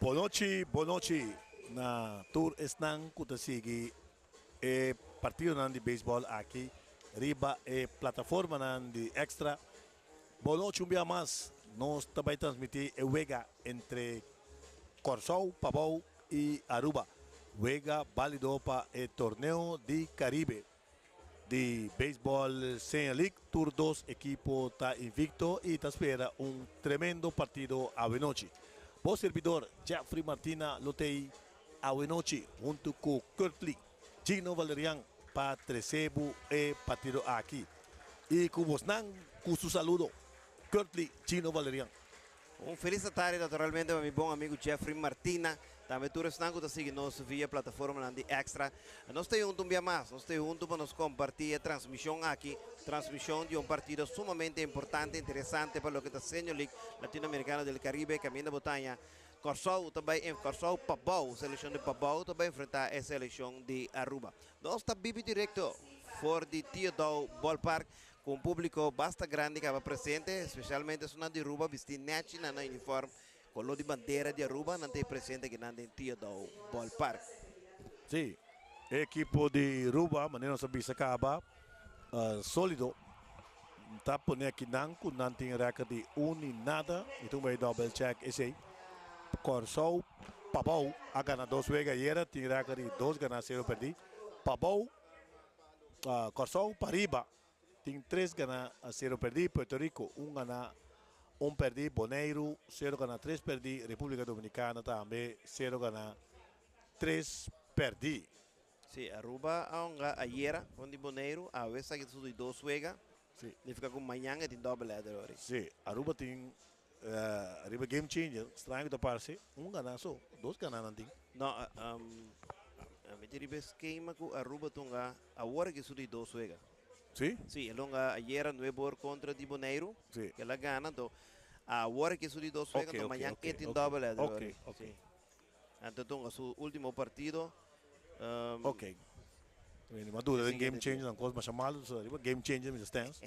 Bonochi, bonochi na tur esnan ku ta sigui e partidonan di beisbòl aki riba e plataformanan di Extra. Bonochi un bia mas nos ta bai transmití e wega entre Kòrsou, Pabou i Aruba. Wega bálido pa e torneo di Karibe di beisbòl Senior League. Tur dos ekipo ta invicto i ta spera un tremendo partido awenochi. Bo sirbidor Jeffrey Martina lo t'ei awenochi huntu ku Curtly Gino Valerian pa trese bo e partido aki. I ku bosnan ku su saludo, Curtly Gino Valerian. Un felis atardi naturalmente pa mi bon amigu Jeffrey Martina, tambe tur esnan ku ta sigui nos via plataformanan di Extra. Nos ta huntu un bia mas, nos ta huntu pa nos kompartí e transmishon aki, transmishon di un partido sumamente importante, interesante pa loke ta Senior League Latinoamericano del Caribe, kaminda bo ta haña Kòrsou ta bai Kòrsou Pabou, selekshon di Pabou ta bai enfrentá e selekshon di Aruba. Nos ta bibi direkto for di Tio Daou Ballpark. Ku un públiko basta grandi kaba presente, espesialmente esunnan di Aruba bistí nèchi na nan uniform koló di bandera di Aruba, nan ta e presente akinan den Tio Daou Ballpark. Sí, e ekipo di Aruba, manera nos a bisa kaba, sólido. Ta pone akinan ku nan tin rèkòrt di un i nada. Mi tin bai dòbel chèk esei. Kòrsou Pabou a gana dos wega ayera, tin rèkòrt di dos ganá sero pèrdí. Pabou. Kòrsou pariba tin tres ganá sero pèrdí, Puerto Rico un ganá un pèrdí, Boneiru sero ganá tres pèrdí, Repúblika Dominikana tambe sero ganá tres pèrdí. Sí, Aruba a hunga ayera kontra di Boneiru, awe esaki ta su di dos wega, nifiká ku mañan e tin double header ori. Sí, Aruba tin riba game changer, straño ku ta parse, un ganá so, dos ganá nan tin. No, mi tin riba e skema ku Aruba ta hunga awor aki su di dos wega. Sí? Sí, el hunga ayera nuebe or kontra di Boneiru, Sí. el a gana, anto awor aki su di dos wega, Ok, anto ok, mañan ok, e tin ok, double header ok, ori. ok. Sí. Anto ta hunga su ultimo partido. Ok. Mi no duda den game changer nan kos masha malo so riba game changer mi ta stens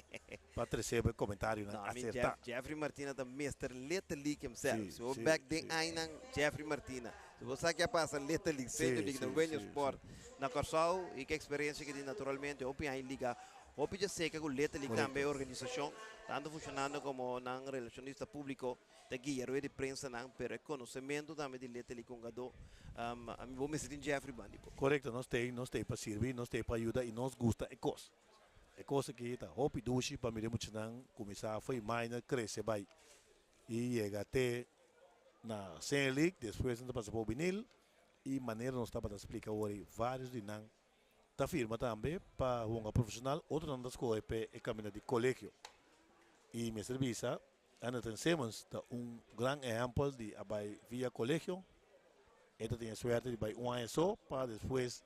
pa trese bo e comentarionan No, mi aserta. Jeffrey Martina ta Mister Little League himself. Sí, Si bo sí, bek den sí. ainan, Jeffrey Martina. Si bo sa ke a pasa Little League, Sí, Senior League, sí, na Wenjo sí, Sport, sí. na Kòrsou i ke eksperensia ke tin naturalmente hopi aña liga hopi dja seka ku Little League tambe Korekto. e organisashon tantu funshonando komo nan relashonista públiko. Ta guia rueda di prensanan, pero e konosementu tambe di Little League hungadó, ami bo mester tin Jeffrey bandi bo. Korekto, nos t'ei, nos t'ei pa sirbi, nos t'ei pa yuda i nos gusta e kos. E kos aki ta hopi dushi pa mira e muchanan kuminsá fo'i minor krese bai i yega te na Senior League, despues nan ta pasa pa Juvenil i manera nos tabata splika awor ei vários di nan ta firma tambe pa hunga profesional, otronan ta skohe p'e e kaminda di kolegio. I mester bisa Anderton Simmons ta un gran ehèmpel di a bai via kolegio. E ta tin e suerte di bai un aña so pa despues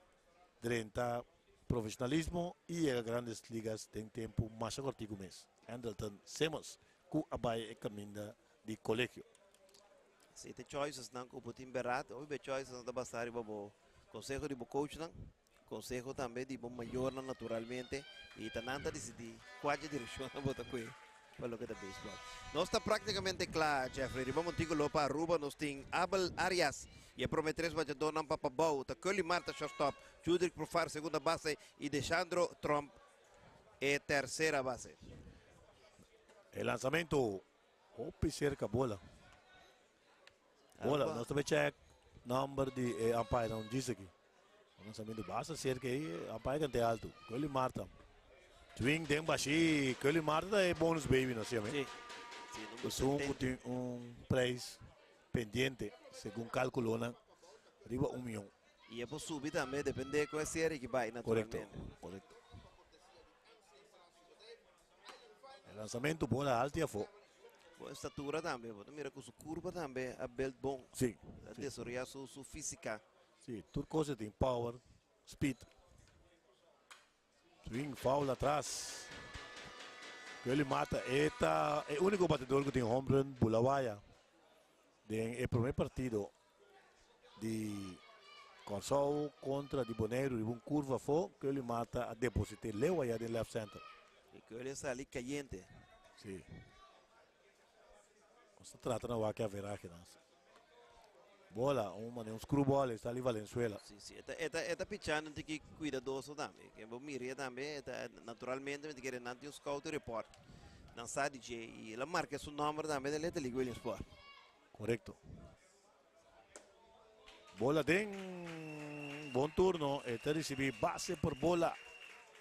drenta profesionalismo i yega Grandes Ligas den tempu masha kòrtiku mes. Andrelton Simmons ku a bai e kaminda di kolegio. Si ta choicesnan ku bo tin berat, hopi be choicesnan ta basá riba bo konseho di bo coachnan. Conseho tambe di bo mayornan naturalmente y ta nan ta dicidi cua dje direccionnan bo ta cue pa loke ta baseball. Nos ta practicamente cla, Jeffrey. Riba Monticulo pa Aruba nos tin Abel Arias y e prome tres bachadornan pa Pabao ta Curly Marta shortstop, Judrick Profar segunda base y Deshandro Tromp e tercera base. E lanzamento hopi cerca bola. Bola, nos ta bay check number di e umpire nan djis aki. Un lanzamento basta cerca ey, umpire kante alto. Curly Marta. Swing den bashi. Curly Marta ta e bonus baby no siame. Sí. Sí, number Esun cu 70. tin un prijs pendiente segun calculonan riba un miyon. Y e por subi tambe depende con e serie ki bay Correcto, naturalmente. correcto. E lanzamento bola alto y afo. Bon estatura tambe, bo ta mira cu su curva tambe a build bon. Sí, A sí. desaroya su su fisica. Sí, tur cos e tin power, speed. Swing foul atras. Curly Mata e ta e unico batedor cu tin home run bula waya den e prome partido di Kòrsou kontra di Boneiru riba un kurva afó, Curly Mata a deposit'é leu ayá den left center. I Curly a sali kayente. Sí. Nos ta trata na wak e averahenan. Bola, un mane un screwball, e sali Valenzuela. Si, si, e ta, e ta, e ta pichando un tiki cuidadoso tambe. Ke bo mira tambe, e ta, naturalmente mi ta kere nan tin un scouting report. Nan sa di dje y el a marca su nomber tambe den Little League Williamsport. Correcto. Bola den bon turno, e ta ricibi base por bola.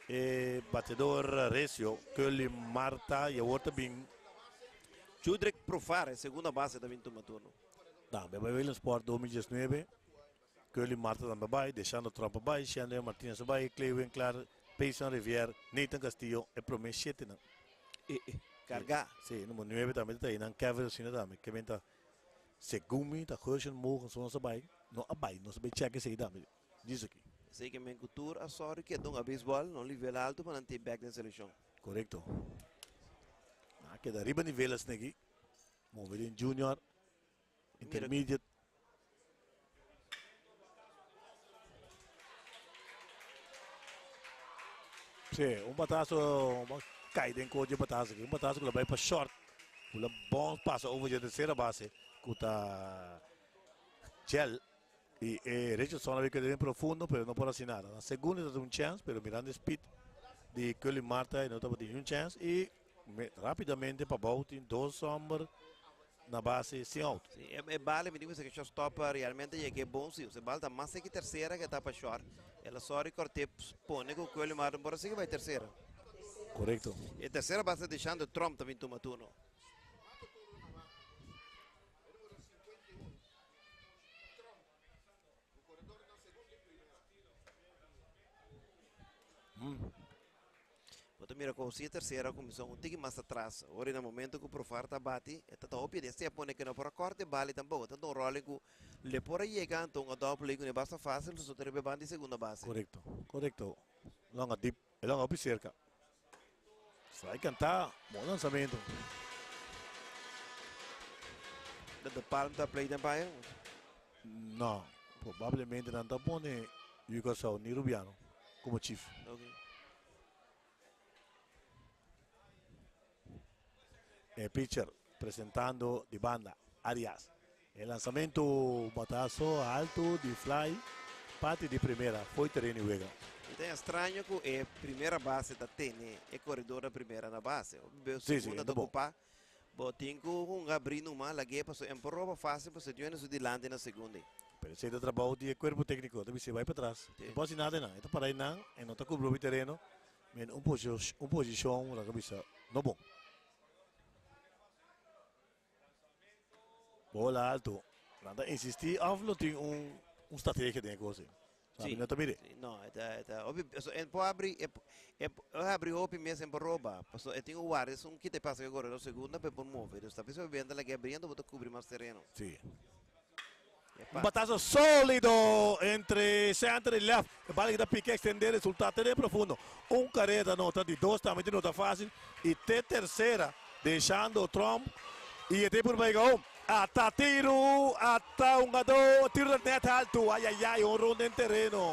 E batedor recio, Curly Marta, y awor ta bin. Judrick Profar, e segunda base ta bin tuma turno. Tambe bai Williamsport 2019. Curly Marta tambe bai, Deshando Tromp a bai, Shandre Martinez a bai, Clay Winklaar, Payson Rivier, Nathan Castillo, e prome shetenan. E, e, carga. Si, numero 9 tambe ta einan, Kevin Rosina tambe, ke men ta, segun mi ta Gershon Mogenson nos a bai, no a bai, nos a bai check esei tambe, dies aki. Esei ke men ku tur a sòru ke dunga beisbòl na un nivel altu pa nan tin bèk den selekshon. Korekto. Nan a keda riba nivel asina aki, move den junior, intermediate. Sí, un batazo cai den coche batazo aquí. Un batazo que lo vai pa short. Ula bon pasa over de tercera base. Kuta Gel. Y eh, Richardson había quedado bien profundo, pero no por hacer nada. Na segunda está un chance, pero mirando speed de Curly Marta no estaba teniendo un chance. Y me, rápidamente para Boutin, dos hombre na base sin out. Sí, e, e bale, mi digo, que shortstop realmente llegué bon, sí. Se bal ta más que tercera que tapa short. El sorry corte pone con Curly Martin por así que va tercera. Correcto. E tercera base de Shando Trump también toma turno. Bo ta mira con si e tercera cuminsa un tiki mas atras. Ora na momento cu Profar ta bati, e ta ta hopi de se pone que no por a corte bali tampoco. Ta un rolling cu le por a yega anto un double play cu ne basta fácil, so ta riba e banda di segunda base. Correcto, correcto. Longa deep, e longa hopi cerca. Strike canta, bon lanzamento. De de Palm ta play umpire? No, probablemente nan ta pone Yucasao ni Rubiano como chief. Okay. E pitcher presentando di banda, Arias. E lanzamento batazo alto di fly, parti di primera, foi terreno y wega. E ta extraño cu e primera base ta tene e corredor na primera na base. O Sí, sí, segunda ta ta bon. ocupa. Bo tin cu hunga abri numa, lag'é paso en por roba fácil paso tiene su dilante na segunda. Pero esey ta trabao di e cuerpo técnico, ta bisa bay pa atras. Sí. No por haci nada nan, e ta para ahí nan, e no ta cubri hopi tereno, men un posicion, un posicion, laga bisa, no bon. Bola alto. Nan ta insisti of lo tin un un strategia den e cos ey. Sabi Sí. no ta mire. Sí, no, e ta, e ta, hopi, so, en por abri, e, e, e abri hopi mes en por roba. Paso, e tin un guardia, es un quita e pasa que corre segunda pe por move. Dus ta bisa benta la que abriendo, bo ta cubri mas terreno. Sí. E Un pa. batazo sólido entre center y left. E bala que ta pique extender, resulta te den profundo. Un carrera nota di dos tambe te nota fácil. Y te tercera, dejando Trump. Y e te por bay home. Ata tiro, ata un gado, tiro del net alto. Ay, ay, ay, un ronda en terreno.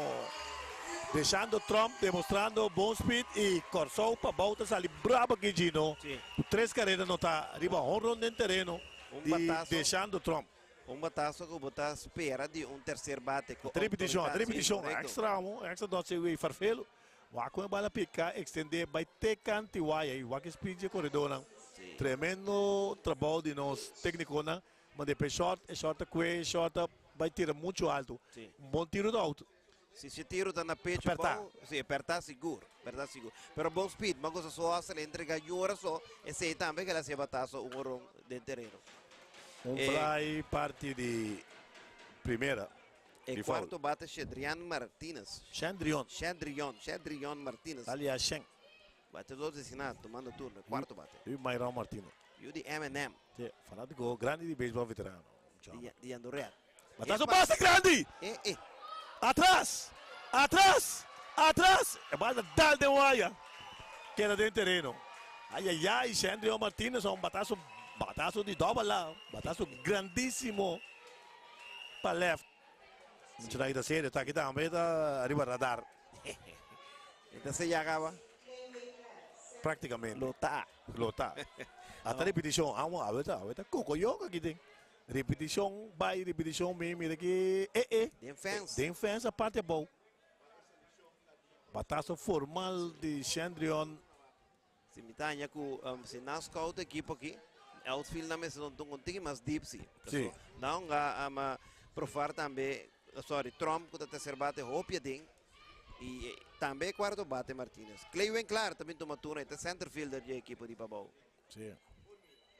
Dejando Trump, demostrando bon speed y Corsou pa bouta sali bravo aquí, Gino. Sí. Tres carreras nota arriba, un ronda en terreno. Un Di batazo. dejando Trump. Un batazo cu bo ta spera di un tercer bate. Cu Repetition, autoridad. Sí, repetition. correcto. Extra, mo, extra dot se wey farfelo. Wak un bala pica, extender, bay te canti waya y wak speed de corredor nan. Sí. Tremendo trabajo di nos técnico nan. Maar de short, e short kwe, short bay tira mucho alto. Sí. Un bon tiro de auto. Si si tiro ta na pecho, Aperta. bom, sí, aperta seguro, aperta seguro. Pero bom speed, mas cosa só se le entrega llora só, ese también que le hacía batazo un ron de terreno. Un fly parti di primera. E Di foul. cuarto bate Shedrian Martinez. Chandrion. Chandrion, Chandrion Martinez. Alias Shen. Bate dos designado, tomando turno, cuarto bate. Y Mayron Martino. Y di M&M, Sí, fanático grande di béisbol veterano. di, di Andorra. Batazo pasa grande. Atrás! Atrás! Atrás! E bala dal de waya. Queda den terreno. Ay, ay, ay. Chandrio Martinez, un batazo, batazo di doble lá. Batazo grandísimo pa left. Mucho da serio, está aquí también, está arriba radar. Entonces ya acaba. Prácticamente. Lo está. Lo está. Hasta repetición. Vamos a ver, a ver, Coco yo aquí ten. Ripitishon bai, ripitishon bin, mira ki e e. Den fence. Den fence a parti abou. Batazo formal di Shendrion. Si mi ta haña ku si nan scout ekipo aki, outfield nan mester un un tiki mas deep si. Si. Nan hunga Profar tambe, sorry, Tromp ku ta tercer bate hopi aden. Y tambe e cuarto bate Martinez. Clay Winklar también tuma turno, e ta center fielder di e ekipo di Pabou. Si.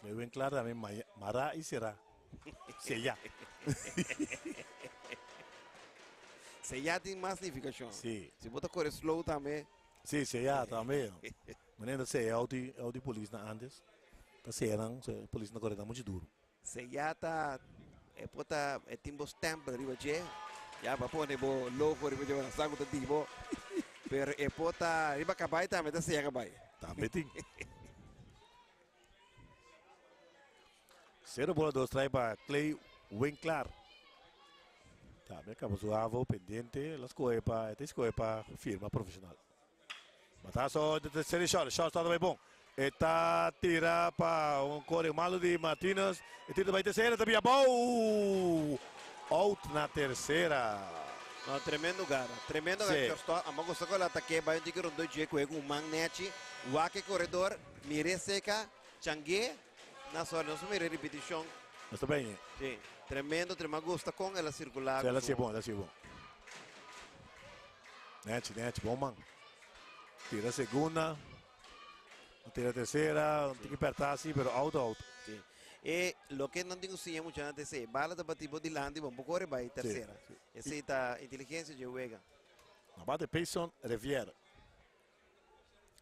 Clay Winklar tambe mará y será. Seyá. Seyá tin mas nificacion. Si. Si bo ta core slow tambe. Si, seyá tambe. Manera ta seya auto di polis na antes. Ta seya nan, polis na core nan mucho duro. Seyá ta e por ta e tin bo stempel riba dje, ya bo a pone bo logo riba dje, bo sa ku ta di bo, pero e por ta riba kabai tambe ta seya kabai. Tambe tin. Sero bola dos trai pa Clay Winklar. Tambe kaba su havo pendiente, la skohe pa, e ta skohe pa firma profesional. Batazo de tercera shot. Shot está bai bon. E ta tira pa un core malo di Martinez. E tira bai tercera, ta bia bou. Out na tercera. No, tremendo gara. Tremendo gara. Shortstop. Amo gusta con el ataque. Bai un tiki rondo dje cu un man nechi. Wak e corredor. Mire seca. Changue. Na sorry, nos mira repeticion. Está ben. Sí. Tremendo, tremendo. Gusta con el a circular. Sí, el a bon, el a bon. Nechi, nechi, bon man. Tira segunda. Tira tercera. Un tiki perta así, pero out, out. Sí. E loke nan tin ku siña muchanan ta esei. Bala ta bati bo dilanti, bo kore bai tercera. Sí, sí. Esei ta inteligencia dje wega. Na bate Payson Rivier.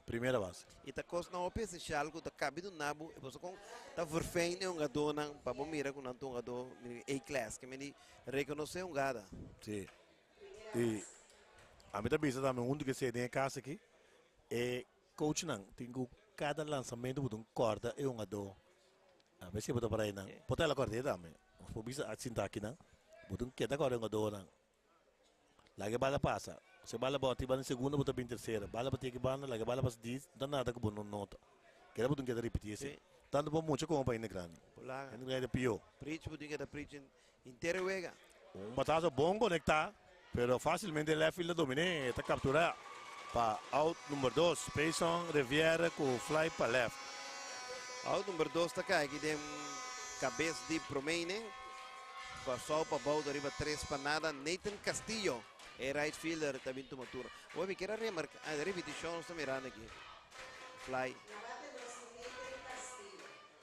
Primera base. I ta kosnan hopi esensial ku ta kabi duna bo, e pasobra kon ta verfijn e hungadónan pa bo mira ku nan ta hungadó A-class. Ke mende rekonosé hungada. Sí. I ami ta bisa tambe huntu ku esei den e kas aki, e coachnan tin ku kada lansamentu bo tin kòrda e hungadó. A bes bo ta para einan, por ta el a kòrd'é tambe. Nos por bisa a sinta akinan, bo tin keda kòrda e hungadónan. Laga e bala pasa. Si e bala bòti banda segunda bo ta bin tersera. Bala bati aki banda, laga e bala pasa di, no ta nada ku bo no nota. Keda bo tin keda ripití esei. Tantu pa mucha komo pa hende grandi. Hende grandi ta pió. Preach bo tin keda preach henter e wega. Un batazo bon konektá, pero fásilmente left field a dominé. E ta kapturá pa out number dos. Payson Riviere ku fly pa left. Out number dos ta kai aki den kabes di promé inning. Kòrsou pa bou ta riba tres pa nada. Nathan Castillo, e right fielder, ta bin tuma turno. Awor mi kier a remarca, ah, repeticion nos ta mirando aki. Fly.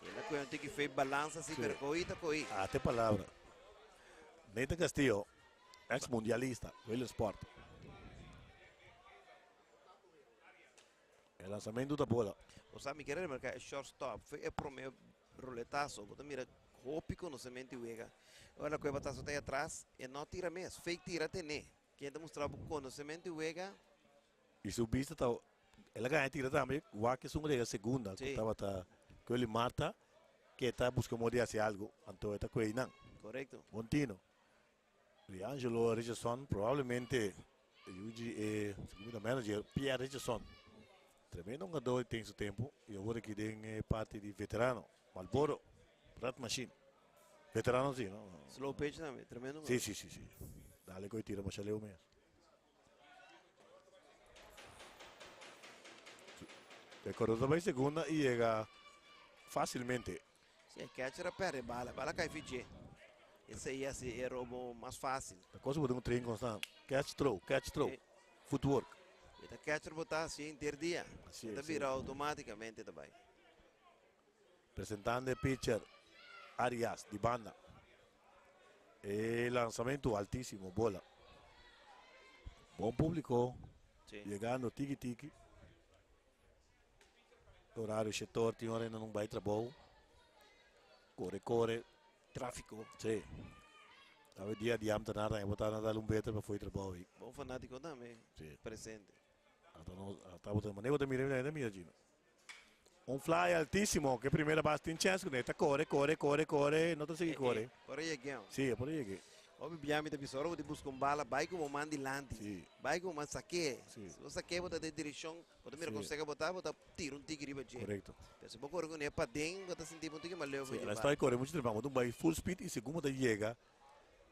El a coge un tiki fe balansa si, pero cohi ta cohi. Ah, te palabra. Nathan Castillo, ex mundialista, Williamsport. E lanzamento ta bola. O sa, mi kier remarca e shortstop fue e prome roletazo. Bo ta mira hopi conocemento di wega. Ora la cueva tazo ta ahí atras, e no tira mes. Fake tira tene. Quien ta mustra bo conocemento di wega? Y su bista ta, el a gana tira tambe, wak esun rega segunda, cu tabata Curly Marta, que ta busca modo di haci algo, anto e ta cu einan. Correcto. Bon tino. Riangelo Richardson, probablemente yu di e segundo manager Pierre Richardson. Tremendo hungador den su tempo y awor aki den e parti di veterano. Marlboro, Red Machine. Veterano si, no? Slow pitch tambe, tremendo hungador. Si, si, si, si. Dale cu e tira masha leu mes. E corredor ta bay segunda y yega facilmente. Si e catcher a perde bala, bala cay fi dje. Esey haci e robo mas facil. Ta cosa bo tin un train constant. Catch, throw, catch, throw. Footwork. E ta catcher bo ta haci henter dia. Así E ta es, bira automaticamente ta bay. Presentando e pitcher Arias di banda. E lanzamento altísimo, bola. Bon publico. Llegando tiki tiki. Horario shetor tin ora nan bai trabou. Kore kore. Tráfiko. Sí. Awe dia di ambtenaar tambe bo ta na dal un beter pa fo'i trabou ei. Bon fanátiko tambe presente. Ata no ata bo ta manera bo ta mira mi ta mira Gino. Un fly altísimo ke primera base tin chèns kuné ta kore kore kore kore no ta sigui kore. Por a yeg'é. Sí, por a yeg'é. Hopi bia mi ta bisa ora bo ta buska un bala bai ku bo man dilanti. Sí. Bai ku bo man sak'é. Sí. Si bo sak'é bo ta den direkshon, bo ta mira Sí. kon seka bo ta, bo ta tira un tiki riba dje. Korekto. Pero si bo kore kuné paden bo ta sinti bo un tiki maleu Sí, for dje el a bala. sta kore muchu trempan. Bo ta bai full speed i segun bo ta yega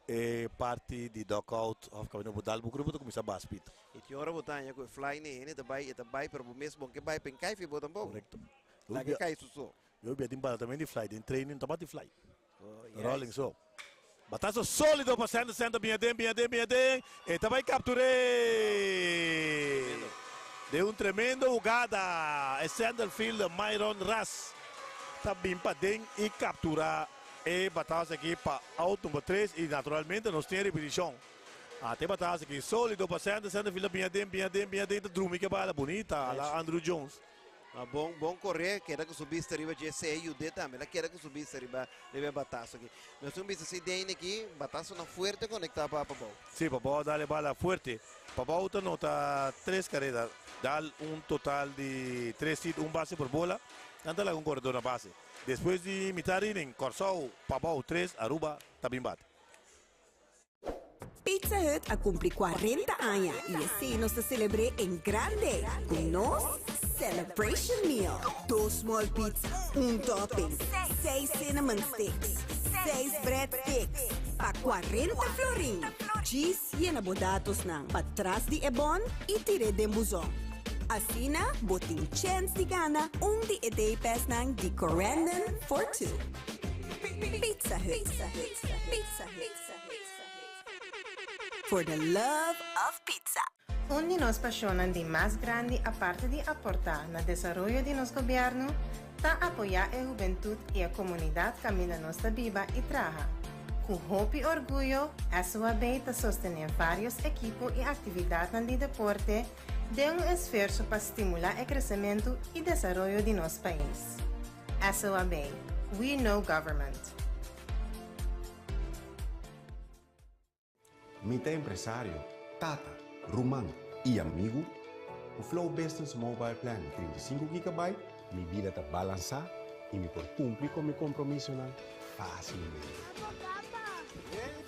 e parti di dugout of kaminda bo dal bo kru bo ta kuminsá baha speed. I ki ora bo ta haña ku e fly n'e hende ta bai, e ta bai pero bo mes bo no ke bai pa e kai fi bo tampoko. Korekto. Laga e kai su so. Yo bia tin bala tambe di fly den training ta bati fly. Oh, yes. Rolling so. Batazo solido pa center center bin aden bin aden bin aden e ta bai capture. Tremendo. De un tremendo hugada e center fielder Myron Ras ta bin paden y captura e batazo aki pa out number 3 y naturalmente nos tin repeticion. Ate batazo aki solido pa center center fielder bin aden bin aden bin aden ta drumi ke bala bunita ala Andrew Jones. Ma bon bon corre, keda cu su bista riba dje sea yud'é tambe. El a keda cu su bista riba riba e batazo aki. Nos tin un bista si Dane aki, batazonan fuerte conecta pa Pabou. Sí, Pabou a dal e bala fuerte. Pabou ta nota tres careda, dal un total di tres hit, un base por bola. Nan ta laga un corredor na base. Despues di mitad inning, Corsou, Pabou tres, Aruba ta bin bate. Pizza Hut a cumpli 40 aña y esey nos ta celebr'é en grande cu nos Celebration Meal. Dos small pizza, un topping, seis cinnamon sticks, seis bread sticks pa 40 florin. Djis yena bo datosnan patras di e bon y tir'é den buzon. Asina bo tin chens di gana un di e day passnan di Corendon for Two. Pizza Hut. Pizza Hut. For the love of pizza. Un di nos pasionnan di mas grandi aparte di aporta na desaroyo di nos gobierno ta apoya e hubentud y e comunidad caminda nos ta biba y traha. Cu hopi orguyo SOAB ta sostene varios ekipo y actividadnan di deporte den un esfuerso pa stimula e crecemento y desaroyo di nos pais. SOAB, We know government. Mi ta empresario, tata, ruman i amigu. Ku Flow Business Mobile Plan di 35 gigabyte, mi bida ta balansá i mi por kumpli ku mi kompromisonan fásilmente.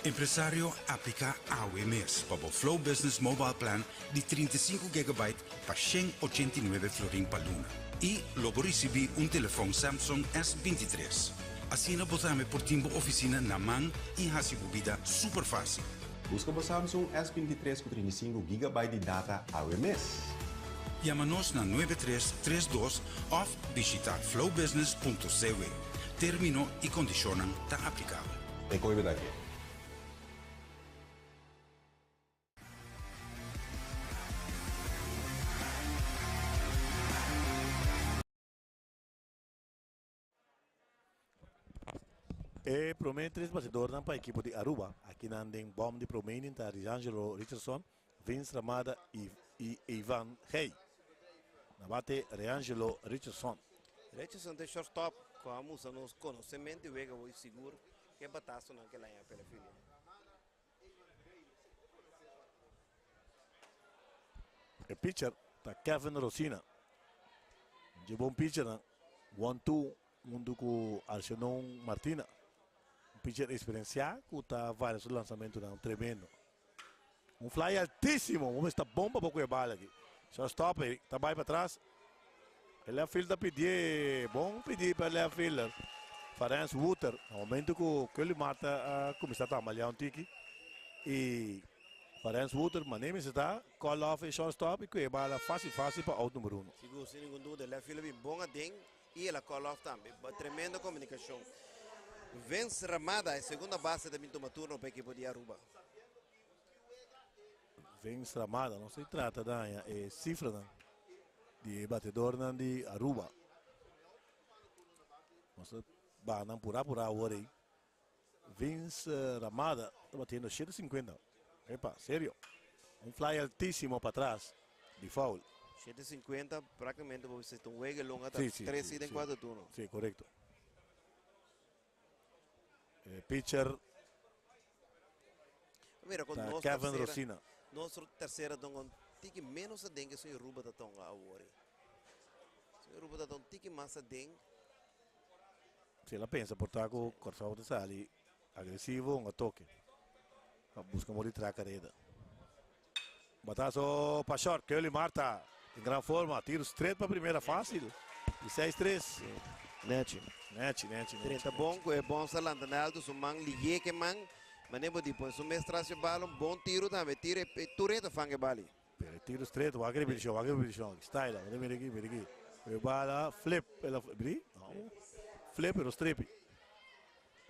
Empresario, apliká awe mes pa bo Flow Business Mobile Plan di 35 gigabyte pa 189 florin pa luna i lo bo risibí un telefòn Samsung S 23. Asina bo tambe por tin bo ofisina na man i hasi bo bida super fásil. Buska bo Samsung S 23 ku 35 gigabyte di data awe mes. Yama nos na 9332 òf bishitá flowbusiness punto cw. Término i kondishonnan ta aplikabel. E koe bida ke. E prome tres basedornan pa ekipo di Aruba akinan den bom di prome inning ta Rizangelo Richardson, Vince Ramada y y Ivan Hey. Na bate Reangelo Richardson. Richardson ta e shortstop cu a musa nos conocemento y wega hoy sigur ke batasonan ke laña pela filia. E pitcher ta Kevin Rosina. Dje bon pitchernan. 1-2 huntu ku Arsenon Martina. Un pitcher eksperensiá ku ta varia su lansamentunan tremendo. Un fly altísimo. Bo mester ta bon pa bo ku e bala aki. Shortstop ei ta bai patras. E left field ta pidié, bon pidí pa e left fielder Farens Wouter. Na momento ku Curly Marta a kuminsá tambaleá un tiki i Farens Wouter manera mester ta call off e shortstop i ku e bala fásil fásil pa out number uno. Sigur, sin ningun duda, e left fielder bin bon aden i el a call off tambe. Tremendo komunikashon. Vince Ramada, e segunda base ta bin tuma turno pa ekipo di Aruba. Vince Ramada, nos ta trata daña e sifranan di e batedornan di Aruba. Nos ta baha nan pura pura awor ei. Vince Ramada ta batiendo 7.50. Epa, serio. Un fly altísimo pa atras di foul. 7.50 prácticamente bo bisa un wega longa ta 3 sí, den cuatro turno. Sí, correcto. E pitcher Mira con ta nos Kevin tercera, Rosina. Nos tercera tonga un tiki menos aden que soy Ruba ta tonga awor. Soy Ruba ta tonga un tiki mas aden. Si el a pensa por ta cu Corsou ta sali agresivo, un a toke. Pa busca modo di traha careda. Batazo pa short. Curly Marta den gran forma. Tiro straight pa primera facil. Di 6-3. Nechi. Nechi, nechi, nechi. Drenta bon cu e bon sa lanta na alto su man liye ke man. Mane bo di pone su mes tras e bal un bon tiro tambe. Tiro e tureta fan e bali. Pero e tiro straight wak repeticion, wak repeticion. Style, mira aki, mira aki. E bala flip, el a bri? No. Flip pero strepi.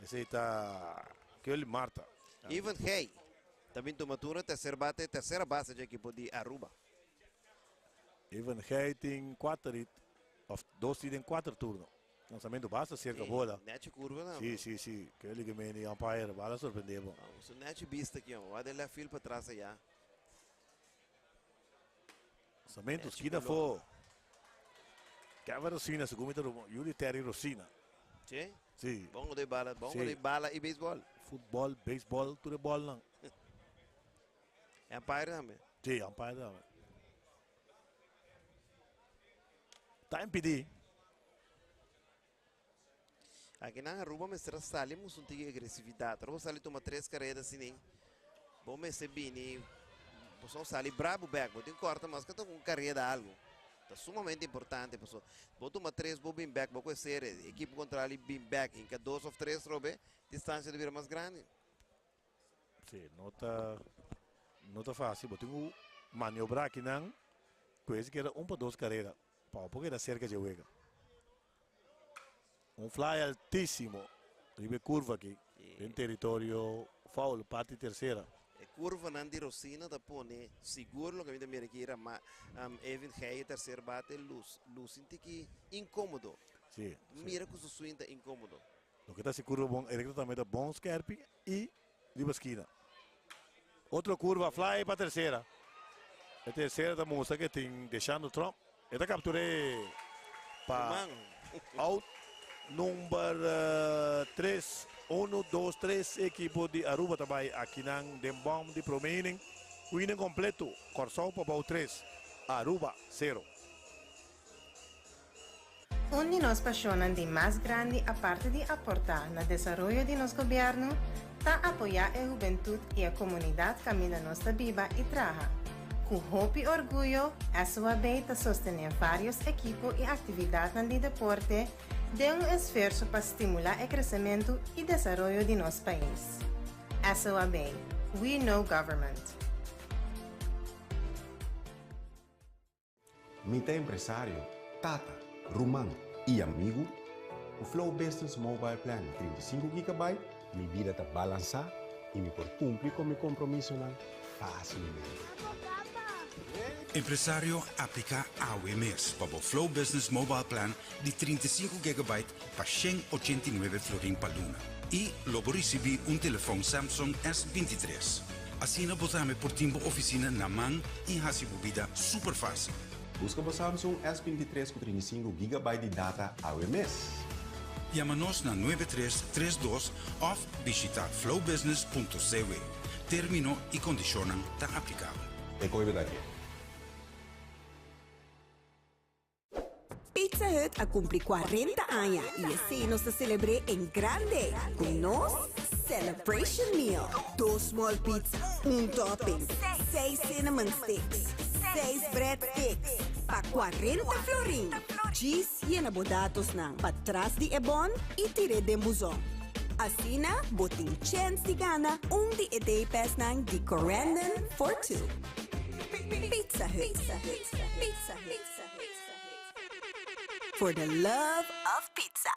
Esey ta Curly Marta. Ivan Gey ta bin tuma turno tercer bate, tercera base dje ekipo di Aruba. Ivan Gey tin cuater hit, of dos hit den cuater turno. Lanzamento basta cerca bola. Nechi curva na. Si, si, si. Curly ke meni umpire, bala sorprende bo. Su nechi bista aki, wak den left field patras aya. Lanzamento skina afo. Kevin Rosina, segun mi ta rumo, yu di Terry Rosina. Si? Si. Bon di bala, bon di bala y beisbol. Futbol, beisbol, tur e bolnan. Umpire tambe. Si, umpire tambe. Ta impidi. Aki nan Aruba mester a sali mus un tiki agresividad. Aruba sali tuma tres careda asina ei. Bo mester bini, bo son sali brabo bek. Bo tin corta mas que ta un careda algo. Ta sumamente importante paso bo tuma tres bo bin bek bo cu e serie. Ekipo contrario bin bek hinca dos of tres robe distancia ta bira mas grandi. Si, no ta no ta facil. Bo tin cu maniobra akinan cu e sikiera un pa dos careda pa bo por keda cerca dje wega. Un fly altísimo riba e curva aki den teritorio foul parti tercera. E curvanan di Rosina ta pone sigur loke mi ta mira aki Rama Evin Geye tercer bate lus lus sinti ki incomodo. Si, si. Mira cu su swing ta incomodo. Loke ta si curva bon erecto tambe ta bon skerpi y riba skina. Otro curva fly pa tercera. E tercera ta mustra ke tin Deshando Trump. E ta capture pa out number 3. 1, 2, 3 ekipo di Aruba ta bai akinan den bom di prome inning. Un inning completo. Kòrsou pa bou 3, Aruba 0. Un di nos pasionnan di mas grandi aparte di aporta na desaroyo di nos gobierno ta apoya e hubentud y e comunidad caminda nos ta biba y traha. Cu hopi orguyo SOAB ta sostene varios ekipo y actividadnan di deporte den un esfuerso pa stimula e crecemento y desaroyo di nos pais. SOAB, We Know Government. Mi ta empresario, tata, ruman i amigu. Ku Flow Business Mobile Plan di 35 gigabyte, mi bida ta balansá i mi por kumpli ku mi kompromisonan fásilmente. Empresario, apliká awe mes pa bo Flow Business Mobile Plan di 35 gigabyte pa 189 florin pa luna i lo bo risibí un telefòn Samsung S23. Asina bo tambe por tin bo ofisina na man i hasi bo bida super fásil. Buska bo Samsung S23 ku 35 gigabyte di data awe mes. Yama nos na 9332 òf bishitá flowbusiness.cw. Término i kondishonnan ta aplikabel. E koe bida ke. Pizza Hut a cumpli 40 aña y esey nos ta celebr'e en grande cu nos Celebration Meal. Dos small pizza, un topping, seis cinnamon sticks, seis bread sticks pa 40 florin. Djis yena bo datosnan patras di e bon y tir'e den buzon. Asina bo tin chens di gana un di e day passnan di Corendon for Two. Pizza Hut. Pizza Hut. For the love of pizza.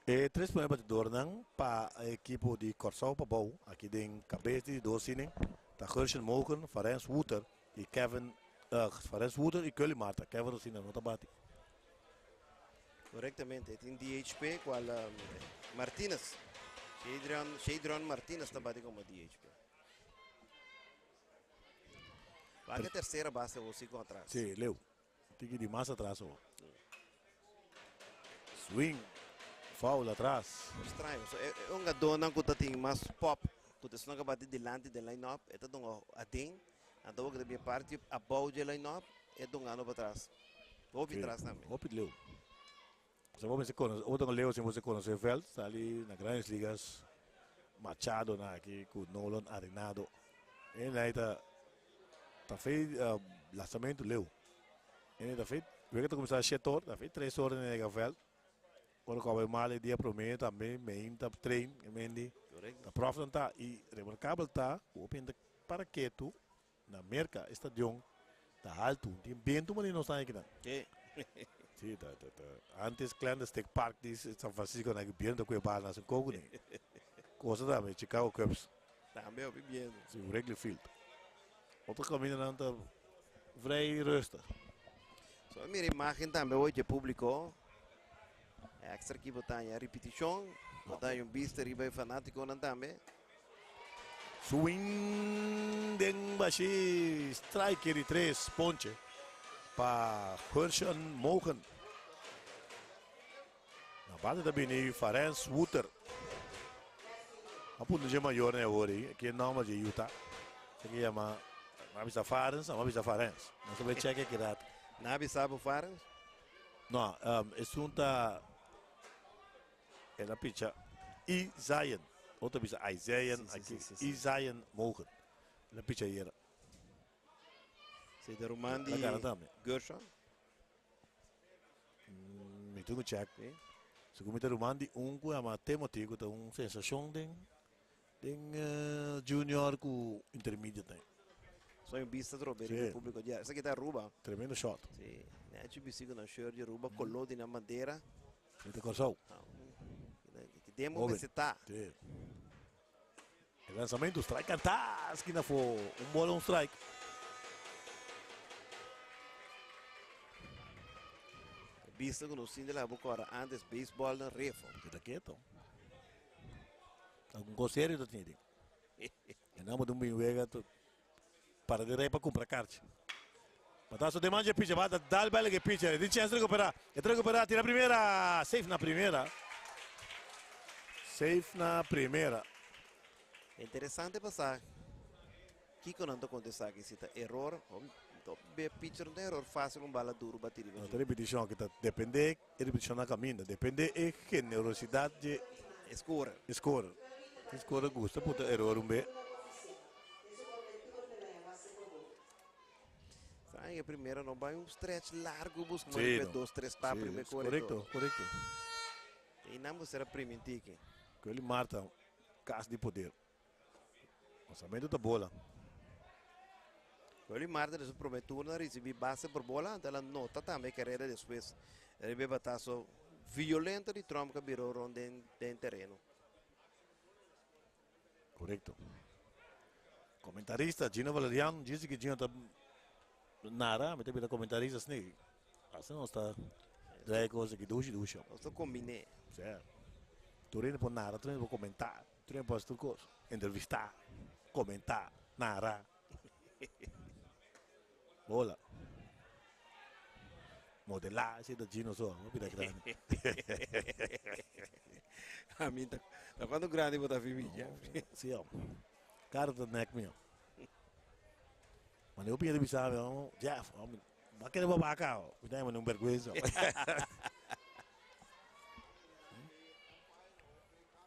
E tres primer batidornan pa e ekipo di Kòrsou pa bou aki den kabes di dos inning ta Gershon Mogen, Farens Wouter i Kevin Farens Wouter i Curly Martha. Kevin Rosina no ta bati. Korektamente, e tin DHP kual Martinez, Shadrian, Shadrian Martinez ta bati komo DHP. Wak e tersera base awor si kon atras. Sí, leu. Tiki di mas atras awor. Swing, foul atras. Straño, so e hungadónan ku ta tin mas pop, ku ta esnan ku a bati dilanti den line-up, e ta dunga aden, anto awor ku ta bin e parti abou dje line-up, e dungando patras. Hopi tras tambe. Hopi leu. Bo mester conoce, otro leo si bo conoce veld, sali na Grandes Ligas, Machado na aki cu Nolan Arenado. E nai ta ta fei lanzamento leu. E ta fei, wega ta cuminsa 7 or, ta fei 3 or na e veld. Ora cu bai mal e dia prome tambe, mein ta train, mendi. Correcto. Ta prof nan ta y remarcabel ta, cu hopi hende para ketu na Merca, e stadion ta haltu. Tin bientu mali nos ta aki nan. Sí. Sí, ta, ta, ta. Antes Candlestick Park di San Francisco na bientu cu e bala na sin coco ni. Cosa tambe, Chicago Cubs. Tambe hopi bientu. Sí, Wrigley Field. Otro caminda nan ta vrij rustig. So mira imagen tambe hoy de publico. Extra aki bo ta haña ripitishon. Bo ta haña un bista riba e fanátikonan tambe. Swing den bashi strike di tres ponche pa Gershon Mogen. Na bate ta bini Farens Wouter. A punto dje mayor na awor ei. Aki e nomber dje Utah. Esaki yama, nan a bisa Farens, nan a bisa Farens. Nos ta bai check aki rato. Nan a bisa bo Farens? No, esun ta el a picha Izayan. Otro bisa Isaiah, aki Izayan Mogen. El a picha ayera. Si, ta ruman di Gershon. Mi tin ku check. Segun mi ta ruman di un ku yama Timothy ku ta un sensashon den Den junior ku intermediate. Soy un bista trobe riba e publico di Esaki ta Aruba. Tremendo shot. Si, nechi bisti ku nan shirt di Aruba, koló di nan bandera. Mi ta Kòrsou. Ki demo mester ta. Si. E lanzamento, strike kantá, skina afó. Un bola, un strike. Bista ku nos tin di laga bo kòrda antes beisbòl na refo. Keda keto. Algun kos serio ta tene. E nan bo ta un bin wega ta para di rei pa kumpra karchi. Bataso den man dje picher, bata dal bel ke picher. E tin chèns di rekuperá. E ta rekuperá, tira primera. Safe na primera. Safe na primera. Interesante pa sa kiko nan ta kontestá aki, si ta eror. Be picher no ta eror fásil un bala duru bati riba No dje. ta ripitishon aki, ta dependé e ripitishon na kaminda, dependé e generosidat dje E scorer. e scorer. Si scorer gusta puta eror un be. Sa e primera no bai un stretch largo busca Sí, riba e no. dos tres pa Sí, primer es korekto, korektor. korekto. E nan bo sera primintí aki. Kelly Marta, kas di poder. Lanzamento ta bola. Curly Martin den su prome turno a ricibi base por bola, anto el a nota tambe e carrera despues riba e batazo violento di Trump cu a biro rond den den tereno. Correcto. Comentarista Gino Valeriano dice que Gino ta nara, mi ta bira comentarista asina. Asina nos ta draai cosa ki dushi dushi. Nos ta combine. Certo. Tur hende por nara, tur hende por comenta. Tur hende por hasi tur kos. Entrevistá, komentá, nará. Bola. Modelá, esei ta Gino so, no bira grandi. A mi ta, ta cuanto grandi bo ta vivi, Jeffrey? Sí, oh. Cara ta nek mi. Ma mi piña bisa mi, oh, Jeff, oh, ma kere bo baka, oh. Mi ta un vergüenza.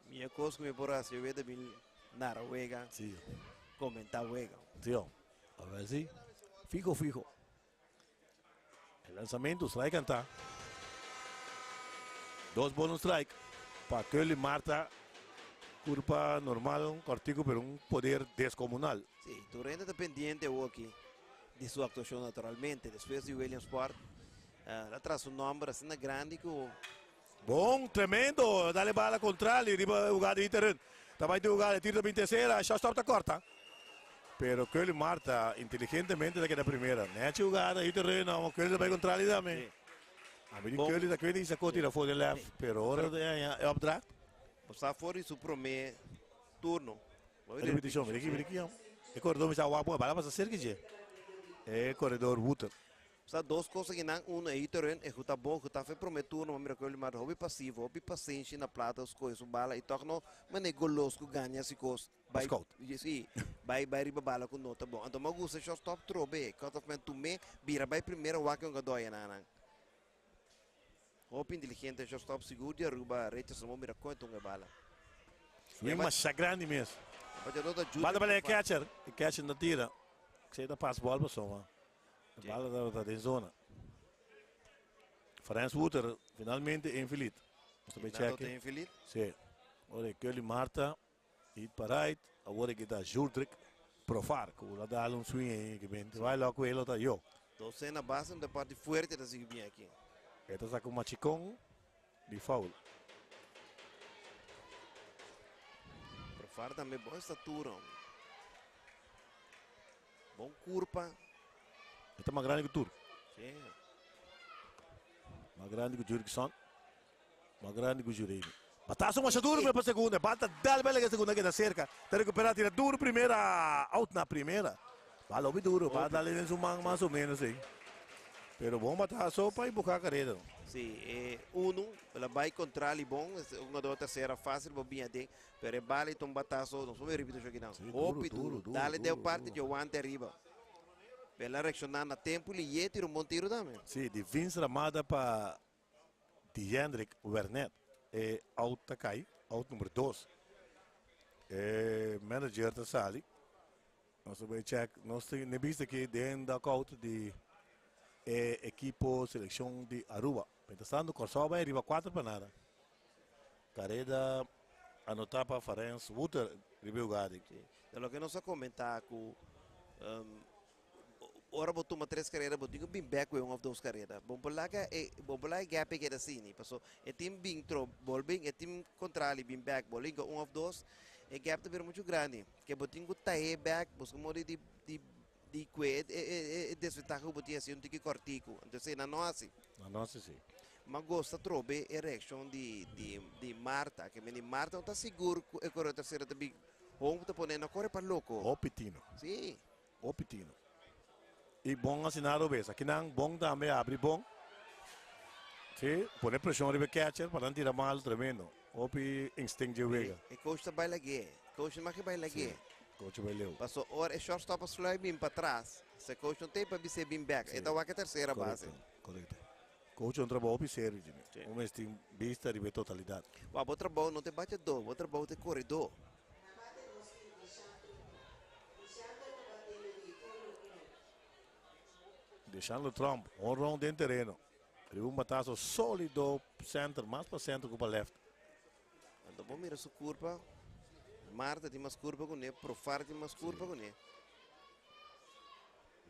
Mi kos ku mi por hasi hoy ta bin nara wega, Sí. komentá wega. Sí, oh. A ver si. Fijo, fijo. El lanzamiento, strike canta. Dos bonus strike. Pa Curly Marta. Curpa normal, un cortico, pero un poder descomunal. Sí, tur hende ta pendiente awor aki di su actuacion naturalmente. Despues di Williamsport, el a traha su nomber asina grandi cu Bon, tremendo! Dale bala contrali riba e hugada di Iterun. Ta bai di hugada, e tiro ta bin tercera, shortstop ta corta. Pero Curly Marta inteligentemente ta keda primera. Nechi hugada, Iterun, no, Curly ta bai contrali tambe. A mi di Curly ta kende sacó tira for den left, pero ora ta haña e opdracht. Bo sa for di su prome turno. Repeticion, mira aki, mira aki. E corredor mi sa wak bon, e bala pasa cerca dje. E corredor Wouter. Sa dos cosa ki nan uno e itoren e ku ta bon ku ta fe prome turno ma mira ku Elimar hopi pasivo hopi pasenshi na plata skohe su bala i tok no mane golos ku gania si kos bai Scout. si bai bai riba bala ku no ta bon anto mi a gusta short stop trobe cut off man tume bira bai primera wak e un ka doya nan nan. Hopi inteligente shortstop sigur di Aruba Richardson bo mira con e tunga e bala. Swing masha grandi mes. Bateador ta Junior Bala bala e Profar. catcher. E catcher no tira. Esey ta pas ball pasobra e bala tabata den zona. Frans Wouter finalmente infilit. Nos ta bay Nando check. ta infilit? Si. Ora e Curly Marta hit pa right. Awor e kita Jurdrick Profar cu lo dal un swing ey que bente. Bay loco e lo ta yo. Docena base un parti fuerte ta sigui bien aki. E ta saca un machicon di foul. Profar tambe bon estatura. Bon curpa. E ta mas grandi cu tur. Si. Mas grandi cu Jurgson. Mas grandi cu Juremi. Batazo masha duro pa segunda. Bal ta dal bel e segunda keda cerca. Ta recupera tira duro primera. Out na primera. Bal hopi duro. Bal dal den su man mas o menos ey. Pero bon batazo pa empuja carrera. Si, e uno, la bay contra Libon, un jugador tercera fácil bo biña den, pero e bala y ta un batazo, nos por repito aquí nan. Sí, duro, Hopi duro, duro. duro, Dale de duro, parte duro. Giovante arriba. Bela reaccionar na tempo y ye tira un bon tiro tambe. Si, di Vince Ramada pa Diendrick Wernet. E out ta cay, out number 2. E manager ta sali. Nos ta bay check, nos tin ne bista aki den dugout di e equipo seleccion di Aruba. Mientras tanto, Corsou bay riba 4 pa 0. Careda anota pa Ferenc Wouter riba Ugadi. Si. De lo que nos a comenta cu ora bo tuma tres careda, bo tin cu bin back cu un of dos careda. Bon por laga e bon por laga e gap e keda asina. Paso e team bin tro bol bin e team contrali bin back bol inca un of dos e gap ta bira mucho grandi. Que bo tin cu tahe back, busca modo di cue e desventaha cu bo tin asina un tiki cortico. Entonces na no asina. No, no, si. Ma gosta trobe e reaccion di Marta, que meni Marta no ta seguro cu e corre tercera ta bin home ta pone na corre pa loco. Hopi tino. Hopi tino. Y bon asinado bes. Aki nan bon tambe abri bon. Si, pone presion riba catcher pa nan tira mal tremendo. Hopi instinct di wega. E coach ta baila ge. Coach no mag baila ge. Coach baileu. Paso ora e shortstop a sluip bin pa atras. Se coach no tem pa bise bin back. E ta wak e tercera base. Correcto. Coach un trabou hopi serio, Jimmy. Si. Un mes tin vista riba totalidad. Wa, bo trabou no ta batedor, bo trabou ta corredor. Deixando Trump, honron den terreno. Riba un batazo solido center, mas pa center cu pa left. Anto bo mira su curpa. Marta tin mas curpa cu ne, Profar tin mas curpa cu ne.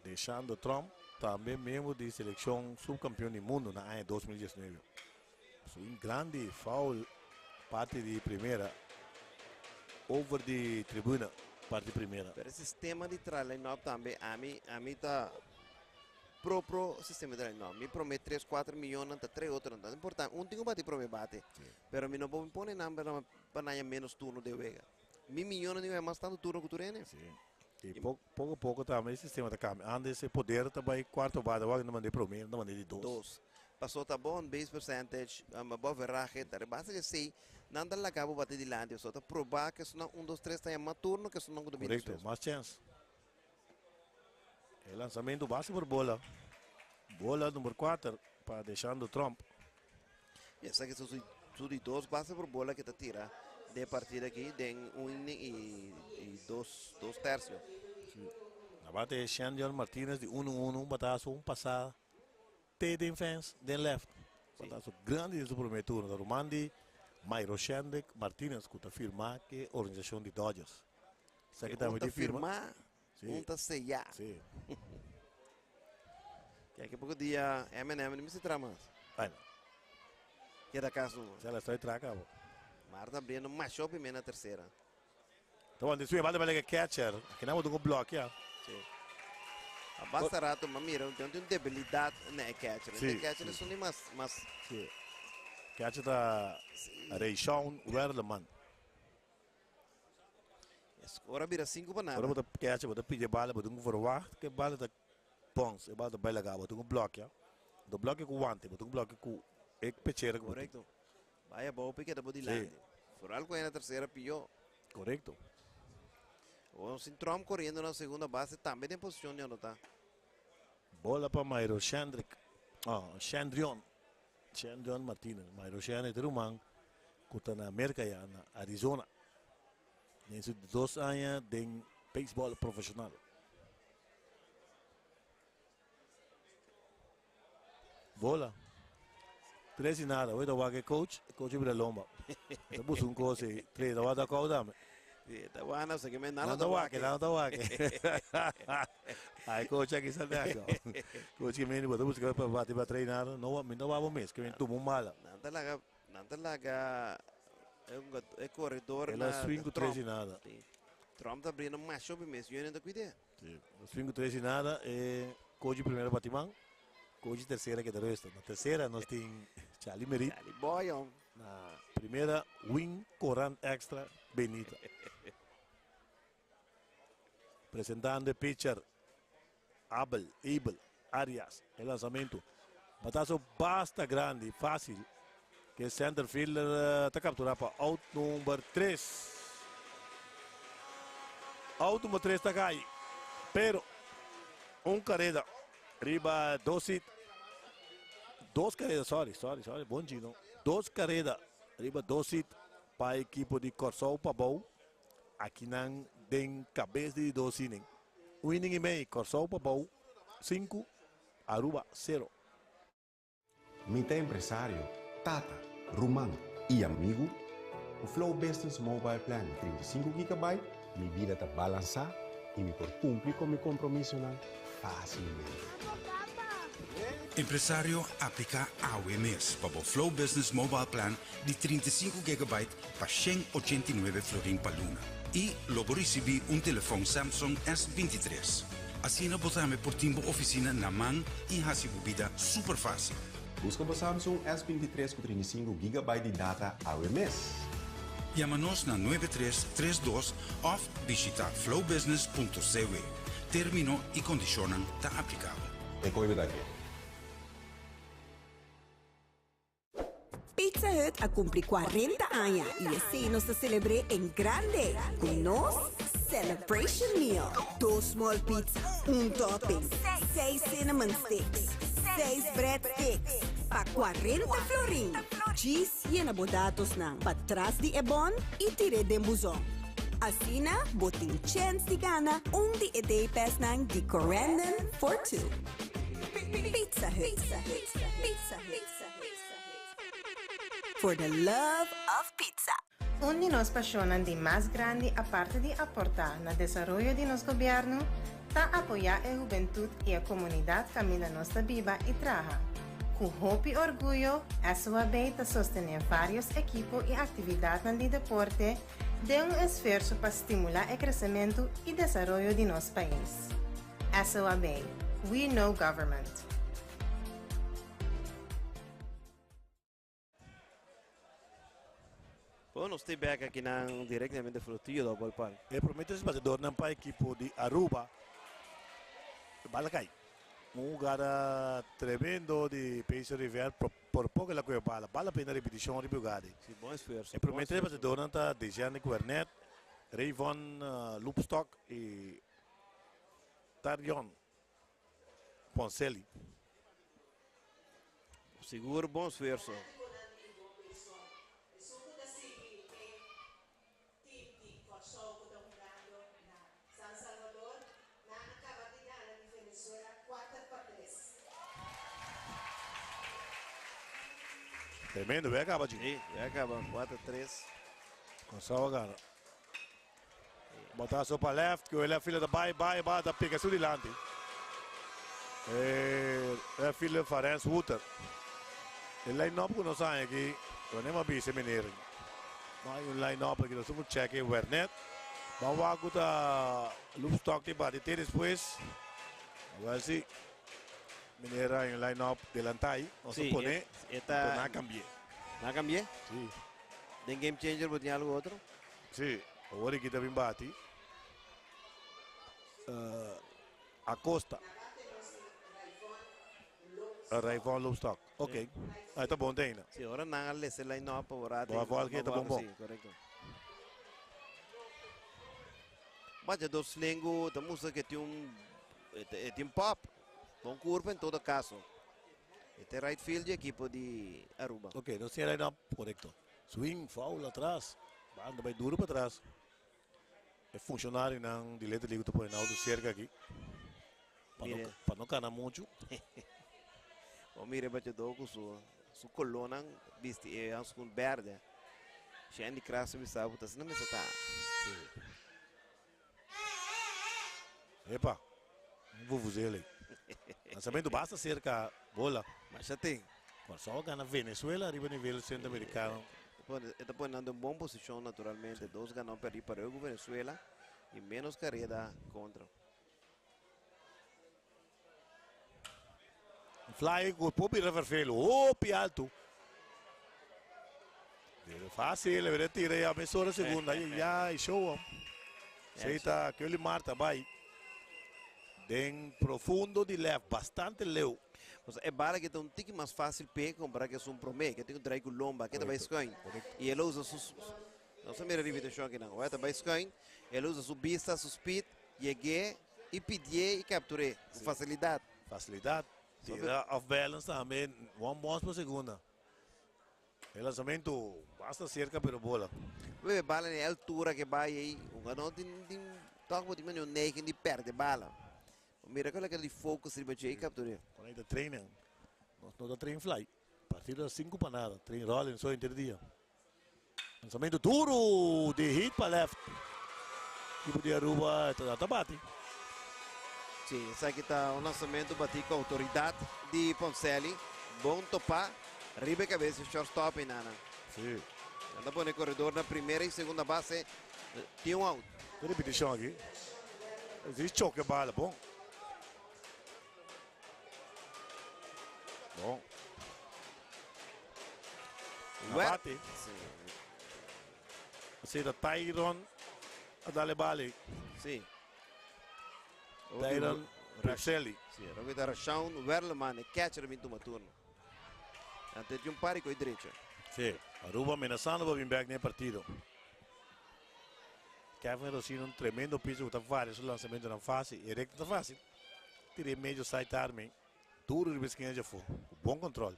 Deixando Trump, tambe miembro di seleccion subcampeon di mundo na aña 2019. Un grandi foul parti di primera. Over di tribuna, parti primera. Pero e sistema di traha line-up tambe, ami ta pro sistema di line-up. Mi prome 3, 4 miyon, ta 3 otro, no importante. Un tin bate prome bate. Pero mi no por pone number pa naya menos turno di wega. Mi miyon no mas tanto turno cu tur hende. Si. Y poco poco, poco tambe e sistema ta cambia. Antes e poder tambe cuarto bate, awor nan manda prome, nan manda di dos. Dos. Paso ta bon base percentage, bon average, ta basta cu sei, nan ta laga bo bate dilanti, so ta proba cu son 1 2 3 ta mas turno cu son cu Correcto, mas chance. E lansamento base por bola. Bola number 4 pa Deixando Trump. E esaki ta su di dos base por bola cu ta tira di partida aki, den un inning y dos tercio. Na bate Shandon Martinez di 1-1, un batazo, un pasada. Te den fence, den left. Batazo grandi di su prome turno. Da Romandi, Mairo Shendek Martinez, cu ta firma cu e organisacion di Dodgers. Esaki Un tambe ta di firma. firma, un ta seya. Cu aki poco dia M&M no mester traha mas. Bueno. Keda caso. Se la estoy traca. Bo. Marta abriendo mas shopping na tercera. Anto, ande sube, bale bale catcher. Aki nan un block, ja. Si. A basta rato, ma mira, tin un debilidad na catcher. E catcher ta mas mas Si. Catcher ta Rayshon Werleman. Ora bira 5 pa 0. Ora bo catcher, bo pidi bala, bo tin verwacht cu bala ta pons, e bala ta bay laga, bo tin un block, ja. Do block cu guante, bo tin un block cu e pechera cu Correcto. Vaya bom porque da dilanti. Foral cu na tercera pio. Correcto. O sin Trump coriendo na segunda base tambe den posicion di anota. Bola pa Mairo Shendrick. Oh, Shandrion. Shandon Martinez, Mairo Shane ta ruman ku ta na Merka ya, na Arizona. Den su dos aña den beisbòl profeshonal. Bola. Tres i nada. Hoy ta wak e coach, e coach a bira lomba. Ta buska un kos ei. Tres, ta wak ta kou tambe. Sí, ta wana, sa ke men nada ta wak, nada ta wak. Ai coach aki sa dako. Coach ke men bo ta buska pa bati pa tres nada. No, mi no wak bo mes, ke men tuma un bala. Nan ta laga, nan ta laga e corredor na El a swing ku tres i nada. Sí. Trump ta abriendo masha hopi mes, yo no ta cuid'é. Sí, swing ku tres i nada, e coach di primera batiman. Coach di tercera keda rusta. Na tercera nos tin Charlie Merit. Charlie Boy, hom. Na primera Win Coran Extra Benita. Presentando e pitcher Abel, Abel Arias. E lanzamento. Batazo basta grande, fácil. Que center fielder ta captura pa out number 3. Out number 3 ta cai. Pero un carrera riba dos hit. Dos carrera, sorry, sorry, sorry. Bon Gino. Dos carrera riba dos hit pa equipo di Kòrsou Pabou. Aki nan den cabes di dos inning. Un inning y mei, Kòrsou Pabou 5, Aruba 0. Mi ta empresario, tata, ruman i amigu. Ku Flow Business Mobile Plan di 35 gigabyte, mi bida ta balansá i mi por kumpli ku mi kompromisonan fásilmente. Empresario, apliká awe mes pa bo Flow Business Mobile Plan di 35 gigabyte pa 189 florin pa luna. I lo bo risibí un telefòn Samsung S23. Asina bo tambe por tin bo ofisina na man i hasi bo bida super fásil. Buska bo Samsung S23 ku 35 gigabyte di data awe mes. Yama nos na 9332 òf bishitá flowbusiness.cw. Término i kondishonnan ta aplikabel. E koe bida ke. Pizza Hut a cumpli 40 aña y esey nos ta celebre en grande cu nos Celebration Meal. Dos small pizza, un topping, seis cinnamon sticks, seis breadsticks pa 40 florin. Djis yena bo datosnan patras di e bon y tir'e den buzon. Asina bo tin chens di gana un di e day passnan di Corendon for Two. Pizza Hut. Pizza Hut. For the love of pizza. Un di nos pasionnan di mas grandi aparte di aporta na desaroyo di nos gobierno ta apoya e hubentud y e comunidad caminda nos ta biba y traha. Cu hopi orguyo, SOAB ta sostene varios ekipo y actividadnan di deporte den un esfuerso pa stimula e crecemento y desaroyo di nos pais. SOAB. We know government. Bon, nos ta bek aki nan directamente Frutillo do Ballpark. E prome tres batedornan pa ekipo di Aruba. Bala kai. Un hugada tremendo di Payson Rivier. Por poco el a coge bala. Bala pena repeticion riba hugada. Si, bon esfuerzo. E prome tres batedornan ta Desiane Guernet, Rayvon Loopstok y Tarion Poncelli. Sigur bon esfuerzo. Tremendo, wega caba, Jim. Sí, wega caba, 4-3. Kòrsou a gana. Batazo pa left, ku e left fielder ta bai, bai, bai, ta pika su dilanti. E left fielder Farens Wouter. E line-up ku nos haña aki, wanneer mi a bisa e meneer, no hay un line-up aki, nos tin ku check e wernet. Ban wak ku ta Loopstok tin bati te despues. A ver si meneer haña un line-up delantá ahí. Nos a pone, pero nan a cambi'é. Nan a cambi'é? Sí. Den Game Changer bo tin algo otro? Sí, awor aki ta bin bati Acosta. Rayvon Loopstok. Ok, ahí ta bon te ainda. Sí, ora nan a lesa e line up ora Bo a wòrdu ke ta bon bon. Sí, korekto. Bacha dos slengu ta mustra ke tin un e tin pop. Bon kurpa en todo kaso. E ta right field di ekipo di Aruba. Ok, nos tin e line up korekto. Swing, foul atras. Banda bai duro patras. E funshonarionan di Little League ta pone nan auto serka aki. Pa no, pa no kana muchu. Bo mira e bachadó ku su su kolónan bisti e hanskun bèrdè. Shandy Crasto a bisa bo ta asina mester ta. Sí. Epa, un vuvuzela ei. Lanzamento basta cerca bola. Masha tin. Kòrsou a gana Venezuela riba nivel Centroamericano. E ta pone nan den un bon posishon naturalmente. Dos ganó pèrdí pareu ku Venezuela i ménos kareda kontra. Un fly ku por bira vervelo hopi altu. Bira fácil, bira tira ya mesora segunda. Ay, ay, show hom. Seita Kelly Marta bai den profundo di left, bastante leu. Pues e bala ki ta un tiki mas fácil p'e kompara ku esun promé, ke tin ku drai ku lomba, ke ta bai schuin. I el a usa su, nos a mira ripitishon akinan, ora e ta bai schuin, el a usa su bista, su speed, yeg'é I pidié i kaptur'é ku fasilidat. Fasilidat. Tira off balance tambe. One bounce pa segunda. E lanzamentu basta serka pero bola. Bebe bala na e altura ke bai ei. Un ganó tin tin tok bo tin manera un neiging di perde bala. Mira ku el a keda di focus riba dje i kaptur'é. Ora ei ta trainen. Nos no ta train fly. Partido ta sinku pa nada. Train rolling so henter dia. Lanzamento duro di hit pa left. Equipo di Aruba ta ta bati. Sí, esaki ta un lanzamento bati cu autoridad di Poncelli. Bon topa riba e cabeza di shortstop einana. Sí. Nan ta pone corredor na primera y segunda base. Tin un out. Tin repeticion aki. Esaki choke bala bon. Bon. Na bate. Así ta Tyron a dale bale. Sí. Tyron Purcelli. Sí, ahora ta Rashawn Werleman, e catcher bin tuma turno. Ante di un par y coi derecha. Sí, Aruba amenazando pa bin back den e partido. Kevin Rosino un tremendo pitcher cu ta varia su lanzamentonan fácil. E recta ta fácil. Tira e medio side arming. Duro riba esquina dje afó. Cu bon control.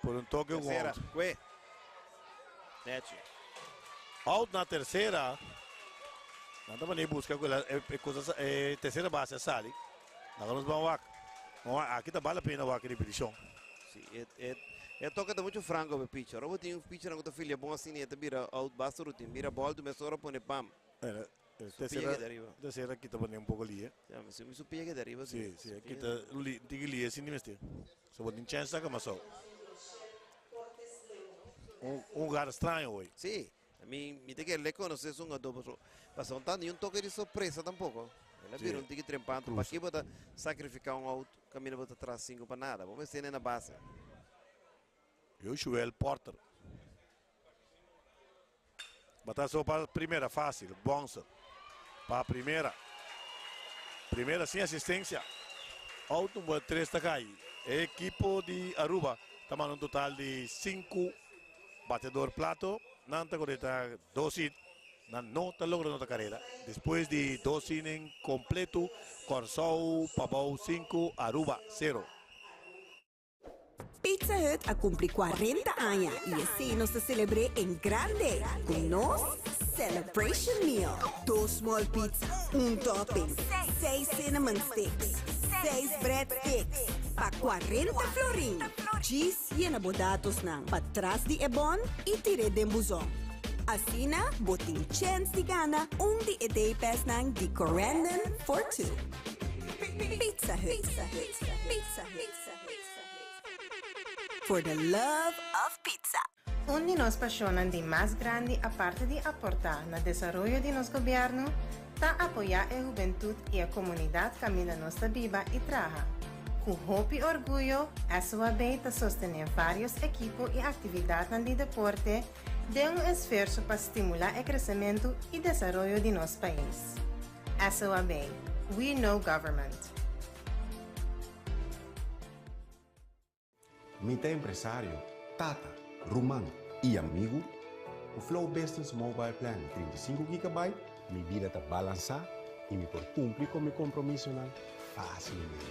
Por un toque un Tercera, out. kue. Nechi. Out na tercera. Nan ta mane busca cu e, e cosa, e tercera base a sali. Nan nos ban wak. Aki ta bale la pena wak repeticion. Si, e, e, e toque ta mucho franco pe pitcher. Ora bo tin un pitcher nan cu ta filia bon asina y e ta bira out basta rutin. Bira ball tu mesora pone pam. Bueno, Su pia keda ariba. Tercera kita pone un poco lie. Ya, mi su pia keda ariba si. Si, si, kita li, tiki lie sin di mester. So bo tin chance saca mas out. Un, un lugar extraño hoy. Si, mi, mi te kere le conoce su hungador, paso, paso no ta ni un toque di sorpresa tampoco. El a bira un tiki trempanto. Cruza. Paki bo ta sacrifica un out caminda bo ta tras cinco pa nada. Bo mester na base. Josuel Porter. Batazo pa primera fácil. Bonser pa primera. Primera sin asistencia. Out number 3 ta cai. E equipo di Aruba ta manda un total di 5 batedor plato. Nan ta conecta 2 hit. Nan no ta logra nota carrera. Despues di 2 inning completo, Kòrsou pabou 5, Aruba 0. Pizza Hut a cumpli 40 aña y esey nos ta celebr'é en grande cu nos Celebration Meal. Dos small pizza, un topping, seis cinnamon sticks, seis bread sticks pa 40 florin. Djis yena bo datosnan patras di e bon y tir'é den buzon. Asina bo tin chens di gana un di e day passnan di Corendon for Two. Pizza Hut. Pizza Hut. For the love of pizza. Un di nos pasionnan di mas grandi aparte di aporta na desaroyo di nos gobierno ta apoya e hubentud y e comunidad caminda nos ta biba y traha. Cu hopi orguyo, SOAB ta sostene varios ekipo y actividadnan di deporte den un esfuerso pa stimula e crecemento y desaroyo di nos pais. SOAB. We know government. Mi ta empresario, tata, ruman y amigo. Cu Flow Business Mobile Plan 35 GB, mi bida ta balansa y mi por cumpli cu mi compromisonan facilmente.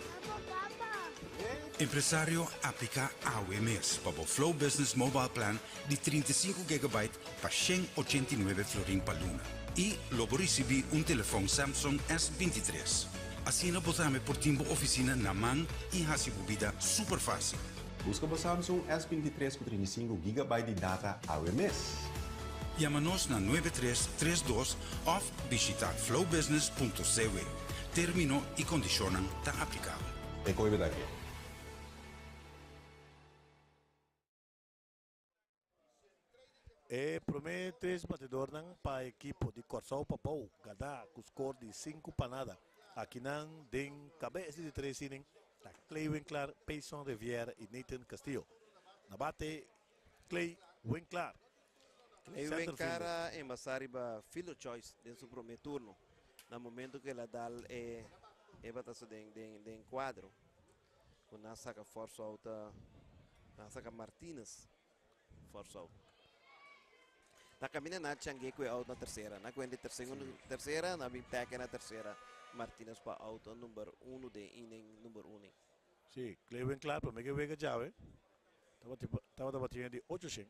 Empresario apliká awe mes pa bo Flow Business Mobile Plan di 35 gigabyte pa 189 florin pa luna. I lo bo risibí un telefòn Samsung S23. Asina bo tambe por tin bo ofisina na man i hasi bo bida super fásil. Buska bo Samsung S23 ku 35 gigabyte di data awe mes. Yama nos na 9332 òf bishitá flowbusiness.cw. Término i kondishonnan ta aplikabel. E koe beta ke. E promé tres batedornan pa ekipo di Kòrsou Pabou gana ku skor di sinku pa nada. Akinan den kabes di tres inning ta Clay Winklaar, Payson Rivière i Nathan Castillo. Na bate Clay Winklaar. Clay Winklaar a embasá riba fielder choice den su promé turno na momento ku el a dal e e bataso den den kuadro ku nan a saka force out nan a saka Martinez. Force out. Na camina na changue cu e out na tercera. Na cuenta segundo tercera, na bin peke na tercera. Martinez pa out number 1 den inning number 1. Sí, Clewin Clark prome ke wega djawe tabata batiendo di ocho shen.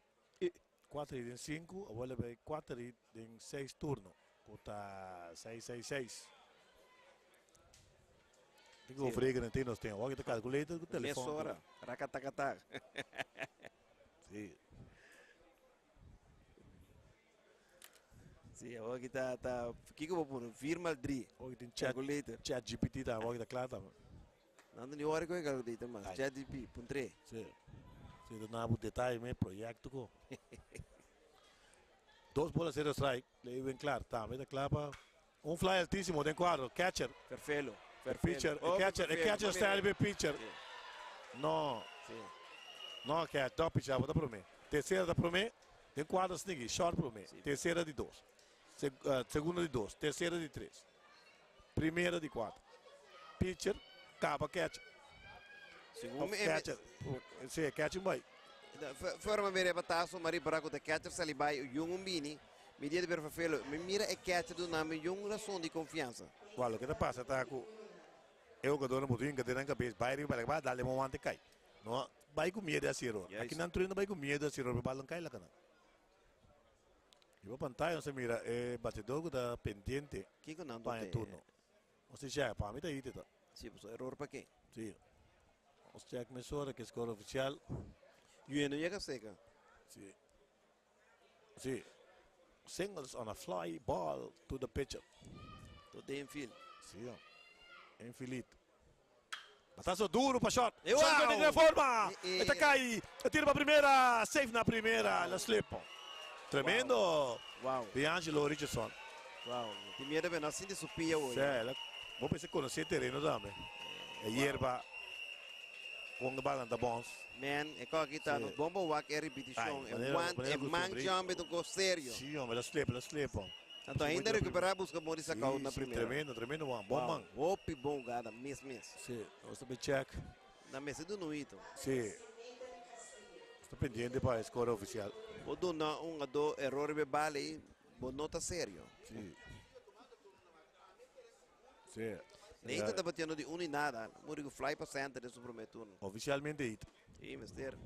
Kuater i den sinku, awor el a bai kuater i den seis turno, ku ta seis seis seis. Tin ku frega den tin nos tin. Awor ki ta calculator ku telefon. Mesora, rakatakata. Sí. Sí, awor ki ta ta kiko bo pone? Firma dri. Awor ki tin chat Calculator. Chat GPT ta awor ki ta kla tambe. Nan ta ni ora ku e calculator mas. Chat GP, puntr'é. Sí. Sí, ta na bo detaye me proyecto ko. Dos bola cero strike. Lewin Clark tambe ta kla pa un fly altísimo den kuadro. Catcher. Ferfelo. E pitcher, e catcher, e catcher sta riba e pitcher. No. No catch, no pitcher, bo ta prome. Tercera ta prome, den kuadro sneaky, short prome. Tercera di dos. Segundo di dos, tercera di tres. Primera di kuater. Pitcher, kaba catcher. Segun mi catcher. Si, catcher bai. Forma mi rebatazo, ma ripara ku ta catcher sali bai, yung un bini. Mi dia di ber ferfelo, mi mira e catcher duna mi un rason di confiansa. Wak, loke ta pasa ta ku e hugadornan por hinka den nan kabes, bai riba bala, dale un wante kai. No bai ku miedu hasi eror. Aki nan tur no bai ku miedu hasi eror, pero bala no kai laka nan. Riba pantaya nos ta mira e batedor ku ta pendiente Kiko nan pa e turno. Nos ta check, pa mi ta hit e ta. Si, pasobra eror pa ke? Si. Nos check mesora ke score ofisial. Yue no yega seka. Si. Si. Singles on a fly ball to the pitcher. To the infield. Si, infield. Batazo duro pa short. E Short wow! den gran forma. E, e. E ta kai. E tira pa primera. Safe na primera. La slip. Tremendo. Wow. D'Angelo Richardson. Wow. Tin miedo pe no sinti su pia hoy. Sí, la, bo pensa conoce e tereno tambe. E hierba con e balan ta bons. Man, e kos aki ta Sí. nos bon pa wak e ripitishon. Ai, E manera- want, manera e man costumbre. jump e ta un kos serio. Sí, hombre, la slip, la slip. Hom. Anto ainda recupera busca bon di saca out Sí, na sí, primera. tremendo, tremendo man. Bon Wow, man. Hopi bon jugada, mes mes. Sí, nos ta check. Na mester duna un hito. Sí. Nos ta pendiente pa e score oficial. Bo duna un a do error riba e bala ei, bo no ta serio. Sí. Sí. Nathan ta batiendo di uno y nada. Muri cu fly pa center den su primer turno. Oficialmente hit. Sí, mister.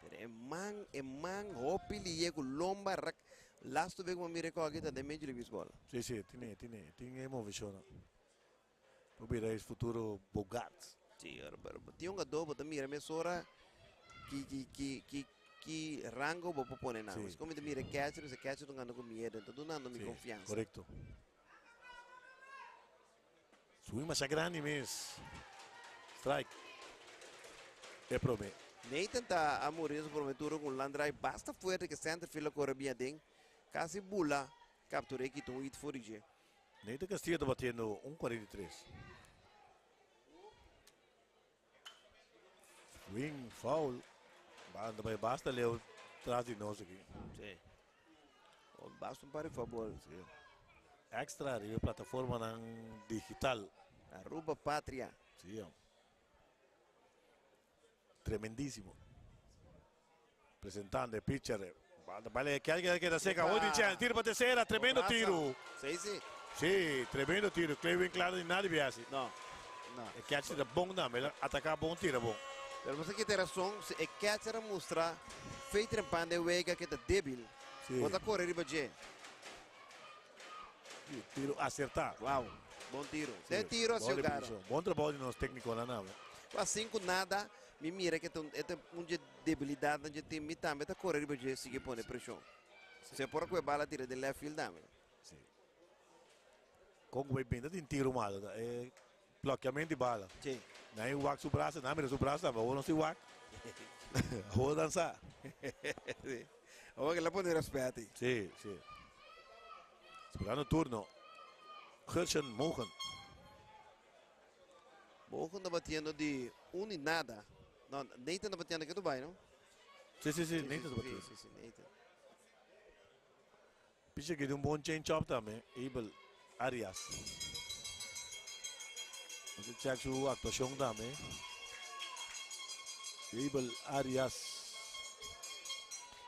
Pero e man, e man hopi liye cu lomba rak. Laatste week mo mira ko aki ta den Major League Baseball. Sí, sí, tiene, tiene, tiene movecion. Bo mira es futuro Bogaerts. Sí, pero, pero tin un jugador, bo ta mira mesora ki, ki, ki, ki, ki rango bo por pone nan. Sí. Como te mira catcher, ese catcher ta gana cu miedo, entonces dunando mi Sí, confianza. Correcto. Swing masha grandi mes. Strike. E prome. Nathan ta a muri su prome turno cu un line drive basta fuerte que center field a corre bien aden. Casi bula, capture quita un hit for dje. Nathan Castillo ta batiendo un 43. Swing, foul. Banda bai basta leu tras di nos aki. Sí. Oh, basta un par di foul. Sí. Extra riba plataformanan digital. Aruba Patria. Sí. Tremendísimo. Presentando el pitcher. Vale, que alguien queda seca. Opa. Hoy Chen, tiro para tercera, tremendo Braza. tiro. Sí, sí. Sí, tremendo tiro. Clevin Claro ni nadie ve así. No. No. E catcher ta bon tambe, el a ataca bon, tira bon. Pero bo sa ki ta e rason, si e catcher a mustra fei trempan den wega ke ta debil, Sí. bo ta kore riba dje. Sí, tiro acertá. Wow, bon tiro. Sí, Den tiro a bon siu gara. repeticion. Bon trabou di nos tecniconan tambe. Cu asin cu nada, mi mira ke ta un, e ta un dje debilidadnan dje team, mi tambe ta kore riba dje sigui pone presion. Si e por a cu e bala tira den left field tambe. Sí. Con cu bay binta tin tiro malo ta e blokeamento di bala. Sí. Nan e wak su brasa, nan mira su brasa tambe, awor no si wak. Awor dan sa. Sí. Awor ke la pone respet ei. Sí, sí. Esperando turno. Gerson Mogen. Mogen ta batiendo di un y nada. No, Nathan ta batiendo ke tu bay, no? Sí, sí, sí, Nathan ta batiendo. Sí, sí, sí, Nathan. Picha ki tin un bon change up tambe, Abel Arias. Nos a check su actuacion tambe. Abel Arias.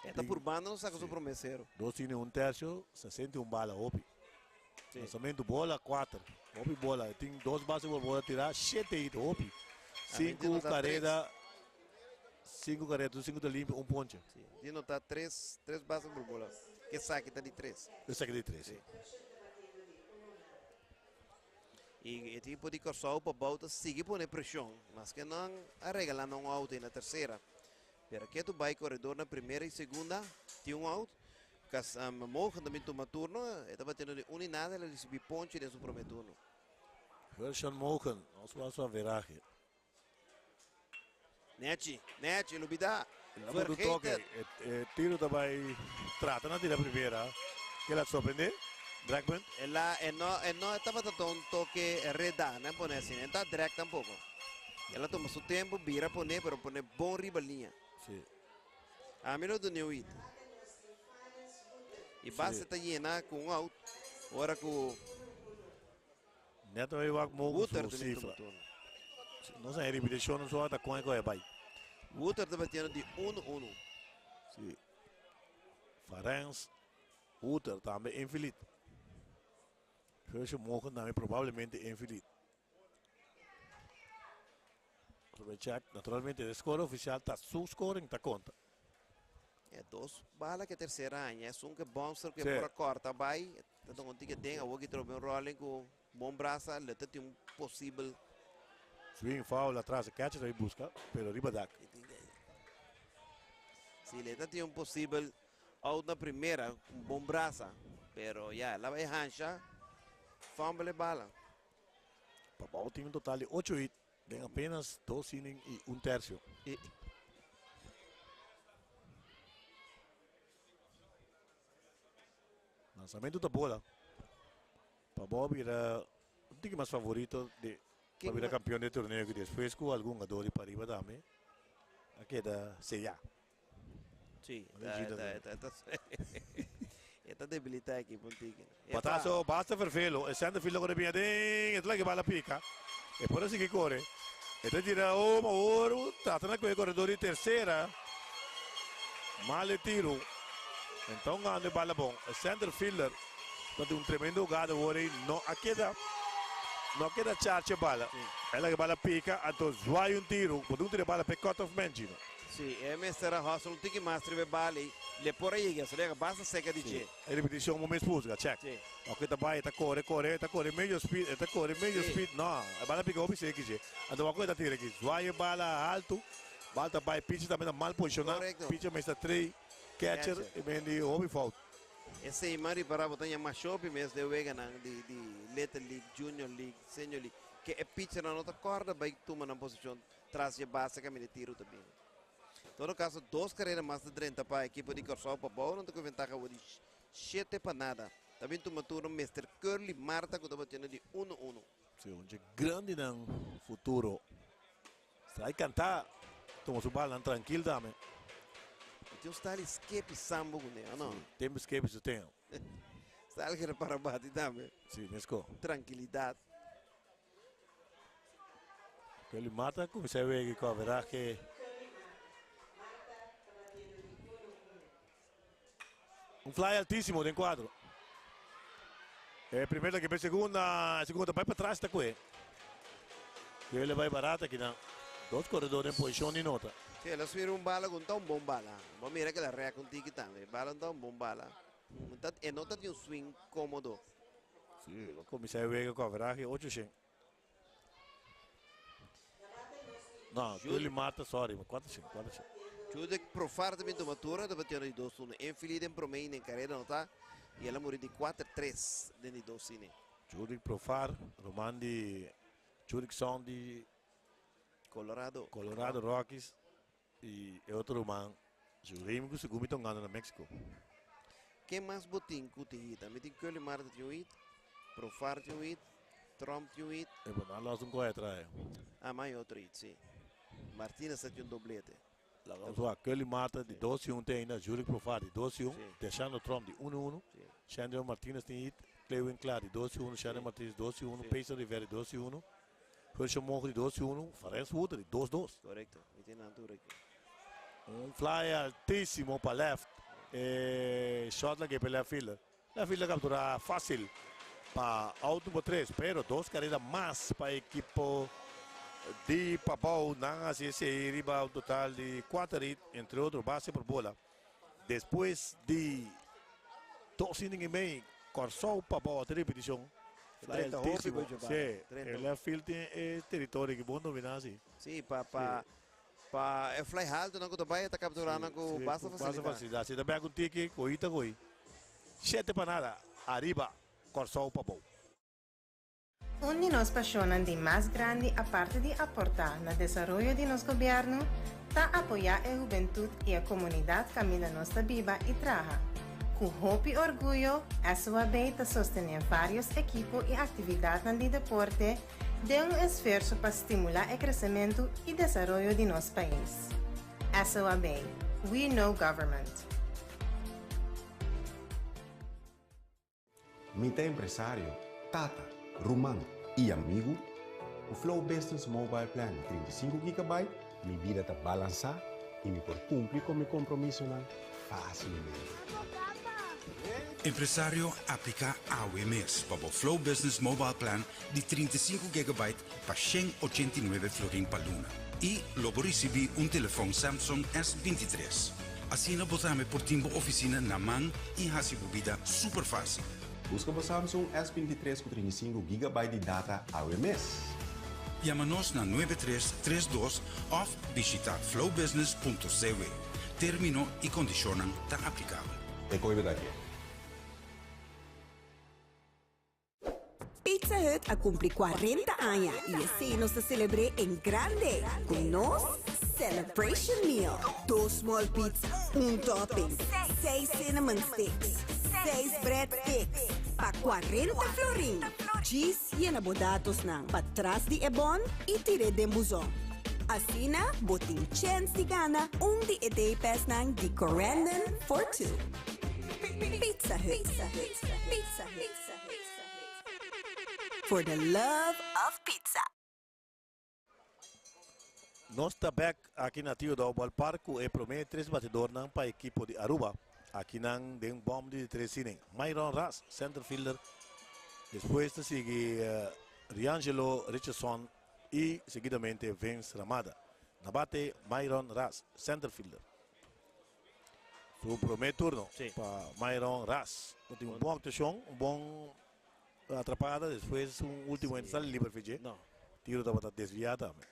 E ta purbando no saca su prome cero. Dos inning un tercio, 61 bala hopi. Sí. Lanzamento bola 4. Hopi bola. E tin dos base por bola tira, 7 hit hopi. 5 carrera. Sinku karera, tur sinku ta limpi, un ponche. Sí, di nota tres, tres base por bola. Ke saki ta di tres. E saki di tres, sí. I e ekipo di Kòrsou pa bou ta sigui pone preshon, maske nan a regalá nan un out na tersera. Pero ketu bai koredor na primera i segunda tin un out. Kas Mogen ta bin tuma turno, e ta batiendo di un i nada, el a risibí ponche den su promé turno. Gershon Mogen, nos wak su averahe. Nechi, Nechi, lubida. La por un toque. E tiro ta bay trata na tira primera. Ke la sorprende Blackman. El a, e no, e no tabata un toque reda, ne pone asina. E ta drek tampoco. El a tuma su tempo, bira pone, pero pone bon riba liña. Sí. Ami lo duna un hit. Y base ta llena cu un out. Ora cu Net oi wak mogu Wouter su ta bin cifra. tuma turno. Nos a repeticion nos wak ta con e coe bay. Wouter ta batiendo di 1-1. Si. Farens, Wouter tambe infilit. Herschel Morgan tambe probablemente infilit. Robert Jack, naturalmente de score oficial ta su scoring ta conta. E dos bala ke tercera aña. Esun ke Bomster ke Sí. por a corta bay. Ta don un tike den. Awor ki trobe un rolling ku bon brasa. Lo ta tin un posibel. Swing foul atras. E catcher ta bay busca, pero riba dak. Si, le ta tin un posibel out na primera. Un bon brasa. Pero ya, el a bay hansha. Fumble e bala. Pabao tin un total di ocho hit den apenas dos inning y un tercio. Lanzamento ta bola. Pabao bira un tiki mas favorito de pa bira campeon di e torneo aki despues cu algun jugador di pariba tambe a keda seya. Sí, e ta debilita ekipo un tiki. Batazo basta fervelo, e centerfield lo kore bien aden, e ta laga e bala pika, e por a sigui kore, e ta tira home awor, trata na kohe koredor di tercera, mal e tiro, enton gando e bala bon, e centerfielder ta tin un tremendo hugada awor ei, no a keda, no a keda charcha e bala, e laga e bala pika, anto zwaai un tiro, bo tin ku tira e bala pa e cut off man, Gino. Sí, e mester a hustle un tiki mas riba e bal ei. Le por a yega, so llega basta seca di dje. E repeticion bo mes busca, check. Sí. Oke ta bai, e ta core, core, e ta core medio speed, e ta core medio Sí. speed. No, e bala pica hopi seki dje. Anto wak ku e ta tira aki? Zwaai e bala haltu, bal ta bai, pitcher tambe ta mal posiciona. Correcto. Pitcher mester trei catcher, Catcher. e men di hopi fout. Esei man ripara bo ta yama shopi mes den weganan di di Little League, Junior League, Senior League, ke e pitchernan no ta corda bai tuma nan posicion Tras dje base kaminda e tiru ta bini. Todo kaso dos karera mas ta drenta pa ekipo di Kòrsou pa bou nan ta ku ventaha awor di shete pa nada. Ta bin tuma turno Mister Curly Marta ku ta batiendo di uno uno. Si un dje grandinan futuro. Strai kanta tuma su balnan trankil dame. E tin un style di skepi sambo kuné o no? Si, tempu skepi su ten. Style kere para bati tambe. Si, mesko. Trankilidat. Kelly Mata cuminsa e wega cu averahe un fly altisimo den cuadro. E primera ta kibra segunda, e segunda ta bai patras ta cue. Ke le bai barata akinan. Dos koredor den posishon di nota. Sí, el a swir un bala ku no ta un bon bala. Bo mira ku el a rèk un tiki tambe. E bala no ta un bon bala. E no ta tin un swing kómodo. Sí, el a kuminsá e wega ku averahe ocho shen. No, Curly Marta, sorry, ma kuater shen, kuater shen. Judek Profar ta bin tuma turno, ta batiendo di dos uno. Enfili den promé inning, karera no ta, i el a muri di kuater tres den di dos inning. Judek Profar, ruman di Jurickson di Colorado. Colorado Rockies i e otro ruman Juremi ku segun mi ta hungando na Mexico. Ken mas bo tin ku tin hit? Mi tin Curly Marta tin un hit, Profar tin un hit, Tromp tin un hit. E bo nan los un koe atrás. Ah, mas otro hit, sí. Martinez ta tin un doblete. Laga nos wak, Curly Marta di dos i un te ainda, Jurick Profar di dos i un, Deshando Tromp di uno i uno, Shandro Martinez tin hit, Clewin Klaar di dos i uno, Shandro Martinez dos i uno, Payson Rivera di dos i uno, Herschel Monge di dos i uno, Farens Wouter di dos dos. Correcto, mi tin nan tur aki. Un fly altísimo pa left. E shot la gepe left fielder. Left fielder captura fácil pa out number 3, pero dos carrera mas pa equipo di Pabao. Nan haci esey riba un total di 4 hit, entre otro base por bola. Despues di dos inning y mei, Kòrsou Pabao ta repeticion. Fly altísimo. Sí, e left field tin e territorio ki bon domina si. Sí, pa pa pa e fly halto nan ku ta bai e ta kapturá nan ku basta fasilidat. Basta fasilidat. Si ta bek un tiki, kohi ta kohi. Shete pa nada, ariba Kòrsou Pabao. Un di nos pasionnan di mas grandi aparte di aporta na desaroyo di nos gobierno ta apoya e hubentud y e comunidad caminda nos ta biba y traha. Cu hopi orguyo SOAB ta sostene varios ekipo y actividadnan di deporte den un esfuerso pa stimula e crecemento y desaroyo di nos pais. SOAB, We Know Government. Mi ta empresario, tata, ruman i amigu. Ku Flow Business Mobile Plan di 35 gigabyte, mi bida ta balansá i mi por kumpli ku mi kompromisonan fásilmente. Empresario, apliká awe mes pa bo Flow Business Mobile Plan di 35 gigabyte pa 189 florin pa luna i lo bo risibí un telefòn Samsung S23. Asina bo tambe por tin bo ofisina na man i hasi bo bida super fásil. Buska bo Samsung S23 ku 35 gigabyte di data awe mes! Yama nos na 9332 òf bishitá flowbusiness punto cw. Término i kondishonnan ta aplikabel. E koe bo ta ke? Pizza Hut a cumpli 40 aña y esey nos ta celebr'é en grande cu nos Celebration Meal. Dos small pizza, un topping, seis cinnamon sticks, seis bread sticks pa 40 florin. Djis yena bo datosnan patras di e bon y tir'é den buzon. Asina bo tin chens di gana un di e day passnan di Corendon for Two. Pizza Hut. Pizza Hut. For the love of pizza. Nos ta bek aki na Tio Dou Ballpark ku e prome tres batidornan pa ekipo di Aruba. Akinan den bom di tres inning. Myron Ras, center fielder. Despues ta sigui Riangelo Richardson y seguidamente Vince Ramada. Na bate Myron Ras, center fielder. Su prome turno pa Myron Ras. No tin un bon actuacion, un bon atrapada. Despues un ultimo ente sali liber fe dje. Tiro tabata desvia tambe.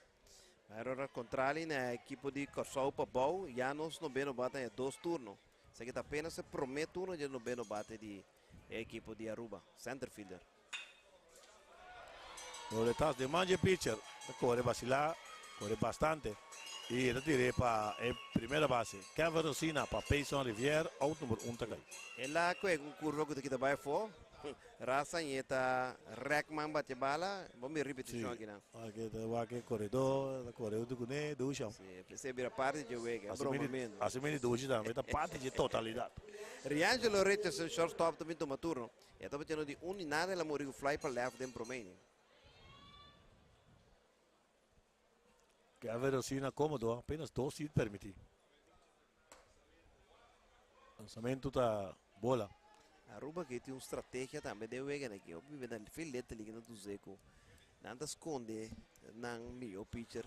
Myron Ras contrali na ekipo di Kòrsou pa bou. Ya nos noveno bate e dos turno. Esaki ta apenas e prome turno dje noveno bate di e ekipo di Aruba. Center fielder. Roletas den man dje pitcher ta kore basila, kore bastante y e ta tir'é pa e primera base. Kevin Rosina pa Payson Rivier, out number un ta kai. E la koe ku kurva ku ta kita bai afó. Raza y e ta rèk man bati e bala. Bo mira ripetishon aki nan. Aki ta wak e koredó, ta kore huntu kuné, dushi. Si, p'esei bira parti dje wega, e broma mendo. Asi mini dushi tambe ta parti dje totalidat. Riangelo Richardson, shortstop, ta bin tuma turno. E tabata yendo di un i nada el a muri ku fly pa left den prome inning. Kevin Rosina komodo, apenas dos hit permití. Lanzamentu ta bola. Aruba ke tin un strategia tambe den wega aki. Hopi bida filete liga na duse ku. Nan ta skonde nan mihó pitcher.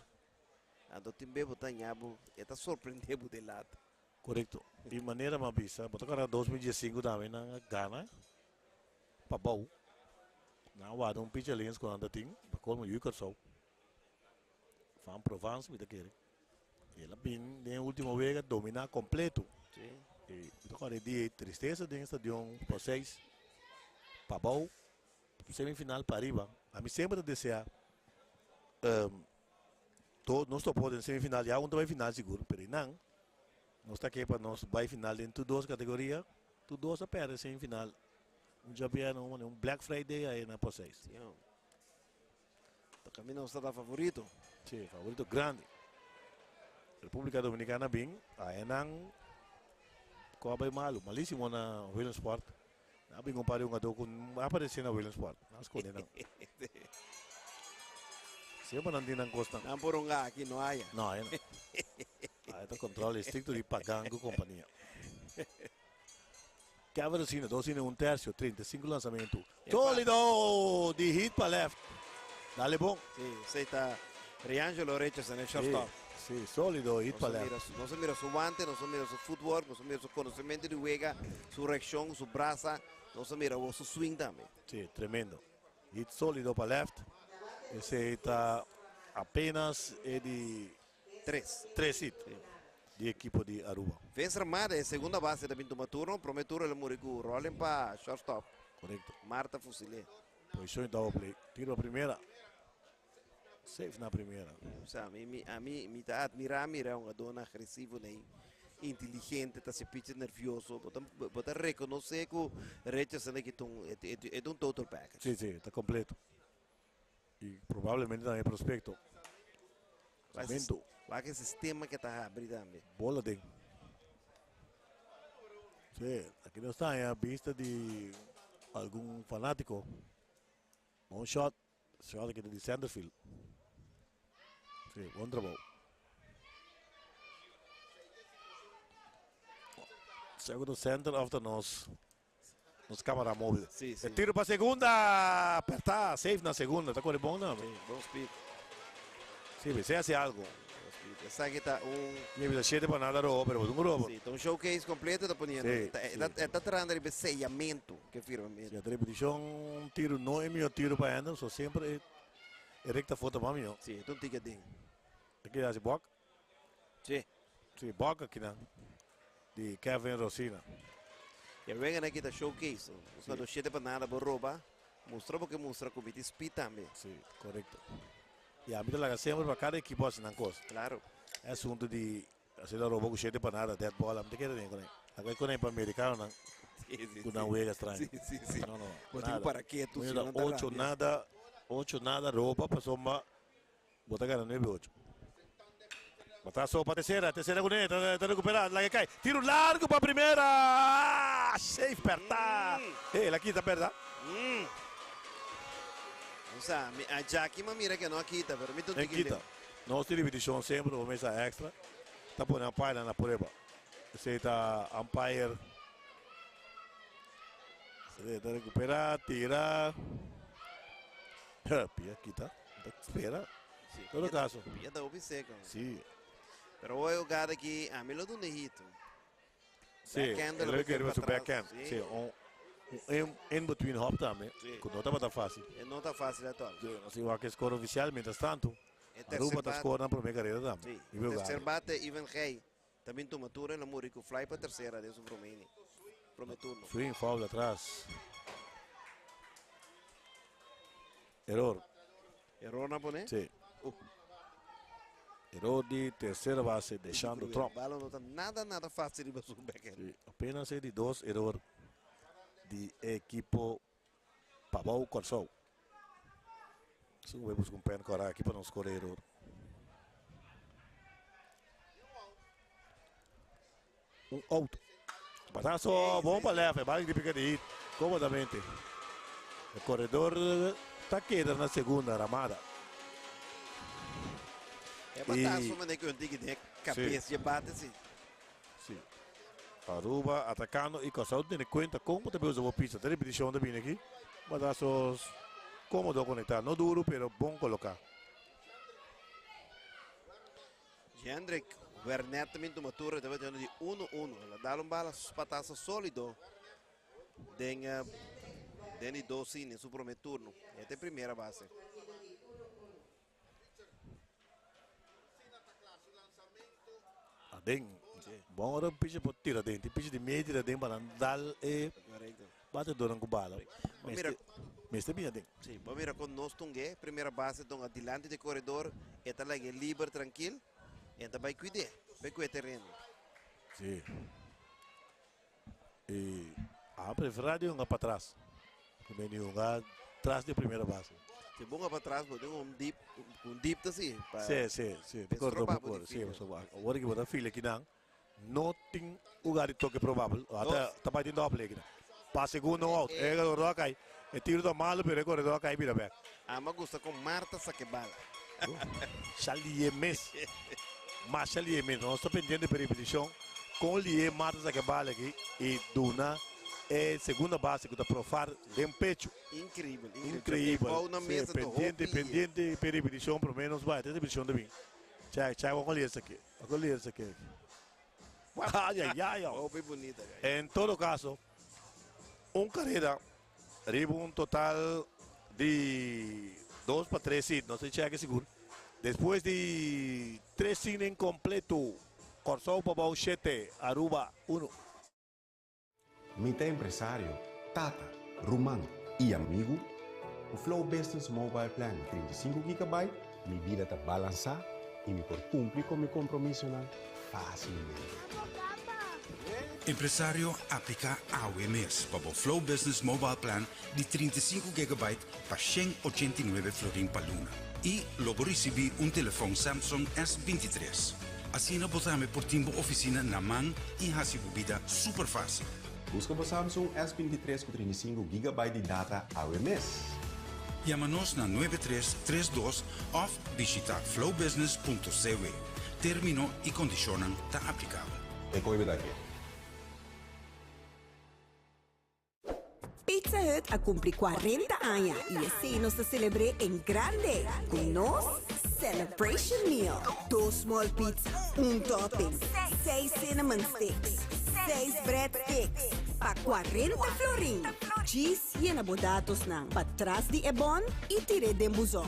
Anto tin be bo ta haña bo, e ta sorprendé bo den lat. Korekto. Di manera mi a bisa, bo ta kòrda 2015 tambe nan a gana Pabou. Nan a wada un pitcher lins ku nan ta tin, pa kolmo yu Kòrsou. Van Provence mi ta kere. El a bin den e ultimo wega dominá kompleto. I mi ta kòrda e dia ei tristesa den e stadion pa seis Pabou semifinal pa ariba. Ami semper ta desea to nos topo den semifinal ya un ta bai final sigur pero einan nos ta ke pa nos bai final den tur dos kategoria tur dos a perde semifinal un djabièrnè un black friday aye na por seis. Ta caminda nos ta ta favorito. Sí, favorito grandi. República Dominicana bin, aenan cu a bay malo, malísimo na Williamsport. Nan a bin un par di hungador cu no a aparece na Williamsport. Nan a sconde nan. Semper nan tin nan cosnan. Nan por hunga aki, no haya. No haya no. Aya ta control estricto di Pagan cu compania. Kevin Rosina, dos inning un tercio, 35 lanzamento. Solido di hit pa left. Dale bon. Sí, esey ta Riangelo Richardson, e shortstop. Sí, sí, solido hit pa left. Nos a mira su guante, nos a mira su footwork, nos a mira su conocimiento di wega, su reaccion, su brasa, nos a mira su swing tambe. Sí, tremendo. Hit solido pa left. Esey ta apenas e di Tres. Tres hit di ekipo di Aruba. Vince Ramada e segunda base ta bin tuma turno. Prome turno el a muri ku rolling pa shortstop. Korekto. Marta fusil'é. Posishon di double play. Tiro pa primera. Safe na primera. Sa, mi, mi, ami, mi ta admirá mira un hungadónan agresivo nei, inteligente, ta hasi picha nervioso. Bo ta, bo ta rekonosé ku Richardson aki ta un, e, e ta un total package. Sí, sí, ta kompleto. Y probablemente tambe prospecto. Lamento. Wak e sistema ke ta habri tambe. Bola den. Sí, aki nos ta haña bista di algun fanátiko. Bon shot. Shot aki ta di centerfield. Sí, bon trabou. Segundo center of ta nos Nos camara móvil. Sí, sí. E tiro pa segunda. Apertá. Safe na segunda. Ta kore bon na. Sí, bon speed. Sí, mester hasi algo. Bon speed. Esaki ta un. Mi bisa shete pa nada robo, pero bo tin un robo. Sí, ta un showcase completo ta poniendo. Sí, Ta, sí. ta, ta, ta trahando riba e seyamento ke firmamento. Sí, repeticion tiro no e mihor tiro pa Anderson, so semper e, e recta foto mas mihor. Sí, ta un tiki aden. Ta keda hasi bok? Sí. Sí, bok akinan di Kevin Rosina. E weganan aki ta showcase. Nos no shete pa nada bo roba. Mustra bo ke mustra ku mi tin speed tambe. Sí, korekto. I ami ta laga semper pa kada ekipo hasi nan kos. Klaro. E asuntu di hasi la roba ku shete pa nada, dead ball, ami ta kere den kuné. Laga e kuné pa amerikanonan ku nan wega straño. Sí, sí, sí. No, no, Bo tin nada. para ketu, Bo si ta no ta ocho rabia. nada, ocho nada roba pasobra Bo ta gana nuebe ocho. Batazo pa tercera, tercera kuné, ta ta recupera, laga kai. Tiro largo pa primera! Safe perta. Hey, el a kita perta. No sa, mi a Jackie ma mira ke no a kita, pero mi ta un En tiki kita. leu. Nos tin repeticion semper un mesa extra. Ta pone umpire na prueba. Esey ta umpire. Ta recupera, tira. Pia kita. Ta spera. Sí, Todo caso. Pia ta hopi seco. Sí. Pero hoy jugada aquí, a mí lo duna hito. Sí, Backhand el lo lo quiere pa su atrás. backhand. Sí. Sí, un, un in, in between hop tambe. Sí. Ku no tabata fácil. E no ta fácil at all. Sí, nos iba que score oficial, mientras tanto, E tercer Aruba ta bate. score na primer carrera tambe. Sí. Y veo Tercer gana. bate, Ivan Gey. También toma turno en la muri ku fly pa tercera de su prome inning. Prome turno. Swing foul atrás. Error. Error na pone? Sí. Error di tercera base de Shandro Trump. Balo no ta nada, nada fácil riba su backhand. Sí, apenas e di dos error di equipo Pabou Kòrsou. Su bai busca un pen kòrá aki pa nos kore error. Un out. Batazo bon pa left, e bala di pica di hit cómodamente. E corredor ta keda na segunda ramada. E batazo mane ku un tiki den kabes dje bate si. Si. Aruba atacando y Kòrsou tene cuenta con bo ta usa bo pista. Ta repeticion ta bini aki. Batazo. Kómodo konektá, no duru pero bon koloká. Jendrick Wernet ta bin tuma turno, e ta batiendo di uno uno. El a dal un bala patazo sólido den den di dos inning, su promé turno. E ta e primera base. Aden. Bon ora un pichi por tira den. Tin pichi di medio tira den pa nan dal e batedornan ku bala. Mester mester bin aden. Sí, bo mira kon nos tung'é primera base don adilanti di koredor e ta lag'é liber trankil en ta bai kuid'é, bai kue tereno. Sí. E a preferá di hunga patras. Ku di hunga tras di primera base. Si bo hunga patras bo tin un dip, un dip ta si. Pa Sí, sí, sí. pa Por stropa por bo di sí, field. so, awor ki bo ta fila kinan, no tin lugar di toke probabel. Ata Dos. ta bai tin doble kinan. Pa segundo out. E koredor a kai. E tiro ta malo, pero e koredor a kai bira bek. Ama gusta kon Marta sake bala. Sha lié mes. Masha lié mes. Nos ta pendiente pa repeticion. Con lié Marta sake bala aki y duna e segunda base cu ta profar den pecho. Increíbel, increíbel. Increíbel. Bou na Sí, mesa ta pendiente, hopi lié. pendiente pa repeticion, por lo menos bai. Te repeticion ta bin. Check, check, con lié esaki. Con lié esaki. Ay, ay, ay, ay. Hopi bunita, guys. En todo caso, un carrera riba un total di 2 pa 3 hit, no sé check seguro. Despues di 3 inning completo, Kòrsou Pabou 7, Aruba 1. Mi ta empresario, tata, ruman i amigu. Ku Flow Business Mobile Plan 35 GB, mi bida ta balansá i mi por kumpli ku mi kompromisonan fásilmente. Empresario, apliká awe mes pa bo Flow Business Mobile Plan di 35 GB pa 189 florin pa luna. I lo bo risibí un telefòn Samsung S23. Asina bo tambe por tin bo ofisina na man i hasi bo bida super fásil. Buska bo Samsung S23 ku 35 GB di data awe mes. Yama nos na 9332 òf bishitá flowbusiness.cw. Término i kondishonnan ta aplikabel. E koi aki. Pizza Hut a kumpli 40 aña i asina nos ta selebrá en grande ku nos Celebration Meal. Dos small pizza, un topping, seis cinnamon sticks, seis breadsticks, pa 40 florin. Cheese yena bo datosnan patras di e bon i tir'é den buzon.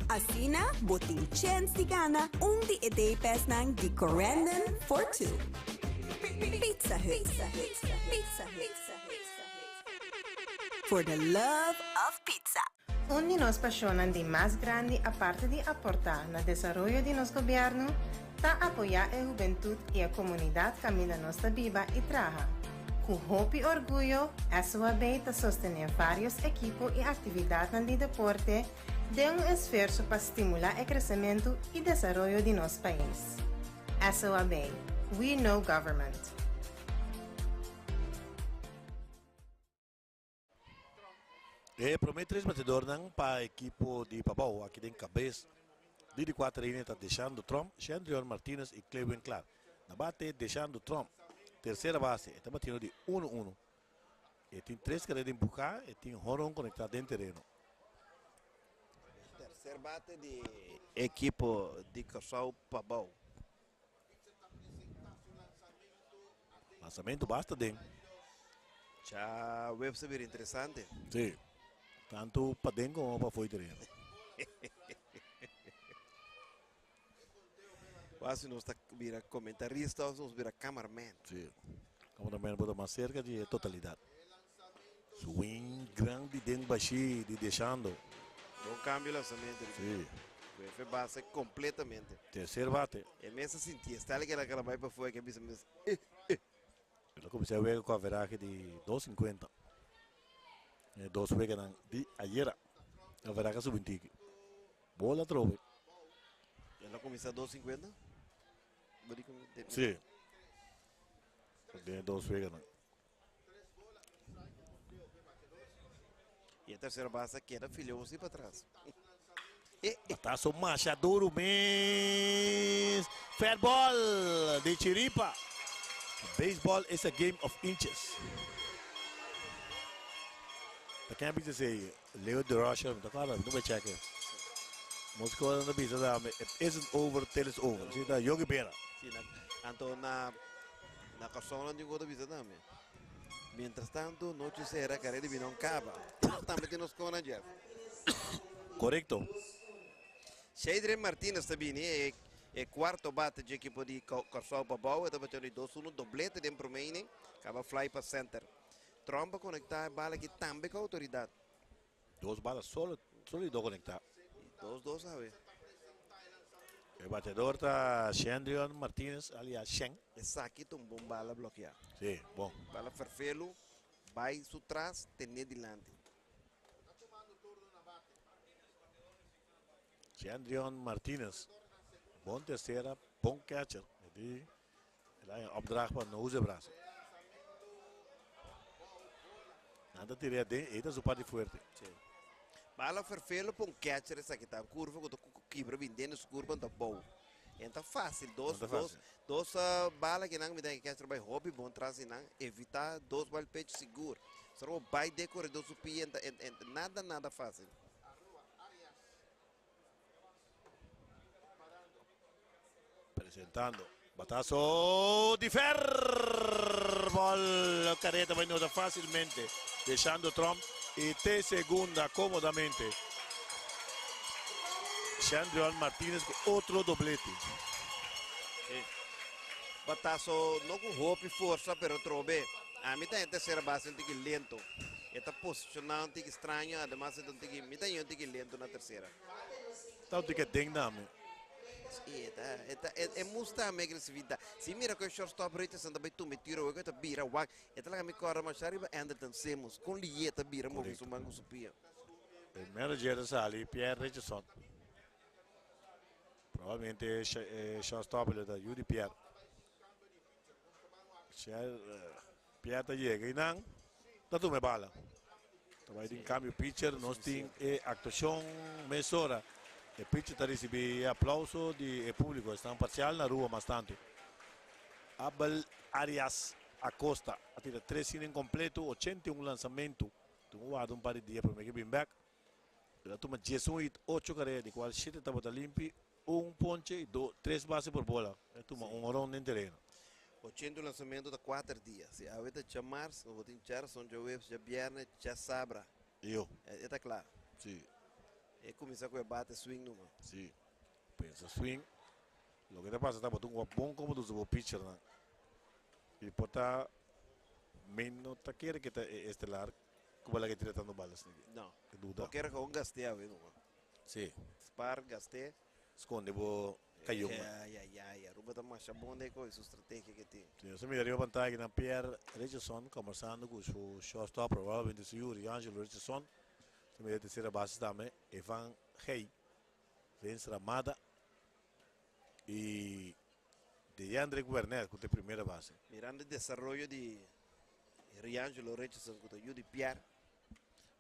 Asina, bo tin chèns di gana un di e day pass nan di Corendon for two. Pizza Hut. Pizza Hut. For the love of pizza. Un di nos pashonnan di mas grandi, aparte di aportá na desaroyo di nos gobièrnu, ta apoyá e hubentut i e komunidat kaminda nos ta biba i traha. Ku hopi orguyo, SOAB ta sostené vários ekipo i aktividatnan di deporte den un esfuerso pa stimulá e kresementu i desaroyo di nos pais. SOAB, We Know Government. E promé tres batedornan pa ekipo di Pabou aki den kabes di di kuater inning ta Deshando Tromp, Shendrion Martinez i Clewin Clark. Na bate Deshando Tromp, tersera base, e ta batiendo di 1-1. E tin tres karera empuhá, e tin honron konektá den tereno. Terser bate di ekipo di Kòrsou Pabou. Lansamentu basta den. Cha web sa bira interesante. Sí. Tantu paden komo pafó di tereno. Quasi nos ta bira komentarista òf nos bira cameraman. Sí. Cameraman por ta mas serka di e totalidat. Swing grandi den bashí di Deshando. Bon kambio lansamentu. Sí. Fue base kompletamente. Terser bate. E mes a sinti, está que ela vai para fora que bisa mes. El a kuminsá wega ku averahe di 2.50. E dos weganan di ayera. Averahe a subi un tiki. Bola trobe. El a kuminsá 2.50? Sí. Den dos weganan. I e tersera base keda filioso pa atras. Bataso masha duru mes. Fair ball di Chiripa. Baseball is a game of inches. Ta ken bisa sei. Leo Durocher, mi ta kòrda, mi ta bai chèk e. Moscow nan ta bisa tambe, it isn't over till it's over. Si ta Yogi Berra. Si, na, anto na, na Kòrsou nan tin ku ta bisa tambe. Mientras tanto, nochi sera, kare di bini kaba. Nos tambe tin nos kona, Jeff. Korekto. Shadren Martinez ta bini, e, e kuarto bate dje ekipo di Kòrsou pa bou. E ta batiendo di 2-1, doblete den promé inning. Kaba fly pa center. Tromp a konektá e bala aki tambe ku outoridat. Dos bala solo, solido konektá. 2-2 awe. E bateador ta Shendrion Martinez, alias Shen. Esaki ta un bon bala blokeá. Si, bon. Bala ferfelu, bai su tras, ten'é dilanti. Shendrion Martinez, bon tercera, bon catcher. E di, el a haña opdracht pa no usa e brasa. Nan ta tira aden, ei ta su parti fuerte. Sí. Bala ferfelu pa un catcher esaki ta un curva ku ta kibra bin den su curva ta bou. En ta fácil, dos, No ta dos, fácil. dos bala que nan mi ta catcher bai hopi bon tras di nan, evita dos bal pitch sigur. Solo bai de corredor su pia en ta, en, en, nada, nada fácil. Presentando. Batazo di fair ball. Careta vai nota fácilmente. Deixando Trump y te segunda cómodamente. Chandrion Martinez con otro doblete. Sí. Batazo no ku hopi forsa, pero trobe. A mi ta en tercera base un tiki lento. E ta posicionado un tiki extraño, ademas e ta un tiki, mi ta un tiki lento na tercera. Ta un tiki ding name. Sí, ta, ta, e, e musta mi agresividad. Si mira ku e shortstop Richardson ta bai tumba e tiro, ku ta bira wak. E ta laga mi kòrda masha riba Andrelton Simmons. Kon lié ta bira move su man ku su pia. El manager sali Pierre Richardson. Probablemente shortstop ta Yuri Pierre. Pierre ta yega i nan ta tuma e bala. Ta bai tin cambio pitcher, nos tin e actuacion mesora. E pitcher ta recibi aplauso di e publico. Están parcial na Aruba mas tanto. Abel Arias Acosta a tira 3 innings completo, 81 lanzamento. Tin guarda un par di dia pa ke bin back. El a tuma 11 hit, 8 carrera, di cual 7 tabata limpi, un ponche y 2, 3 base por bola. El a tuma un honron den tereno. 80 lanzamento ta 4 dia. Si awe ta djamars, nos tin djarason, djaweps, djabièrnè, djasabra. Yo. E ta kla. Si. E kuminsá ku e bate swing numa. Si. Pensa swing. Loke ta pasa ta un bon como do pitcher nan. I por ta no ta kere ku ta estelar ku bala ku tira tantu balas niki. No. Ke duda. No kere ku gast'é awe numa. Si. Spar gast'é. Skonde bo kayong. Ai, ai, ai. Aruba ta masha bon de ku su strategia ku tin. Si, nos mira riba pantaya na Pierre Richardson kombersando ku su shortstop, probablemente su Yuri Angelo Richardson. Nos mira tersera base tambe Evan Gey, Vince Ramada i Deandre Werner ku ta primera base. Mirando e desaroyo di Riangelo Richardson ku ta yu di Pierre.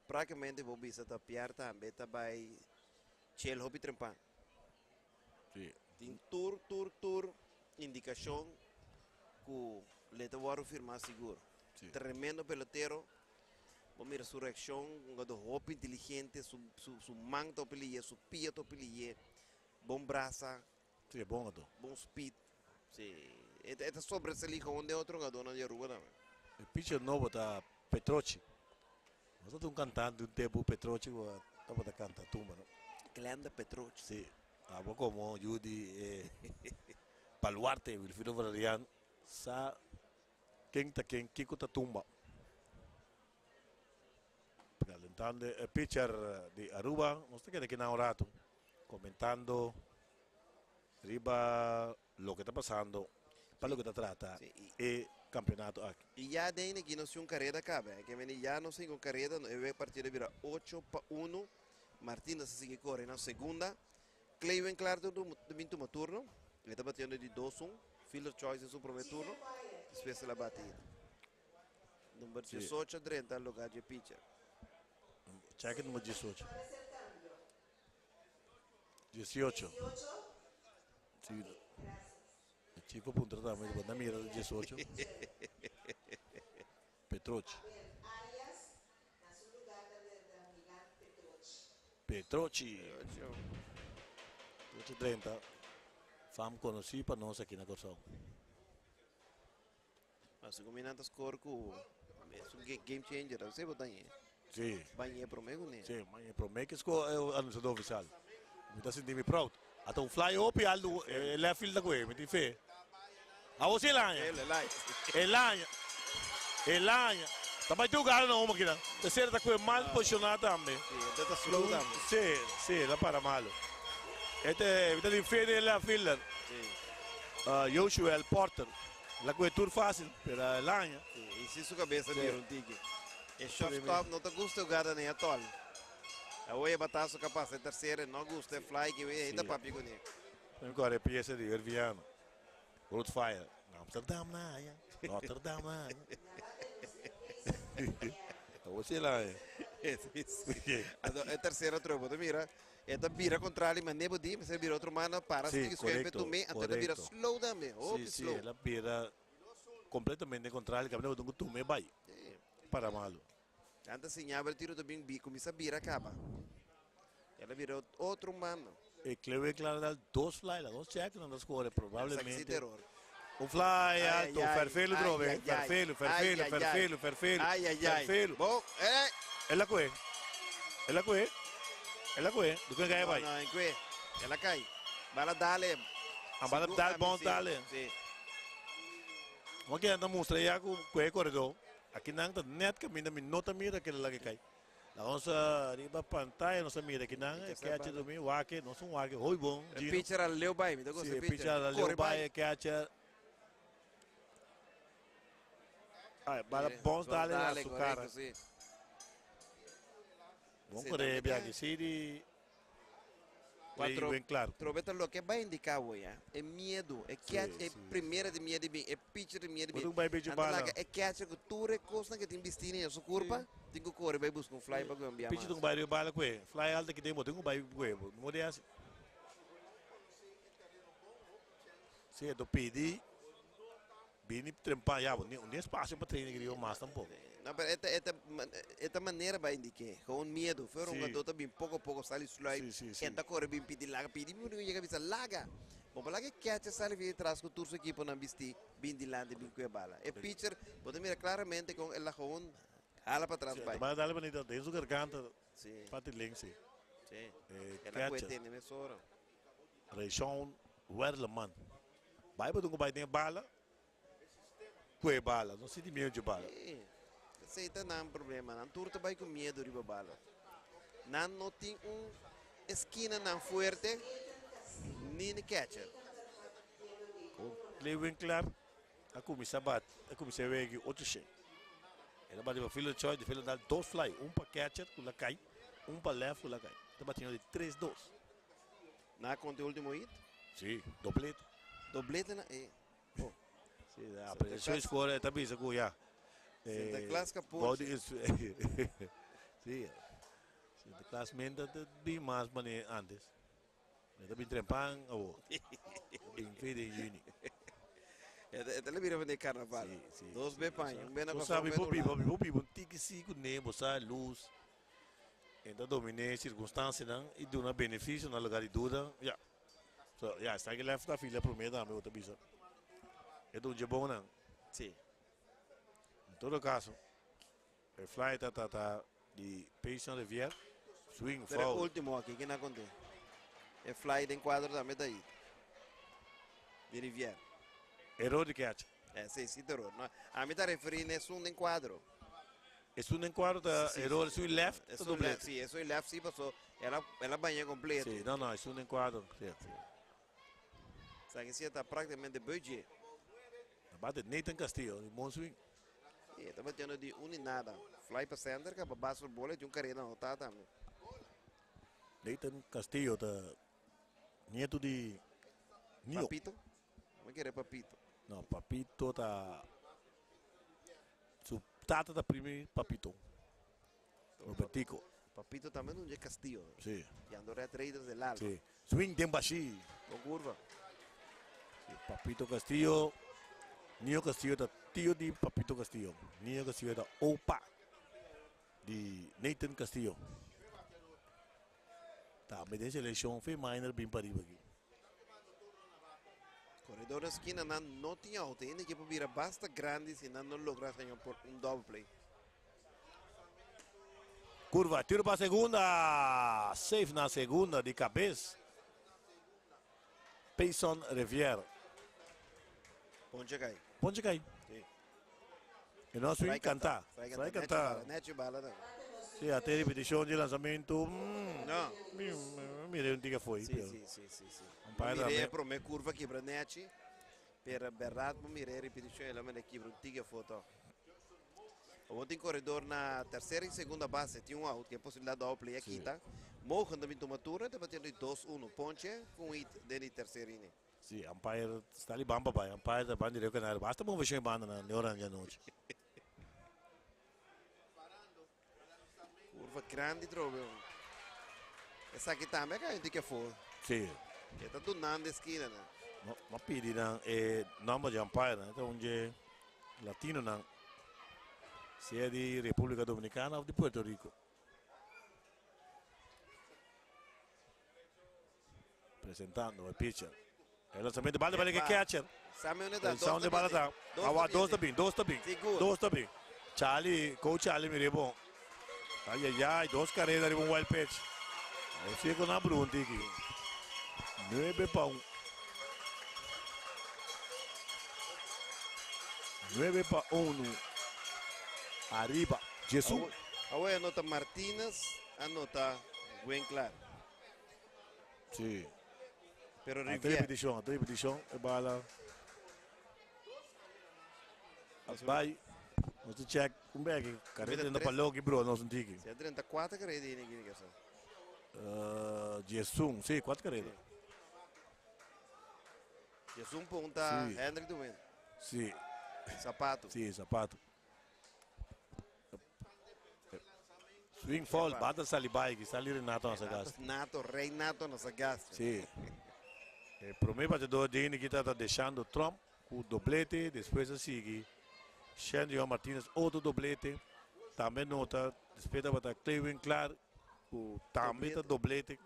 Práktikamente bo bisa ta Pierre tambe ta bai Chel hopi trempan. Si. Tin tur, tur, tur indikashon ku le ta wòrdu firmá sigur. Si. Tremendo pelotero. Bo mira su reakshon, un hungadó hopi inteligente, su, su, su man ta hopi lié, su pia ta hopi lié, bon brasa, Si, bon hungadó. Bon speed. Si, e ta sobresalí gewoon den otro hungadónan di Aruba tambe. E pitcher nobo ta Petrochi. Nos ta un kantante un tempu Petrochi ku tabata kanta tumba, no? Glenda Petrochi. Si. Abo komo yu di e Baluarte, Wilfrido Valerian, sa ken ta ken, kiko ta tumba. Calentando e pitcher di Aruba, nos ta keda aki na un rato, komentando riba loke ta pasando, pa loke ta trata e kampeonato aki. I ya den aki nos tin un kareda kaba. Ke meni ya nos tin un kareda, e partido bira 8-1. Martinez a sigui kore na segunda. Clayton Clark tambe tuma turno. E ta batiendo di 2-1. Fielder choice den su promé turno. Despues el a bati. Number 18 30 lugá di pitcher. Check number 18. 18. Si. E chico puntra tambe, banda mira 18. Petrochi. Petrochi. Petrochi drenta. Fam konosí pa nos aki na Kòrsou. Ma segun mi nan ta score ku es un game changer. A bo dañ'é. Sí. Bañ'é promé kuné. Sí, bañ'é promé ku score e anunsiador ofisial. Mi ta sinti mi proud. Ata un fly hopi altu e left field ta kohe. Mi tin fe. Awor si el haña. El haña. El haña. Ta bai tur gana na home akinan. Tercera ta kohe mal posishoná tambe. Sí, e ta slow tambe. Sí, sí, el a para malo. E ta, mi ta tin fe den e left fielder. Sí. Joshua Porter. El a kohe tur fácil, pero el haña. Sí, i si su kabesa bira un tiki. E shortstop no ta gusta hugada den e tòl. Awor e bataso ka pasa e tercera, e no gusta e fly ki e ta papia kuné. Mi kore piesa di Erviano. Road Fire. Amsterdam na haya. Rotterdam na haya. Awor si el haya. Anto e tercera trobo ta mira, e ta bira contrali ma nebo di, mester bira otro mano para Sí, sigui schuif correcto, tumé, anto e ta bira correcto. slow tambe, hopi Sí, sí, slow. el a bira completamente contrali, caminda bo tin cu tumé bai. Para malo. Nan ta siñaba el tiro ta bin bi cuminsa bira caba. El a bira otro mano. E Cleo Clara dal dos fly, la dos check nan ta score probablemente. Esaki si terror. Un fly alto, Ferfelu trobe, Ferfelu, Ferfelu, Ferfelu, Ferfelu, Ferfelu. Bo, eh. El a cohe, el a cohe, el a cohe, du ken No, bai. no, en cohe. El a cay. Bala dale. A bala dal bon dale. Si. Bo ke ta mustra ya cu cohe corredor. Aki nan ta net caminda mi no ta mira kila la ke kai. La nos riba pantaya nos ta mira aki nan e catcher dumi wak nos un wak hoy bon E pitcher a leu bai mi ta gosta e pitcher. Si e pitcher a leu bai e catcher. Ay bala bons dale na su cara. Bon kore biaha si di Cuatro, ben claro. Trobe ta loke bai indica awo ya. E miedo, e catch, e primera di miedo bin, e pitcher di miedo bin. Bo bai becho Anta bala. laga e catcher cu tur e cosnan cu tin bisti na su curpa, tin cu core bai busca un fly pa cu envia Pitcher mas. tin cu bai riba bala cu e. Fly alto aki den bo tin cu bai cu e. Bo no de haci. Si e to pidi. Bini trempa ya bo ni espacio pa train riba mas tampoco. No, pero esta, esta, esta manera ba indique, con miedo, fuera un gadota bin poco poco sali sluip, enta corre bin pidi laga, pidi mi llega bisa laga. Bom, pa laga catcher sali via atrás con tur su equipo nan bisti, bin dilante, bin kue bala. E pitcher, bo ta mira claramente con el la gewoon hala pa atrás bai. Ba dale bonito, den su garganta, parti links, si. Si. E El a catcher. tene mesora. Rayshon Werleman. Bai bo tin ku bai den e bala, ku e bala. No sinti miedu dje bala. Sí, esei ta nan problema. Nan tur ta bai ku miedu riba bala. Nan no tin un eskina nan fuerte ni ni catcher. Kon Clay Winkler a kuminsá bat, a kuminsá e wega ocho shen. El a bati pa fielder choice, di fielder dal dos fly, un pa catcher ku la kai, un pa left ku la kai. Ta batiendo di tres dos. Na konta e ultimo hit? Sí, doblete. Doblete na e. Oh. Sí, apreciación y score ta bisa ku ya. Sinterklaas kapot. Body is Sí. Sinterklaas menta ta bin mas mane antes. Me ta bin trempan awo. Bin fin di juni. E ta bira mane carnaval. Sí, sí. Dos be paña, un be na Bo Kòrsou, sabi un be bo na biba, Hulanda. bo biba un tiki si ku ne, bo sa luz. E ta dominé sirkunstansianan i duna benefisio na lugar di duda. Ya. So, ya, esaki left ta fila promé tambe bo ta bisa. E ta un dje bon nan. Sí. En todo caso, e fly ta ta di Payson Rivier. Swing Pero e foul. ultimo aki, ken a konté? E fly den kuadro tambe ta ahí. Di Rivier. Error di catcher. Eh, sí, sí, error. No, ami ta referí na esun den kuadro. Esun den kuadro ta error, esun left ta Esun doblete. left, sí, esun left sí pasó, el a, el a baña completo. Sí, no, no, esun den kuadro, sí. Sa ki sí ta prácticamente budget. Ta bate Nathan Castillo, di bon swing. Sí, e ta batiendo di un y nada. Fly pa center, kaba bas por bola, di un carrera anotá tambe. Nathan Castillo ta nieto di Nio. Papito? Mi kere Papito. No, Papito ta su tata ta primi Papito. Robertico. Papito tambe un dje Castillo. Sí. Y ando Red Raiders del Alba. Sí. Swing den bashi. Con curva. Sí, Papito Castillo. Nio Castillo ta tio di Papito Castillo. Nio Castillo ta opa di Nathan Castillo. Tambe den selekshon fe minor bin pariba aki. Koredor na skina nan no tin out. E ekipo bira basta grandi si nan no logra haña por un double play. Curva, tiro pa segunda. Safe na segunda di cabes. Payson Rivière. Ponche cai. Ponche cai. Si. E no swing canta. Strike canta. Nechi bala tambe. Si, a te repeticion di lanzamento. No. Mire un tica foi. Si, si, si, si, si. Mire prome curva kibra nechi. Pero berdad bo mire repeticion el a manda kibra un tica foto. Awor tin corredor na tercera y segunda base. Tin un out que posibilidad double play a kita. Mogen también tuma turno. Te batiendo di 2-1. Ponche con un hit den di tercer inning. Si, umpire sta li ban papá. Umpire ta ban directo na. Basta movecion e banda na ora di anochi. Curva grandi trobe. Esaki tambe a cay un tiki afo. Si. E ta dunando e skina nan. No, no pidi nan e nomber di umpire nan. E ta un dje latino nan. Sea di Republica Dominicana of di Puerto Rico. Presentando e pitcher. E lanzamento bala bala ke catcher. El sound de bala ta. Awa dos ta bin, dos ta bin. Dos ta bin. Charlie, coach Charlie mire bon. Ay ay ay, dos carrera riba un wild pitch. Ahí sí con abru un tiki. 9 pa 1. 9 pa 1. Arriba. Jesus. Awe anota Martinez, anota Gwen Clark. Sí. Pero A Rivier. repeticion, a repeticion, e bala. Bai. Nos ta check un beki. Carrera tenda pa Loki, bro, nos un tiki. Si a 34 carrera di ini kini 11, sí, 4 carrera. 11 punta Sí. Hendrik de Wind. Sí. Zapato. Sí, Zapato. Swing foul, bata sali bai, sali Renato na Sagasti. Nato, Renato na Sagasti. Sí. E prome batedor di inning ta deixando Trump com doblete, despues a sigui Shandrion Martinez otro doblete, tambe nota, despues tabata Clewin Clark cu tambe ta doblete,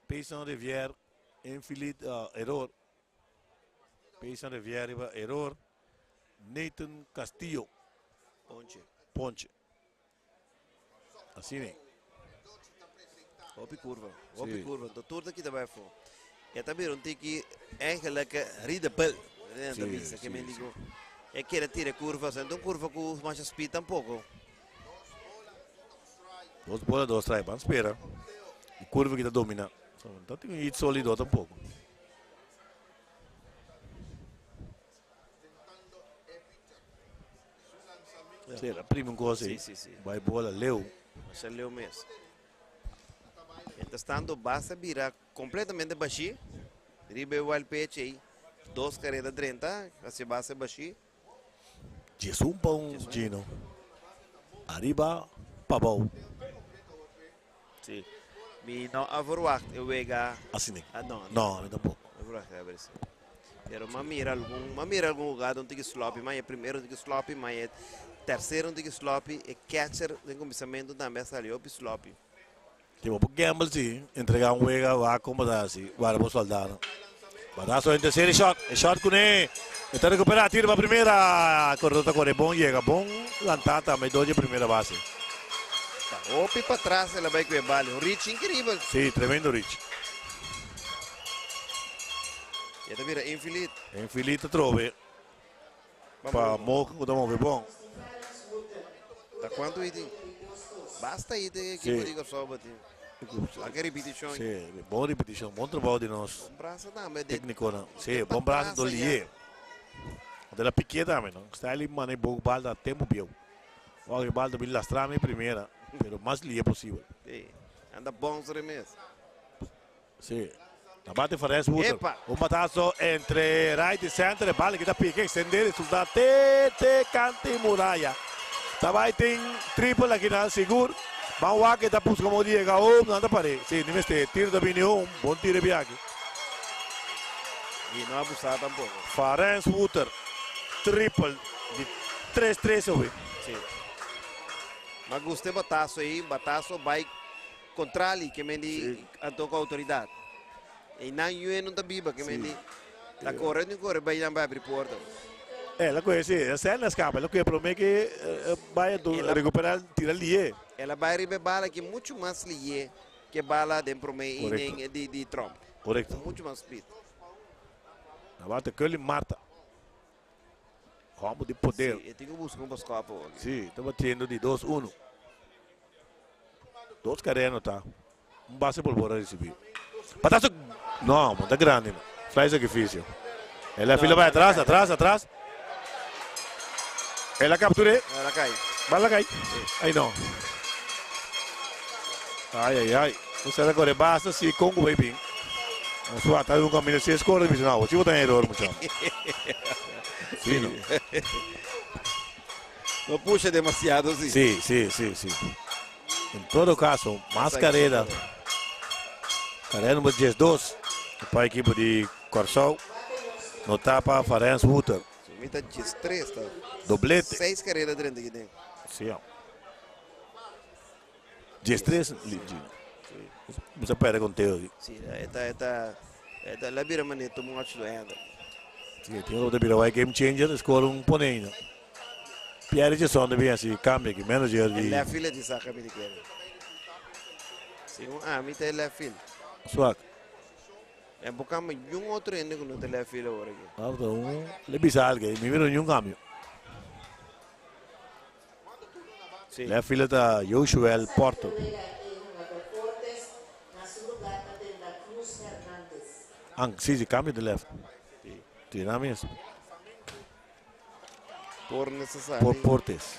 Payson Rivière infield error, Payson Rivière riba error, Nathan Castillo. Ponche. Ponche. Asina e. Hopi curva, hopi Sí. curva. Anto tur ta kita bai afó. E ta bira un tiki eigenlijk readable. Sí, Ta bisa sí, ke men sí. digo. E kere tira curva, anto un curva ku masha speed tampoco. Dos bola, dos strike. Ban spera. E curva kita domina. So, no tin un hit solido tampoco. Sí, el a primi un cosa ahí. Sí, sí, sí. Bai bola leu. Masha leu mes. Mientras tanto, base a bira completamente bashí. Riba e wild pitch ei. Dos carrera drenta, hacia base bashí. 11 pa 1, Gino. Ariba pa bou. Sí. Mi no a verwacht e wega. Asina. Ah, no, No, mi tampoco. No verwacht, a ver si. Pero m'a mira algun, m'a mira algun hugado un tiki sloppy, ma e primero un tiki sloppy, ma e tercero un tiki sloppy, e catcher den kuminsamentu tambe a sali hopi sloppy. Si bo por gamble si, entrega un wega wak como ta si, guarda bo soldado. Batazo den tercer shot, e shot cune, e ta recupera, tira pa primera, corredor ta core bon, yega bon, lanta tambe dos dje primera base. Ta hopi patras el a bay cu e bal, un reach increíbel. Si, tremendo reach. E ta bira infilit. Infilit atrobe. Pa Mogen cu ta move bon. Ta cuanto hit? Basta hit e equipo di Corsou bati. Laga ripeticion. Si, bon ripeticion. Bon trabao di nos Bon brasa tambe. tecniconan. Si, bon brasa do Lié. De la piqué tambe, no? Stanley manda e boek bal da tempo bieu. Wak e bal ta bin lastra mi primera, pero mas lié posibel. Si, anda bon sobre mes. Si. Na bate Fares Wouter. Epa! Un batazo entre right y center. E bal ki ta pica extender resulta te te cante y muralla. Ta bay tin triple aki nan sigur. Ban wak e ta busca modo di yega home. Nan ta pare. Si, ni mester. Tiro ta bini home. Bon tiro e biachi. Y no abusa tampoco. Fares Wouter. Triple di 3-3 awe. Si. Ma gusta e batazo ey. Batazo bay. Kontrali ke men di anto ku outoridat. Einan yu no ta biba ke men di ta kore ni kore bai nan bai abri porta. El a kohe si, e sèl a skapa, el a kohe promé ke bai anto rekuperá tira lié. El a bai riba e bala ki muchu mas lié ke bala den promé inning di Tromp. Korekto. Muchu mas speed. Na bate Curly Marta. Hòmber di poder. Si, e tin ku buska un baskòp awor. Si, ta batiendo di 2-1. Dos karera anotá. Un base por bor a risibí. Batazo. No, no ta grandi no. Fly sacrificio. El a fila bai atras, atras, atras. El a capturé. El a kai. Bala kai. Ay no. Ay, ay, ay. Usted a corre basta si Congo bai bin. Nos wata un camino si score bisa no, si bota error mucho. Si no. No pusha demasiado si. Si, si, si, si. En todo caso, mas carrera. Carrera number 12 pa equipo di Kòrsou. No tapa Farens Wouter. Mi ta 13 ta. Doblete. Seis carrera drenta aki den. Si. 13 Gino. Bo perde conteo aki. Si, e ta e ta la bira manera too much to handle. Si, tin otro bira way game changer, score un pone no. Pierre Richardson de bien si cambia aki manager di. Left field di saca mi di kere. Si un ami ta left field. Swak. E bo cambia un otro hende ku no ta left field awor aki. Ah, un le bisa algo, mi mira un cambio. Si. Left field ta Joshua Porto. Ah, si, si, cambio di left. Tira mes. Por necesario. Por Portes.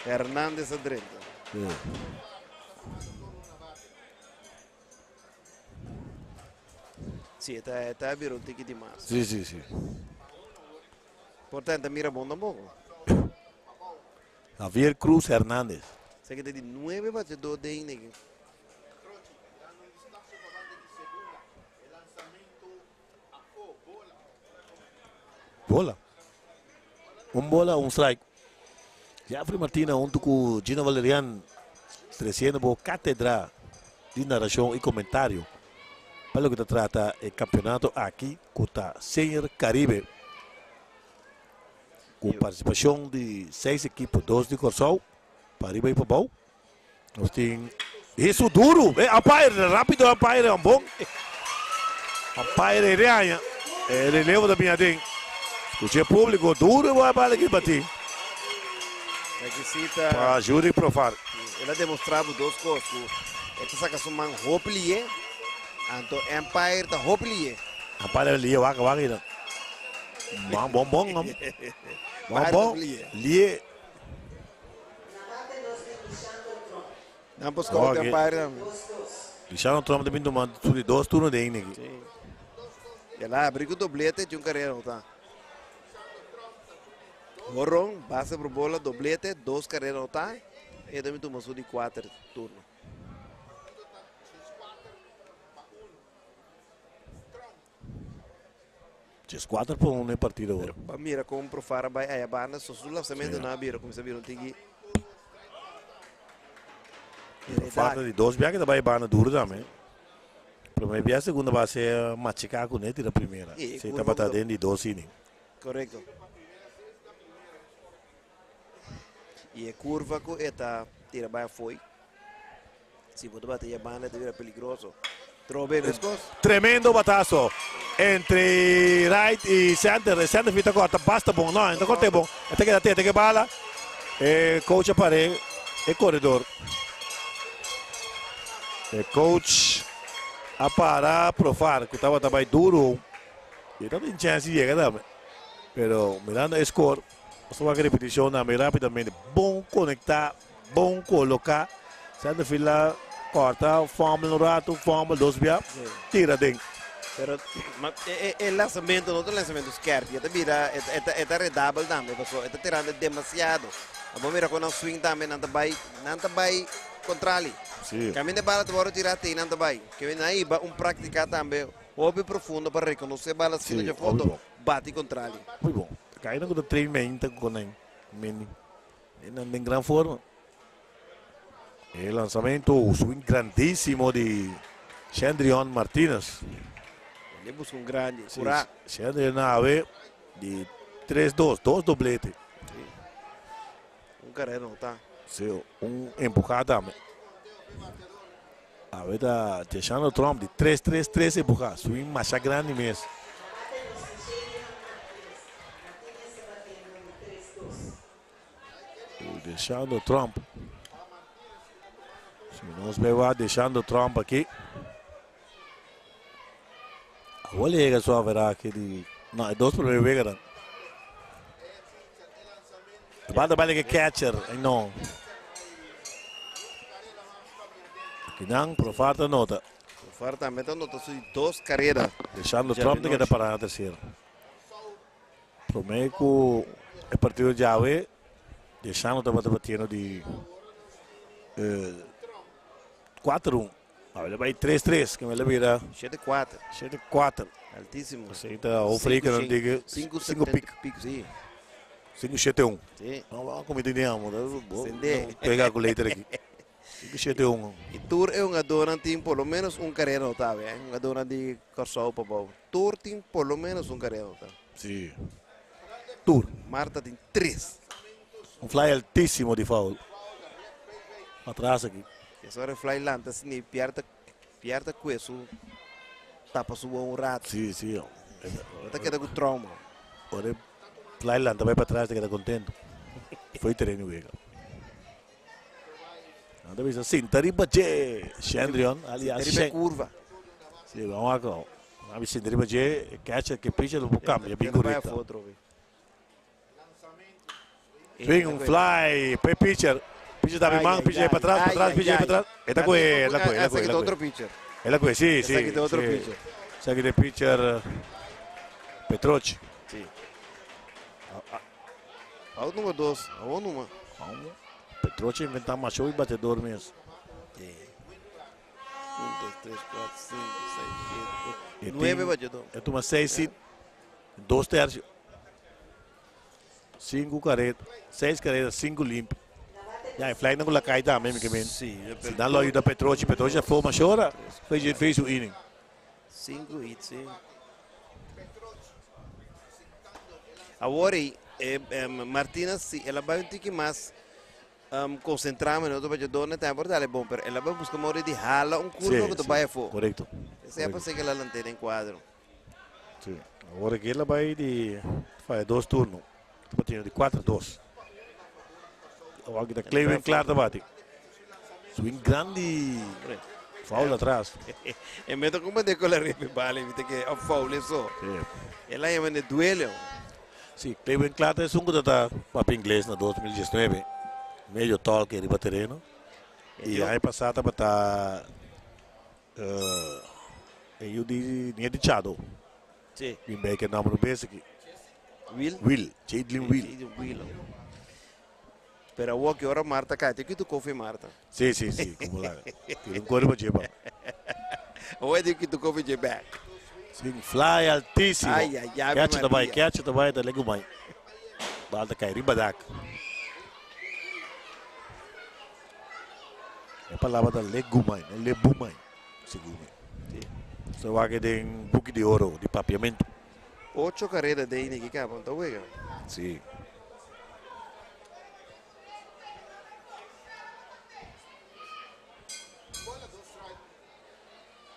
Hernandez a drenta. Si. Si, ta bira un tiki di mas. Si, si, si. Portanto, mira bon tampoco. Javier Cruz Hernandez. Sa ku di 9 bate 2 den aki. Bola. Un bola, un strike. Jeffrey Martina hunto ku Gino Valerian tresiendo bo kátedra di narashon i komentario pa loke ta trata e kampeonato aki ku ta Senior Caribe ku partisipashon di seis ekipo, dos di Kòrsou pa ariba i pa bou. Nos tin Hisu duru. E umpire, rápido umpire, un bon. Umpire e aña. E relevo ta bin aden. Skucha e públiko, duru e bala aki batí. Requisita. Pa Juri Profar. El a demostrá dos kos. E ta saka su man hopi lié. Anto umpire ta hopi lié. Umpire lié waka waka ina. Bon bon bon. Bon bon. Lié. Nan por score umpire. Luciano Tromp tambe tuma di dos turno den aki. Si. El a habri ku doblete di un karera anotá. Horon, base por bola, doblete, dos karera anotá. E tambe tuma su di kuater turno. 4 pa 1 e partido awor. Pa mira kon Profar bai aya banda, so su lanzamento na bira, kuminsá bira un tiki. Falta di dos biaha ku bai banda duru tambe. Promé biaha, segunda base machiká kuné tira primera. E Si curva tabata den di dos inning. Korekto. I e kurva ku e ta tira bai foi. Si bo bate e banda, ta bira peligroso. Trobe, meskos. Tremendo batazo entre right i center. Center field ta korta basta bon. No, no korta bon. Esta keda te, ke bala. E coach a para e koredó. E coach a para Profar, ku tabata bai duru. I tabatin chèns di yega tambe. Pero mirando e score, nos ta wak repetishon tambe rápidamente. Bon konektá, bon koloká. Center field a korta, fumble un ratu, fumble dos bia, tira den. Pero e lanzamento no ta lanzamento skerpi, e ta bira e ta redabel tambe, paso e ta tirando demasiado. Abo mira kon nan swing tambe nan ta bai, nan ta bai kontrali. Kaminda bala ta wòrdu tirá te nan ta bai. Ke nan iba un práktika tambe hopi profundo pa rekonosé bala sino dje fondo bati kontrali. Muy bon. Kaina ku ta train meinta ku nan meni. Nan den gran forma. E lansamento, swing grandísimo di Chandrion Martinez. El busca un grande. Sí, Chandrion Ave di 3-2, dos doblete. Sí. Un carrera nota. Sí, un empujada tambe. Awe ta Cheshano Trump di 3-3-3 empujada. Swing masha grande mes. Deshando Trump. Si nos beba Deshando Trump aki. Awor llega su averaje di... No, e dos primer weganan. E bal ta bai like catcher. Ay no. Akinan Profar ta nota. Profar tambe ta nota su di dos carrera. Deshando Trump ta keda para na tercera. Prome ku e partido djawe, Deshano tabata batiendo di 4-1. Awe el a bai 3-3, ke el a bira 7-4. 7-4. Altísimo. Esei ta Hofrey ke nan diga 5 5 pik. Pik, sí. 5-7-1. Sí. No, vamos a cometer ni amo. Sende. Pega calculator aki. 5-7-1. Y tur e hungadornan tin por lo menos un carrera notable, eh? Hungadornan di Kòrsou pa bou. Tur tin por lo menos un carrera notable. Sí. Tur. Marta tin tres. Un fly altísimo di foul. Atras aki. E ora e fly lanta asina y Pierre ta, Pierre ta kue su tapa su wowo un rato. Sí, sí. E ta keda ku trauma. Ora e fly lanta bai patras ta keda contento. Foi tereno wega. Nan ta bisa sinta riba dje Shendrion alias Sinta riba e curva. Sí, vamos a ko. Nan bisa sinta riba dje catcher ke pitcher lo por cambia bien correcta. Swing un fly pe pitcher. Pitcher ta man, pitcher pa atrás, pa atrás, pitcher pa atrás. E ta coge, el a coge, el a coge, el a coge. El a coge, sí, sí. Esaki ta otro pitcher. Esaki ta e pitcher Petrochi. Sí. Out number dos, awor numa. Petrochi inventa masho y batedor mes. Sí. Un, dos, tres, cuatro, cinco, seis, siete, ocho, nueve batedor. E tuma seis hit, dos tercio. Cinco carrera, seis carrera, cinco limpio. Ya, e fly nan ku la kai tambe, mi ke men. Sí, Si nan lo ayuda Petrochi, Petrochi a flow masho ora, fei fei su inning. Cinco hits, sí. Awor ei, Martinez, si el a bai un tiki mas konsentrá manera otro bachador na tempo por dale bon, pero el a bai buska modo di hala un kurva ku ta bai afó. Korekto. Esei a pas'é ku el a lant'é den kuadro. Sí, awor aki el a bai di faya dos turno. Ta batiendo di 4-2. Awor aki ta Clevin Clark ta bati. Swing grandi. Foul atras. E meta como de con la ripe bale, viste que a foul eso. Sí. El año de duelo. Sí, Clevin Clark es un que ta papi inglés na 2019. Medio tall que riba terreno. Y año pasado tabata e yu di Niet di Chado. Sí. Bin bij ke nomber bes aki. Will? Will, Jadlin Will. Jadlin Will. Pero awor ki ora Marta kai, te kitu koffie Marta. Sí, sí, sí, como la. Tira un cuerpo dje pa. Awor te kitu koffie dje back. Swing fly altísimo. Ay, ay, ay, Catch ta bai, Maria. catch ta bai, ta legu mai. Bal ta kai riba dak. E palabra ta legu mai, no lebu mai. Segun mi. Sí. So wak den buki di oro di papiamento. Ocho carrera de inning ki caba, ta wega. Sí.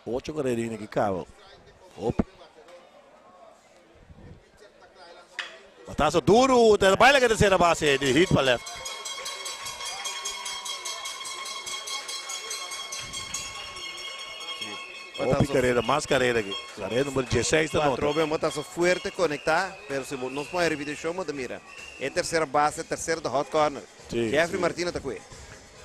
Ocho carrera de inning ki caba. Hop. Batazo duro, ta baila que tercera base di hit pa left. Hopi carrera, mas carrera aki. Carrera number 16 ta nota. Atrobe un batazo fuerte conecta, pero si bo nos pone repeticion bo ta mira. E tercera base, tercera ta hot corner. Sí, Jeffrey sí. Martina ta cue.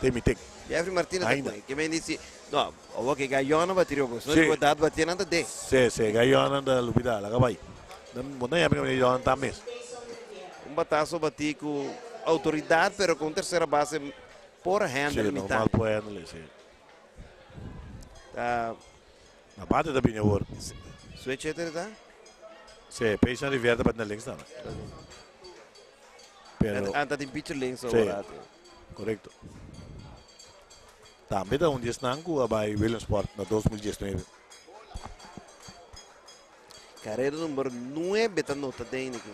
Te mi tek. Jeffrey Martina ta Ainda. cue. Ke men dici, no, owo ke Gallona batiri opo. Si no Sí. di bo dat bati nan ta de. Sí, sí, Gallona ta lubida, laga bai. Nan, bo no yami Gallona ta mes. Un batazo bati cu autoridad, pero cu un tercera base por handle Sí, mitad. normal por handle, sí. Ta Na bate ta bini awor. Switch hitter ta? Sí, Payson Rivera ta bati na links tambe. Pero Anta tin pitcher links Sí. awor. Correcto. Tambe ta un di esnan ku a bai Williamsport na 2019. Karera number 9 ta nota den aki.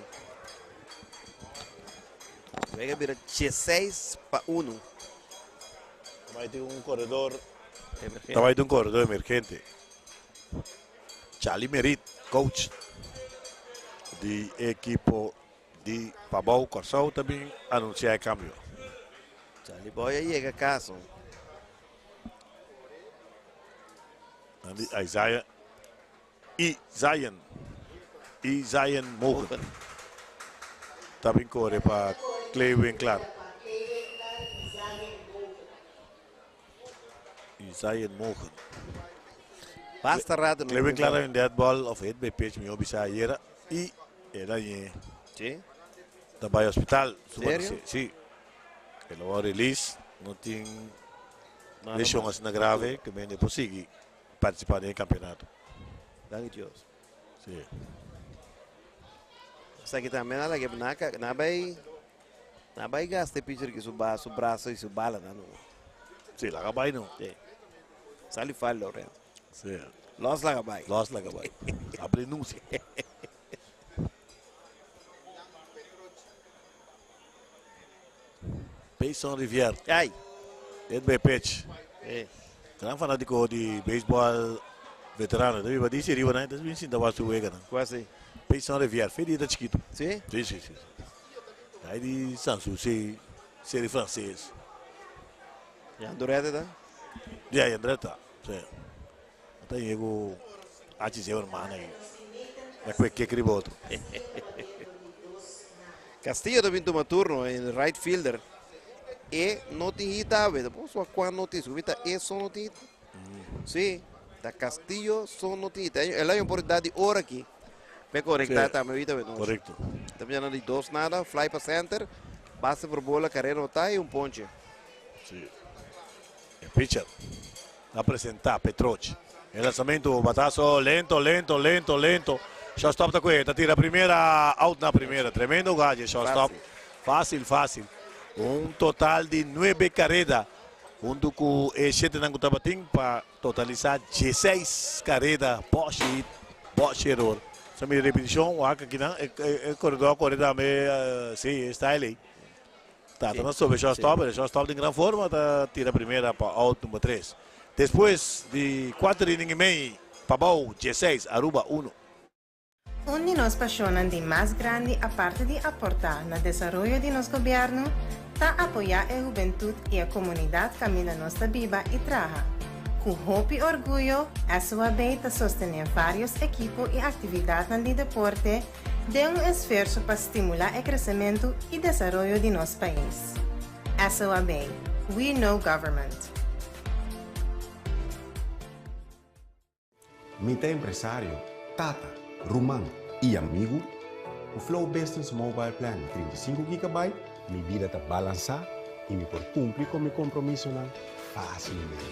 Wega bira 16-1. Bai tin un koredor. Emergente. Ta bai tin un koredor emergente. Charlie Merit, coach di ekipo di Pabou Kòrsou ta bin anunsiá e kambio. Charlie Boy a yega kas. Nan di Isaiah i Zion i Zion Mogen ta bin kore pa Clay Winklar. I Zion Mogen. Basta rato no Clay Winklar a un dead ball of hit by pitch mi bisa ayera i el a ñe Sí? ta bai hospital. Serio? Sí. El a release, no tin Nada lesión mas. asina grave ku men por sigui partisipá den e kampeonato. Danki Dios. Sí. Esaki tambe na lage na na bai na bai gasta e pitcher ki su ba su braso i su bala na no. Sí, laga bai no. Sí. Sali fal Lorenzo. Sí. Los laga bai. Los laga bai. Abrenuncia. Payson Rivier. Ai. Hit by pitch. Eh. Gran fanátiko di beisbòl veterano. Ta biba dici riba nan, ta bin sinta wak su wega nan. Kuasi. Payson Rivier, fe di ta chikitu. Sí? Sí, sí, sí. Dai di Sanssouci, seri franses. Y Andurete ta? Ya, y Andurete ta, sí. Ta yego HC hermano ahí. Ya kue kek riba otro. Castillo ta bin tuma turno en right fielder. E no tin hit awe. Ta por sua kua no tin. Subi ta e so no tin hit. Sí, ta Castillo so no tin hit. El a un oportunidad di ora aki. Pe conecta Sí. tambe ahorita we nos. Correcto. Ta mirando di dos nada, fly pa center, base por bola, carrera no ta y un ponche. Sí. E pitcher a presenta Petroch. E lanzamento, batazo lento, lento, lento, lento. Shortstop ta kue, ta tira primera, out na primera. Tremendo galle, shortstop. Fácil, fácil. Un total di 9 carrera. Hunto ku e 7 nan ku tabatin pa totalisá 16 carrera. Bosh hit, bosh error. Sa mira repeticion, wak aki nan, e corredor a corre tambe, sí, e style ei. Ta ta na sobe shortstop, e shortstop den gran forma ta tira primera pa out number 3. Despues di 4 inning y mei, Pabou 16, Aruba 1. Un di nos pashonnan di mas grandi aparte di aportá na desaroyo di nos gobièrnu ta apoyá e hubentut i e komunidat kaminda nos ta biba i traha. Ku hopi orguyo, SOAB ta sostené vários ekipo i aktividatnan di deporte den un esfuerso pa stimulá e kresementu i desaroyo di nos pais. SOAB, We Know Government. Mi ta empresario, tata, ruman i amigu. Ku Flow Business Mobile Plan di 35 GB, mi bida ta balansá i mi por kumpli ku mi kompromisonan fásilmente.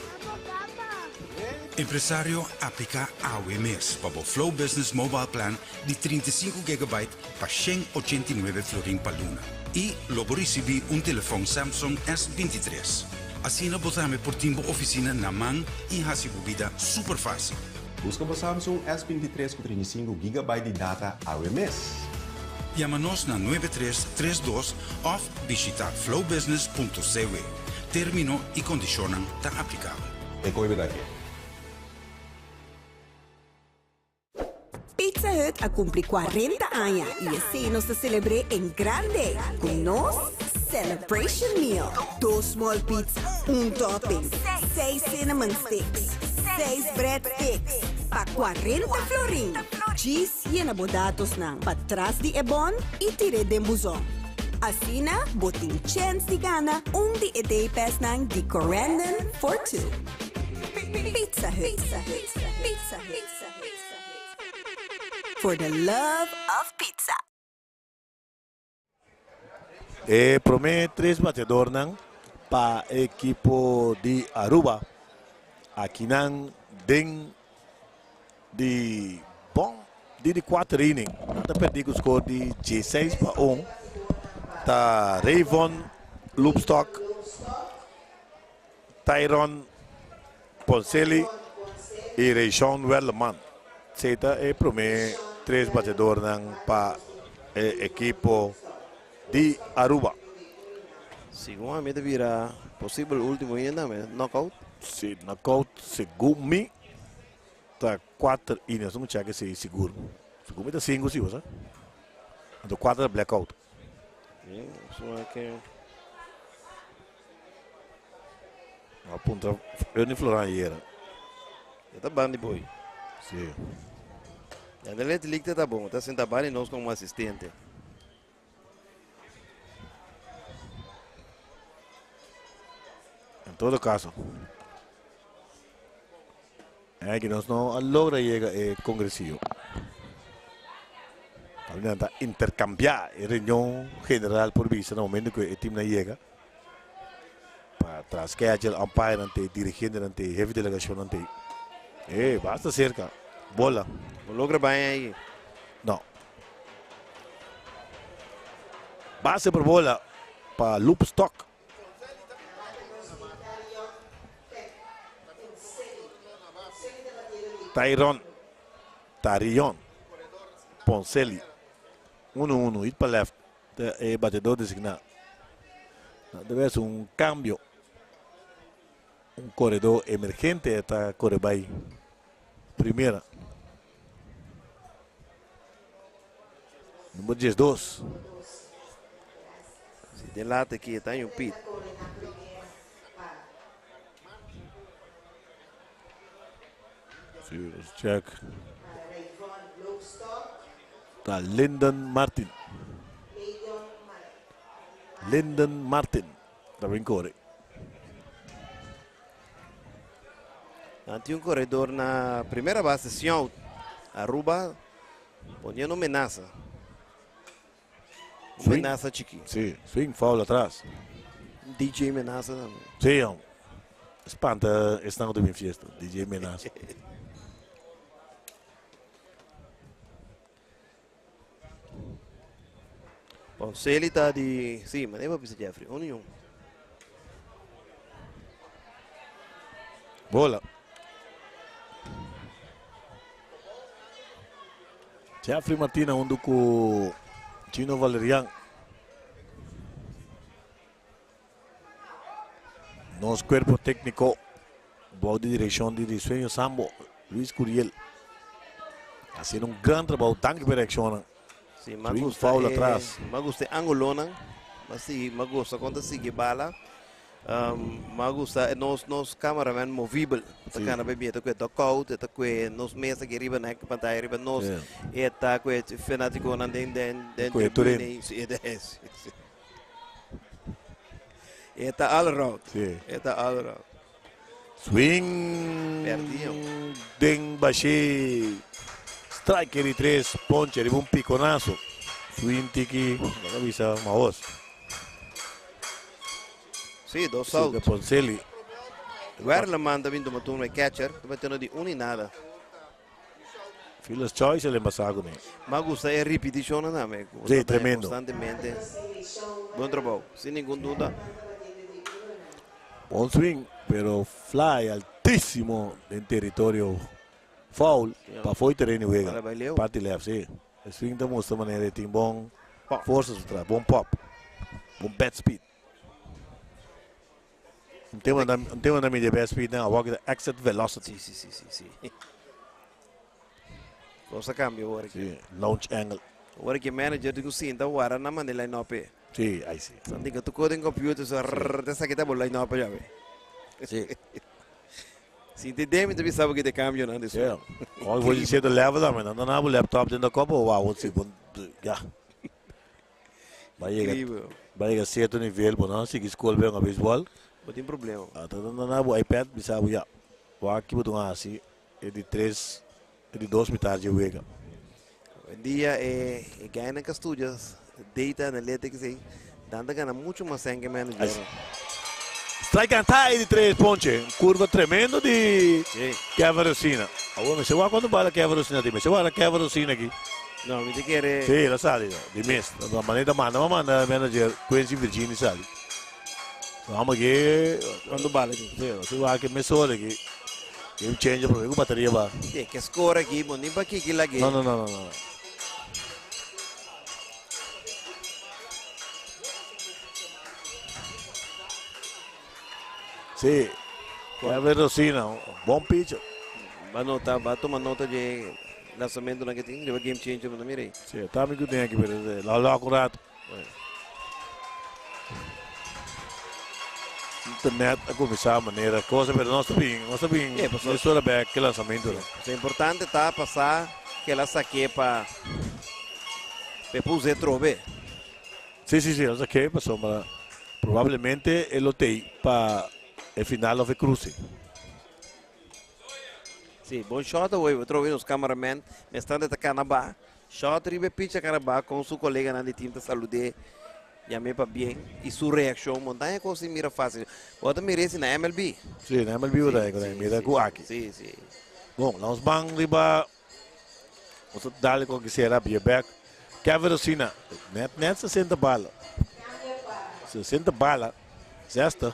Empresario, apliká awe mes pa bo Flow Business Mobile Plan di 35 GB pa 189 florin pa luna. I lo bo risibí un telefòn Samsung S23. Asina bo tambe por tin bo ofisina na man i hasi bo bida super fásil. Buska bo Samsung S23 ku 35 GB di data awe mes. Yama nos na 9332 òf bishitá flowbusiness.cw. Término i kondishonnan ta aplikabel. E koe bida ke. Pizza Hut a kumpli 40 aña i esei nos ta selebr'é en grande ku nos Celebration Meal. Dos small pizza, un topping, seis cinnamon sticks, seis breadsticks pa 40 florin. Djis yena bo datosnan patras di e bon i tir'é den buzon. Asina bo tin chèns di gana un di e day passnan di Corendon for Two. Pizza Hut. Pizza Hut. For the love of pizza. E promé tres bateadornan pa ekipo di Aruba akinan den di bon di di kuater inning. Nan ta perdí ku skor di 16-1. Ta Rayvon Loopstok, Tyron. Poncelli y Rayshon Werleman. Esey ta e prome tres batedornan pa e ekipo di Aruba. Segun ami ta bira posibel ultimo inning tambe, knockout. Si, knockout segun mi ta kuater innings. No check esey sigur. Segun mi ta sinku si, bo sa. Anto kuater ta blackout. Sí, suma ke. A puntra Ernie Floran ayera. E ta bandi boy. Sí. Ya de let likte ta bon. Ta senta bandi nos como asistente. En todo caso. É que nos no a logra yega e congresillo. También ta intercambiar e reunión general por vista na momento que e team na yega. Pa tras schedule, umpire ante, dirigente ante, jefe de delegación ante. Eh, basta cerca. Bola. No logra baña ahí. No. Base por bola pa Loop Stock. Tyron Tarion Poncelli 1-1 hit pa left ta e batedor designá. Debe ser un cambio. Un corredor emergente ta corre bay primera. Number 12. Si den late aki ta un pit. Si, let's check. Ta Lyndon Martin. Lyndon Martin. Ta bin kore. Dan tin un corredor na primera base, Sion. Aruba poniendo menasa. Un Swing. menasa chiki. Sí, swing foul atras. DJ menasa tambe. Sí, jong. Spanta esnan ku ta bin fiesta. DJ menasa. Bon, Celi ta di... Sí, maar nee, bisa Jeffrey. Un y un. Bola. Jeffrey Martina hunto ku Gino Valerian. Nos cuerpo técnico bou di direccion di Risueño Sambo, Luis Curiel. Haciendo un gran trabou. Danki pa e reaccionnan. Sí, me Swing gusta foul e, atras. me gusta e ángulonan. Ma sí, me gusta cuando sigue bala. Me gusta e nos cameraman movibel. Ta cana bay bien, ta kue dugout, ta kue nos mesa aki riba na pantalla riba nos. E ta kue fanaticonan den Kue tribune. Turin. Sí, sí, sí. E ta all around. E ta all around. Swing. Perdió. Den bashi. Strike di tres. Ponche riba un piconazo. Swing tiki. Laga bisa Maos. Sí, dos Sí, out. de Poncelli. Werleman ta bin tuma turno e catcher. Ta batiendo di un y nada. Fielder's choice el embasado con él. Me gusta e repetición tambe. Sí, tremendo. Constantemente. Buen trabajo, sin ninguna duda. Bon swing, pero fly altísimo en territorio foul. Pa foi terreno juega. Para baileo. Party left, sí. El swing te muestra manera de team bon Pop. força atrás, bom pop. Bom bat speed. Un tema da media bat speed, now walk the exit velocity. Sí, sí, sí, sí, sí. Cosa cambia ahora. Sí, launch angle. Ahora que manager digo sinta ahora na manda line up. Sí, ahí sí. Santi que tu code en computer so te saqueta por line up ya ve. Sí. Si te demi te sabe que te cambio na disso. Yeah. Hoy voy diciendo level también, anda na laptop dentro da copa, wow, sí, bon, ya. Va a llegar, Incrível. va a llegar a cierto nivel, bueno, si que escola bem a beisebol. No tem problema. Ah, tá dando na iPad, bisa ya. Wa aqui botou assim, é de três, é de dois metade juega. Hoy en día, gana que estudias data analytics, dando gana mucho más en que manager. Así. Strike and tie de três, Ponche. Curva tremendo de Kevin Rosina. Agora, me se va quando bala Kevin Rosina aqui, me se va Kevin Rosina aqui. No, mi te quiere. Sí, la sale, di mes. La manera manda manager Quincy Virginia sale. Vamos aqui. Quando bala aqui. Sí, se va que me sole aqui. Game changer promé ku bateria ba. Sí, ke score aki, bo ni pa kiki lag'é. No, no, no, no, no. Sí, Kevin Rosina, bon pitcher. Ba nota, ba tuma nota dje lanzamentonan ke tin riba game changer, bo ta mira ei. Sí, ta mi ku tin aki, pero lo lòk un rato. Internet a kuminsá manera cosa, pero nos ta bin, nos ta bin Yeah, paso- mesora bek ke lanzamento. Sí, importante ta pasá ke la saké pa pa e puse trobe. Sí, sí, sí, el saké pasobra probablemente e lo tei pa e final of e cruce. Sí, bon shot awor, bo trobe nos cameraman mestante ta kana ba. Shot riba e picha Carabao con su coleganan di team ta salud'é, yam'é pa bien y su reaccion. Montaña cos sin mira facil. Bo ta mira esi na MLB. Sí, na MLB bo ta con e mira cu aki. Sí, sí. Bon, nos ban riba, nos ta dale con kisera bia bek. Kevin Rosina, net net 60 bala. 60 bala, zestig.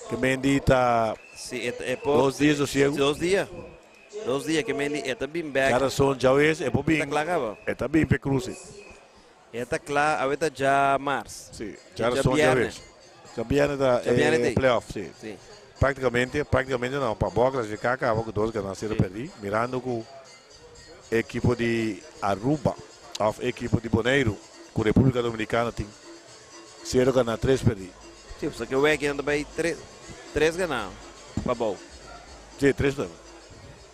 Ke men di ta Sí, e, e por, dos dia sosiego. Dos dia. Dos dia ke men di e ta bin bek. Djarason djawees e por bin. E ta kla kaba. E ta bin p'e cruce. E ta kla awe ta djamars. Si, djarason djawees. Djabierne ta e playoff, si. Si. Practicamente, practicamente no, pa bo a clasifica caba cu dos gana cero perdi, mirando cu e ekipo di Aruba of e ekipo di Boneiru cu Republica Dominicana tin cero gana tres perdi. Si, pasobra ke weki nan ta bay tres, tres gana pa bou. Sí, tres nueva.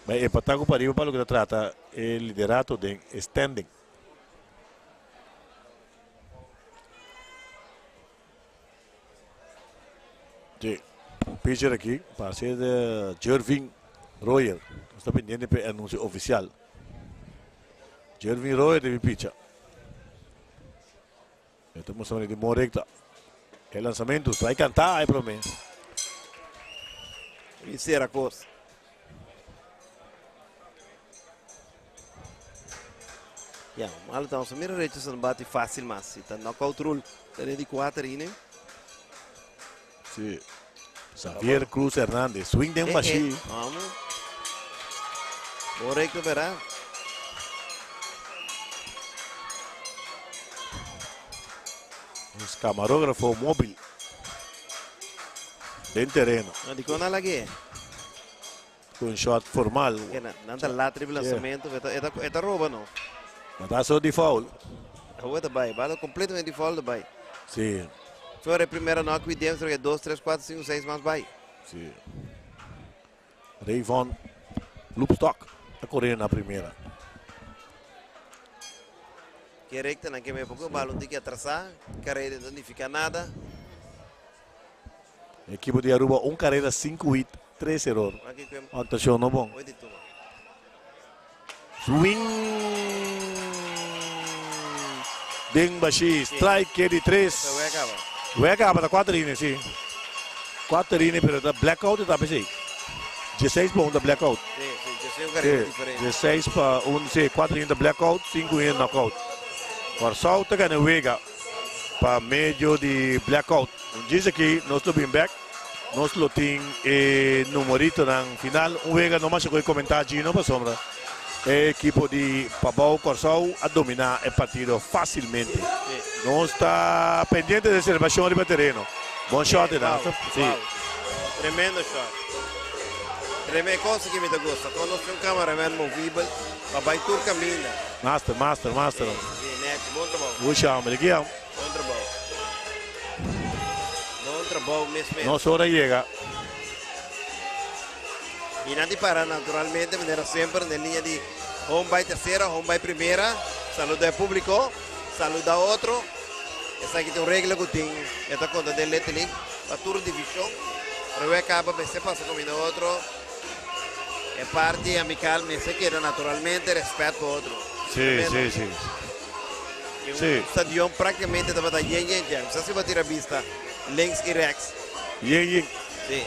Ma e pata ku pariba pa loke ta trata e liderato den e standing. Sí, pitcher aki pa ser de Jervin Royer. Nos ta pendiente pa e anuncio oficial. Jervin Royer debe picha. E ta mustra manera di bon recta. E lanzamento, strike cantá e prome. Y cera cos. Ya, malo ta mira Richardson bati fácil mas. Si ta knockout rule. Tene di cuatro ine. Sí. Xavier Cruz Hernandez. Swing den bashi. Eh, vamos. Bon recto, verá. Nos camarógrafo móvil. Den terreno. No, di con ala que? Con shot formal. Que na, nanta latri lanzamento, eta, eta, eta roba no. Matazo di foul. Aweta bai, bala completamente foul de bai. Sí. Flor e primera no a cuidem, sino que 2, 3, 4, 5, 6 mas bai. Sí. Rayvon Loopstock ta corriendo na primera. Que recta na que me poco bala un tiki atrasá, carrera no significa nada. Equipo di Aruba un carrera 5 hit, 3 error. Actuación no bon. Swing den bashi, strike di 3. Wega acaba ta 4 inning, si. 4 inning, pero ta blackout ta pesey. 16 pa 1 ta blackout. Si, si, 16 carrera diferente. 16 pa 1, si, 4 inning ta blackout, 5 inning knockout. Kòrsou ta gana wega pa medio di blackout. Djis aki nos lo bin bek. Nos lo tin e numeritonan final. Un wega no masha ku e komentá Gino pasobra e ekipo di Pabou Kòrsou a dominá e partido fásilmente. Nos ta pendiente di e selebrashon riba tereno. Bon shòt e nan. Sí. Tremendo shòt. Tremendo kos ki mi ta gusta. Kon nos tin un cameraman movibel pa bai tur kaminda. Master, master, master. Sí, nèchi. Bon trabou. Gushi homber. Di ki am? Bon trabou. Bon trabou mes mes. Nos ora yega. Y nan di para naturalmente manera semper den liña di home bay tercera, home bay primera. Saluda e publico, saluda otro. Esaki ta un regla cu tin, e ta conta den Little League pa tur division. Pero we caba mester pasa cominda otro. E parti amical mester keda naturalmente respet pa otro. Sí, sí, sí. Y un stadion prácticamente tabata yen yen yen. Sa si bo tira bista links y rechts. Yen yen. Sí.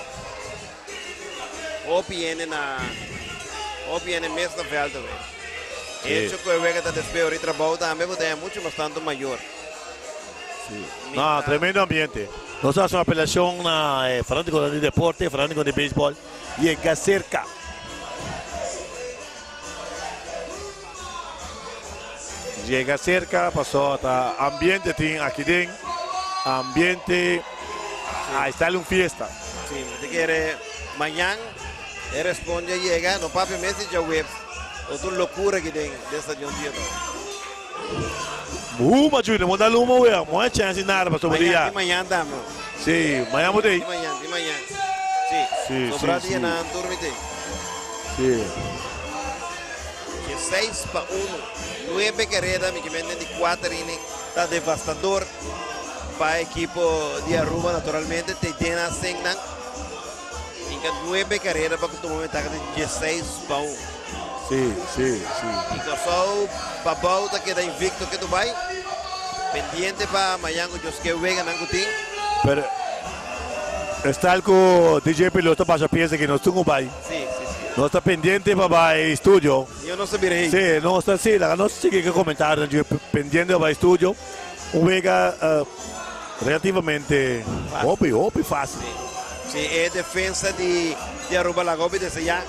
Hopi hende na hopi hende mes na veld awe. Sí. Hecho cu e wega ta despues ori trabou tambe bo ta haya mucho mas tanto mayor. Sí. No, tremendo ambiente. Nos a haci un apelacion na e fanaticonan di deporte, fanaticonan di baseball, yega cerca. Yega cerca paso ta ambiente tin aki den ambiente a esta un fiesta. Si, mi ta kere mañan e responde a yega, no papia mes di djaweps, lo ta un locura aki den den stadion Theodore. Huma Junior, mo da luma wea, mo a chance nada pasobra Mañan, dia. di mañan tambe. Si, mañan bo ta ei. Di mañan, di mañan. Si, Si, sobra si, dia si. nan tur mi ta ei. Si. 16 pa 1, nuebe careda, mi ke men den di cuater inning ta devastador pa ekipo di Aruba naturalmente te den a sengnan. Inca nuebe careda pa tuma ventaha di 16 pa 1. Si, si, si. Y Curaçao pa bou ta keda invicto ke Dubai. Pendiente pa mañan cu Josque wega nan cu tin. Pero estal cu DJ Piloto ta basha pieza ki nos tin cu bay. Si, si, si. Nos ta pendiente pa bay studio. Yo no sa bira hei. Si, nos ta si, laga nos sigui cu comentario nan pendiente pa bay studio. Un wega relativamente hopi, hopi facil. Si, si e defensa di di Aruba laga hopi desea.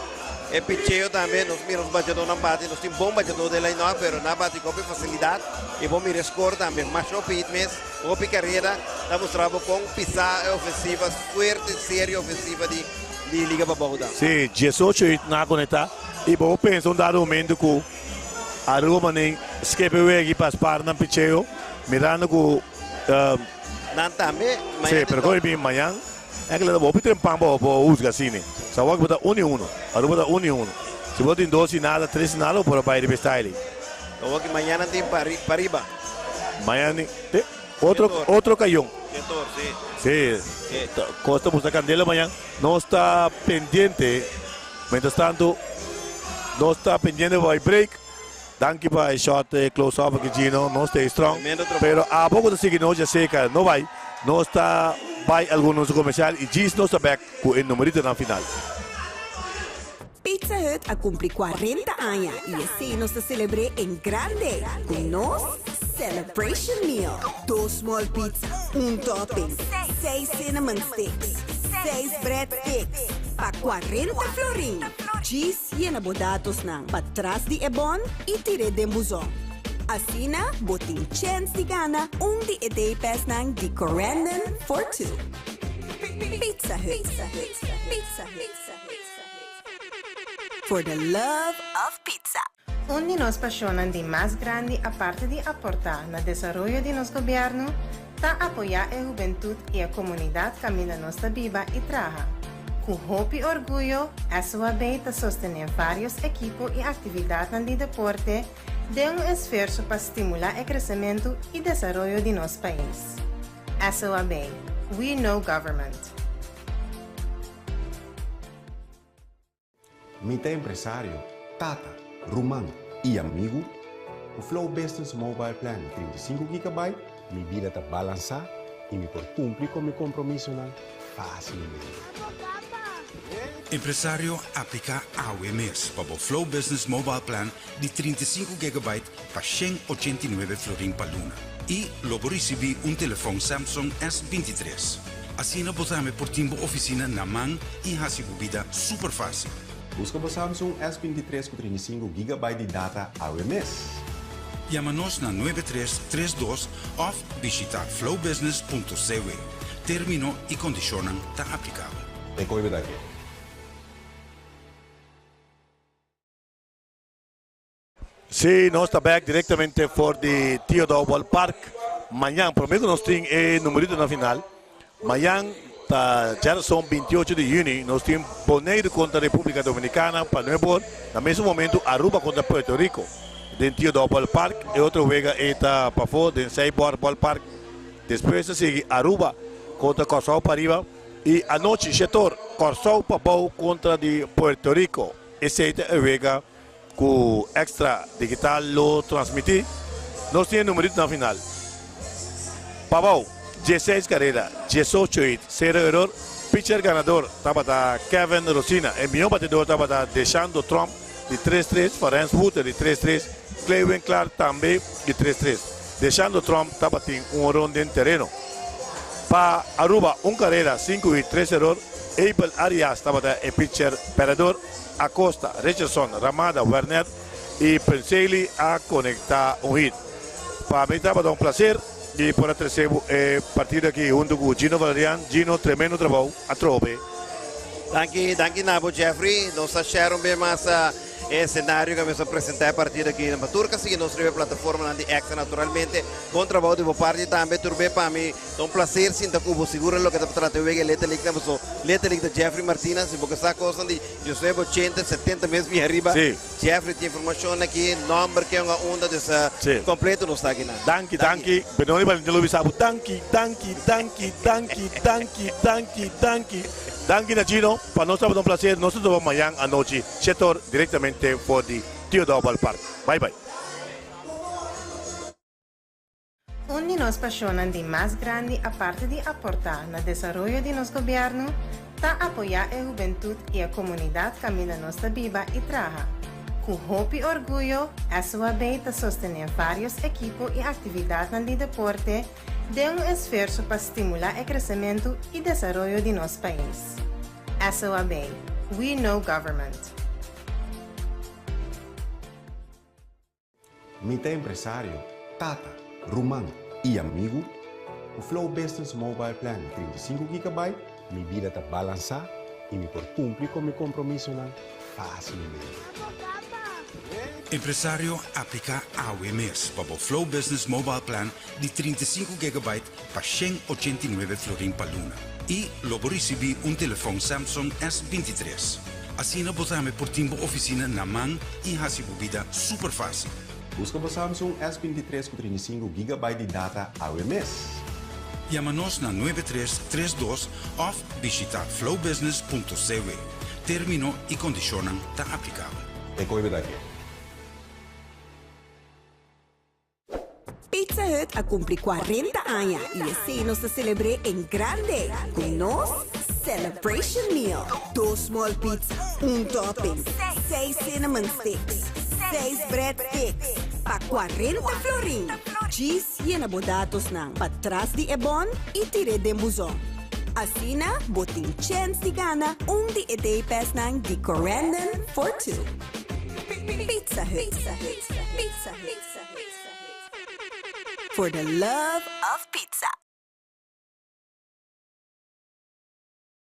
E picheo tambe, nos mira nos bateadornan bati, nos tin bon bateador den line-up, pero nan bati cu hopi facilidad. Y bo mira e score tambe, masha hopi hit mes, hopi carrera, ta mustra bo con pisa e ofensiva, fuerte, serio ofensiva di di Liga Pabou ta. Si, 18 hit nan a conecta y bo por pensa un dado momento cu Aruba manen skep e wega y pa spar nan picheo, mirando cu. Nan tambe mañan. Si, pero con bin mañan e ke ta hopi trempan pa bo huzga asina. Sa wak bo ta un y uno, Aruba ta un y uno. Si bo tin dos y nada, tres y nada bo por a bay riba e style. Awor ki mañan nan tin pa riba. Mañan tin otro otro cayon. Ketor, si. Si, cos ta busca candela mañan. Nos ta pendiente, mientras tanto nos ta pendiente pa bay break. Danki pa e shot e close up aki Gino, nos ta strong. Pero abo cu ta sigui nos ya seca no bay. Nos ta bay algun nos comercial y djis nos ta back cu e numeritonan final. Pizza Hut a cumpli 40 aña y esey nos ta celebr'é en grande cu nos Celebration Meal. Dos small pizza, un topping, seis cinnamon sticks, seis bread sticks pa 40 florin. Djis Yena bo datosnan patras di e bon i tir'é den buzon. Asina bo tin chèns di gana un di e day passnan di Corendon for Two. Pizza Hut, for the love of pizza. Un di nos pasionnan di mas grandi aparte di aporta na desaroyo di nos gobierno ta apoya e hubentud y e comunidad caminda nos ta biba y traha. Cu hopi orguyo, SOAB ta sostene varios ekipo y actividadnan di deporte den un esfuerso pa stimula e crecemento y desaroyo di nos pais. SOAB, We Know Government. Mi ta empresario, tata, ruman i amigu. Ku Flow Business Mobile Plan di 35 gigabyte, mi bida ta balansá i mi por kumpli ku mi kompromisonan fásilmente. Empresario, apliká awe mes pa bo Flow Business Mobile Plan di 35 gigabyte pa 189 florin pa luna i lo bo risibí un telefòn Samsung S23. Asina bo tambe por tin bo ofisina na man i hasi bo bida super fásil. Buska bo Samsung S23 ku 35 gigabyte di data awe mes. Yama nos na 9332 òf bishitá flowbusiness.cw. Término i kondishonnan ta aplikabel. E koe bo ta ke. Sí, nos ta back directamente for di Theodore Ballpark. Mañan, prome cu nos tin e numerito na final. Mañan ta djarazon 28 di juni, nos tin Bonaire contra Republica Dominicana pa nuebe or. Na mesun momento Aruba contra Puerto Rico den Theodore Ballpark. E otro wega e ta pafo den Seiboard Ballpark. Despues ta sigui Aruba contra Corsou pariba. Y anochi shetor Corsou pabou contra di Puerto Rico. Esey ta e wega Ku Extra Digital lo transmití. Nos tin e numeritonan final. Pabou, 16 karera, 18 hit, sero eror. Pitcher ganador tabata Kevin Rosina. E mihó batedor tabata Deshando Tromp di tres tres, Farens Wouter di tres tres, Clay Winklaar tambe di tres tres. Deshando Tromp tabatin un horon den tereno. Pa Aruba, un karera, sinku hit, tres eror. Abel Arias tabata e pitcher pèrdèdor. Acosta, Richardson, Ramada, Wernet y Princelli a conecta un hit. Pa mi tabata un placer di por a trece bo e partido aki hunto cu Gino Valerian. Gino, tremendo trabou atrobe. Danki, danki na bo Jeffrey. Nos ta share un be mas e escenario cu nos a presenta e partido aki. Pa tur cu a sigui nos riba e plataformanan di Extra naturalmente. Bon trabou di bo parti tambe tur be pa mi. Ta un placer sinta cu bo. Sigur loke ta trata e wega e Little League na boso. Little League ta Jeffrey Martina. Si bo ke sa cosnan di diesnuebe, ochenta, setenta mes bien ariba. Sí. Jeffrey tin informacion aki, nomber ken a unda, dus Sí. completo nos ta aki nan. Danki, danki. Benoni Valentin lo bisa bo danki, danki, danki, danki, danki, danki, danki. Danki na Gino, pa nos tabata un placer. Nos ta topa mañan anochi shete or directamente for di Theodore Ballpark. Bye bye. Un di nos pasionnan di mas grandi aparte di aporta na desaroyo di nos gobierno ta apoya e hubentud y e comunidad caminda nos ta biba y traha. Cu hopi orguyo SOAB ta sostene varios ekipo y actividadnan di deporte den un esfuerso pa stimula e crecemento y desaroyo di nos pais. SOAB, We know government. Mi ta empresario, tata, ruman i amigu. Ku Flow Business Mobile Plan di 35 gigabyte, mi bida ta balansá i mi por kumpli ku mi kompromisonan fásilmente. Empresario, apliká awe mes pa bo Flow Business Mobile Plan di 35 gigabyte pa 189 florin pa luna i lo bo risibí un telefòn Samsung S 23. Asina bo tambe por tin bo ofisina na man i hasi bo bida super fásil. Buska bo Samsung S 23 ku 35 gigabyte di data awe mes. Yama nos na 9332 òf bishitá flowbusiness.cw. Término i kondishonnan ta aplikabel. E koe bo ta ke. Pizza Hut a cumpli 40 aña y esey nos ta celebr'é en grande cu nos Celebration Meal. Dos small pizza, un topping, seis cinnamon sticks, seis bread sticks pa 40 florin. Djis yena bo datosnan patras di e bon y tir'é den buzon. Asina bo tin chens di gana un di e day passnan di Corendon for Two. Pizza Hut. Pizza Hut. For the love of pizza.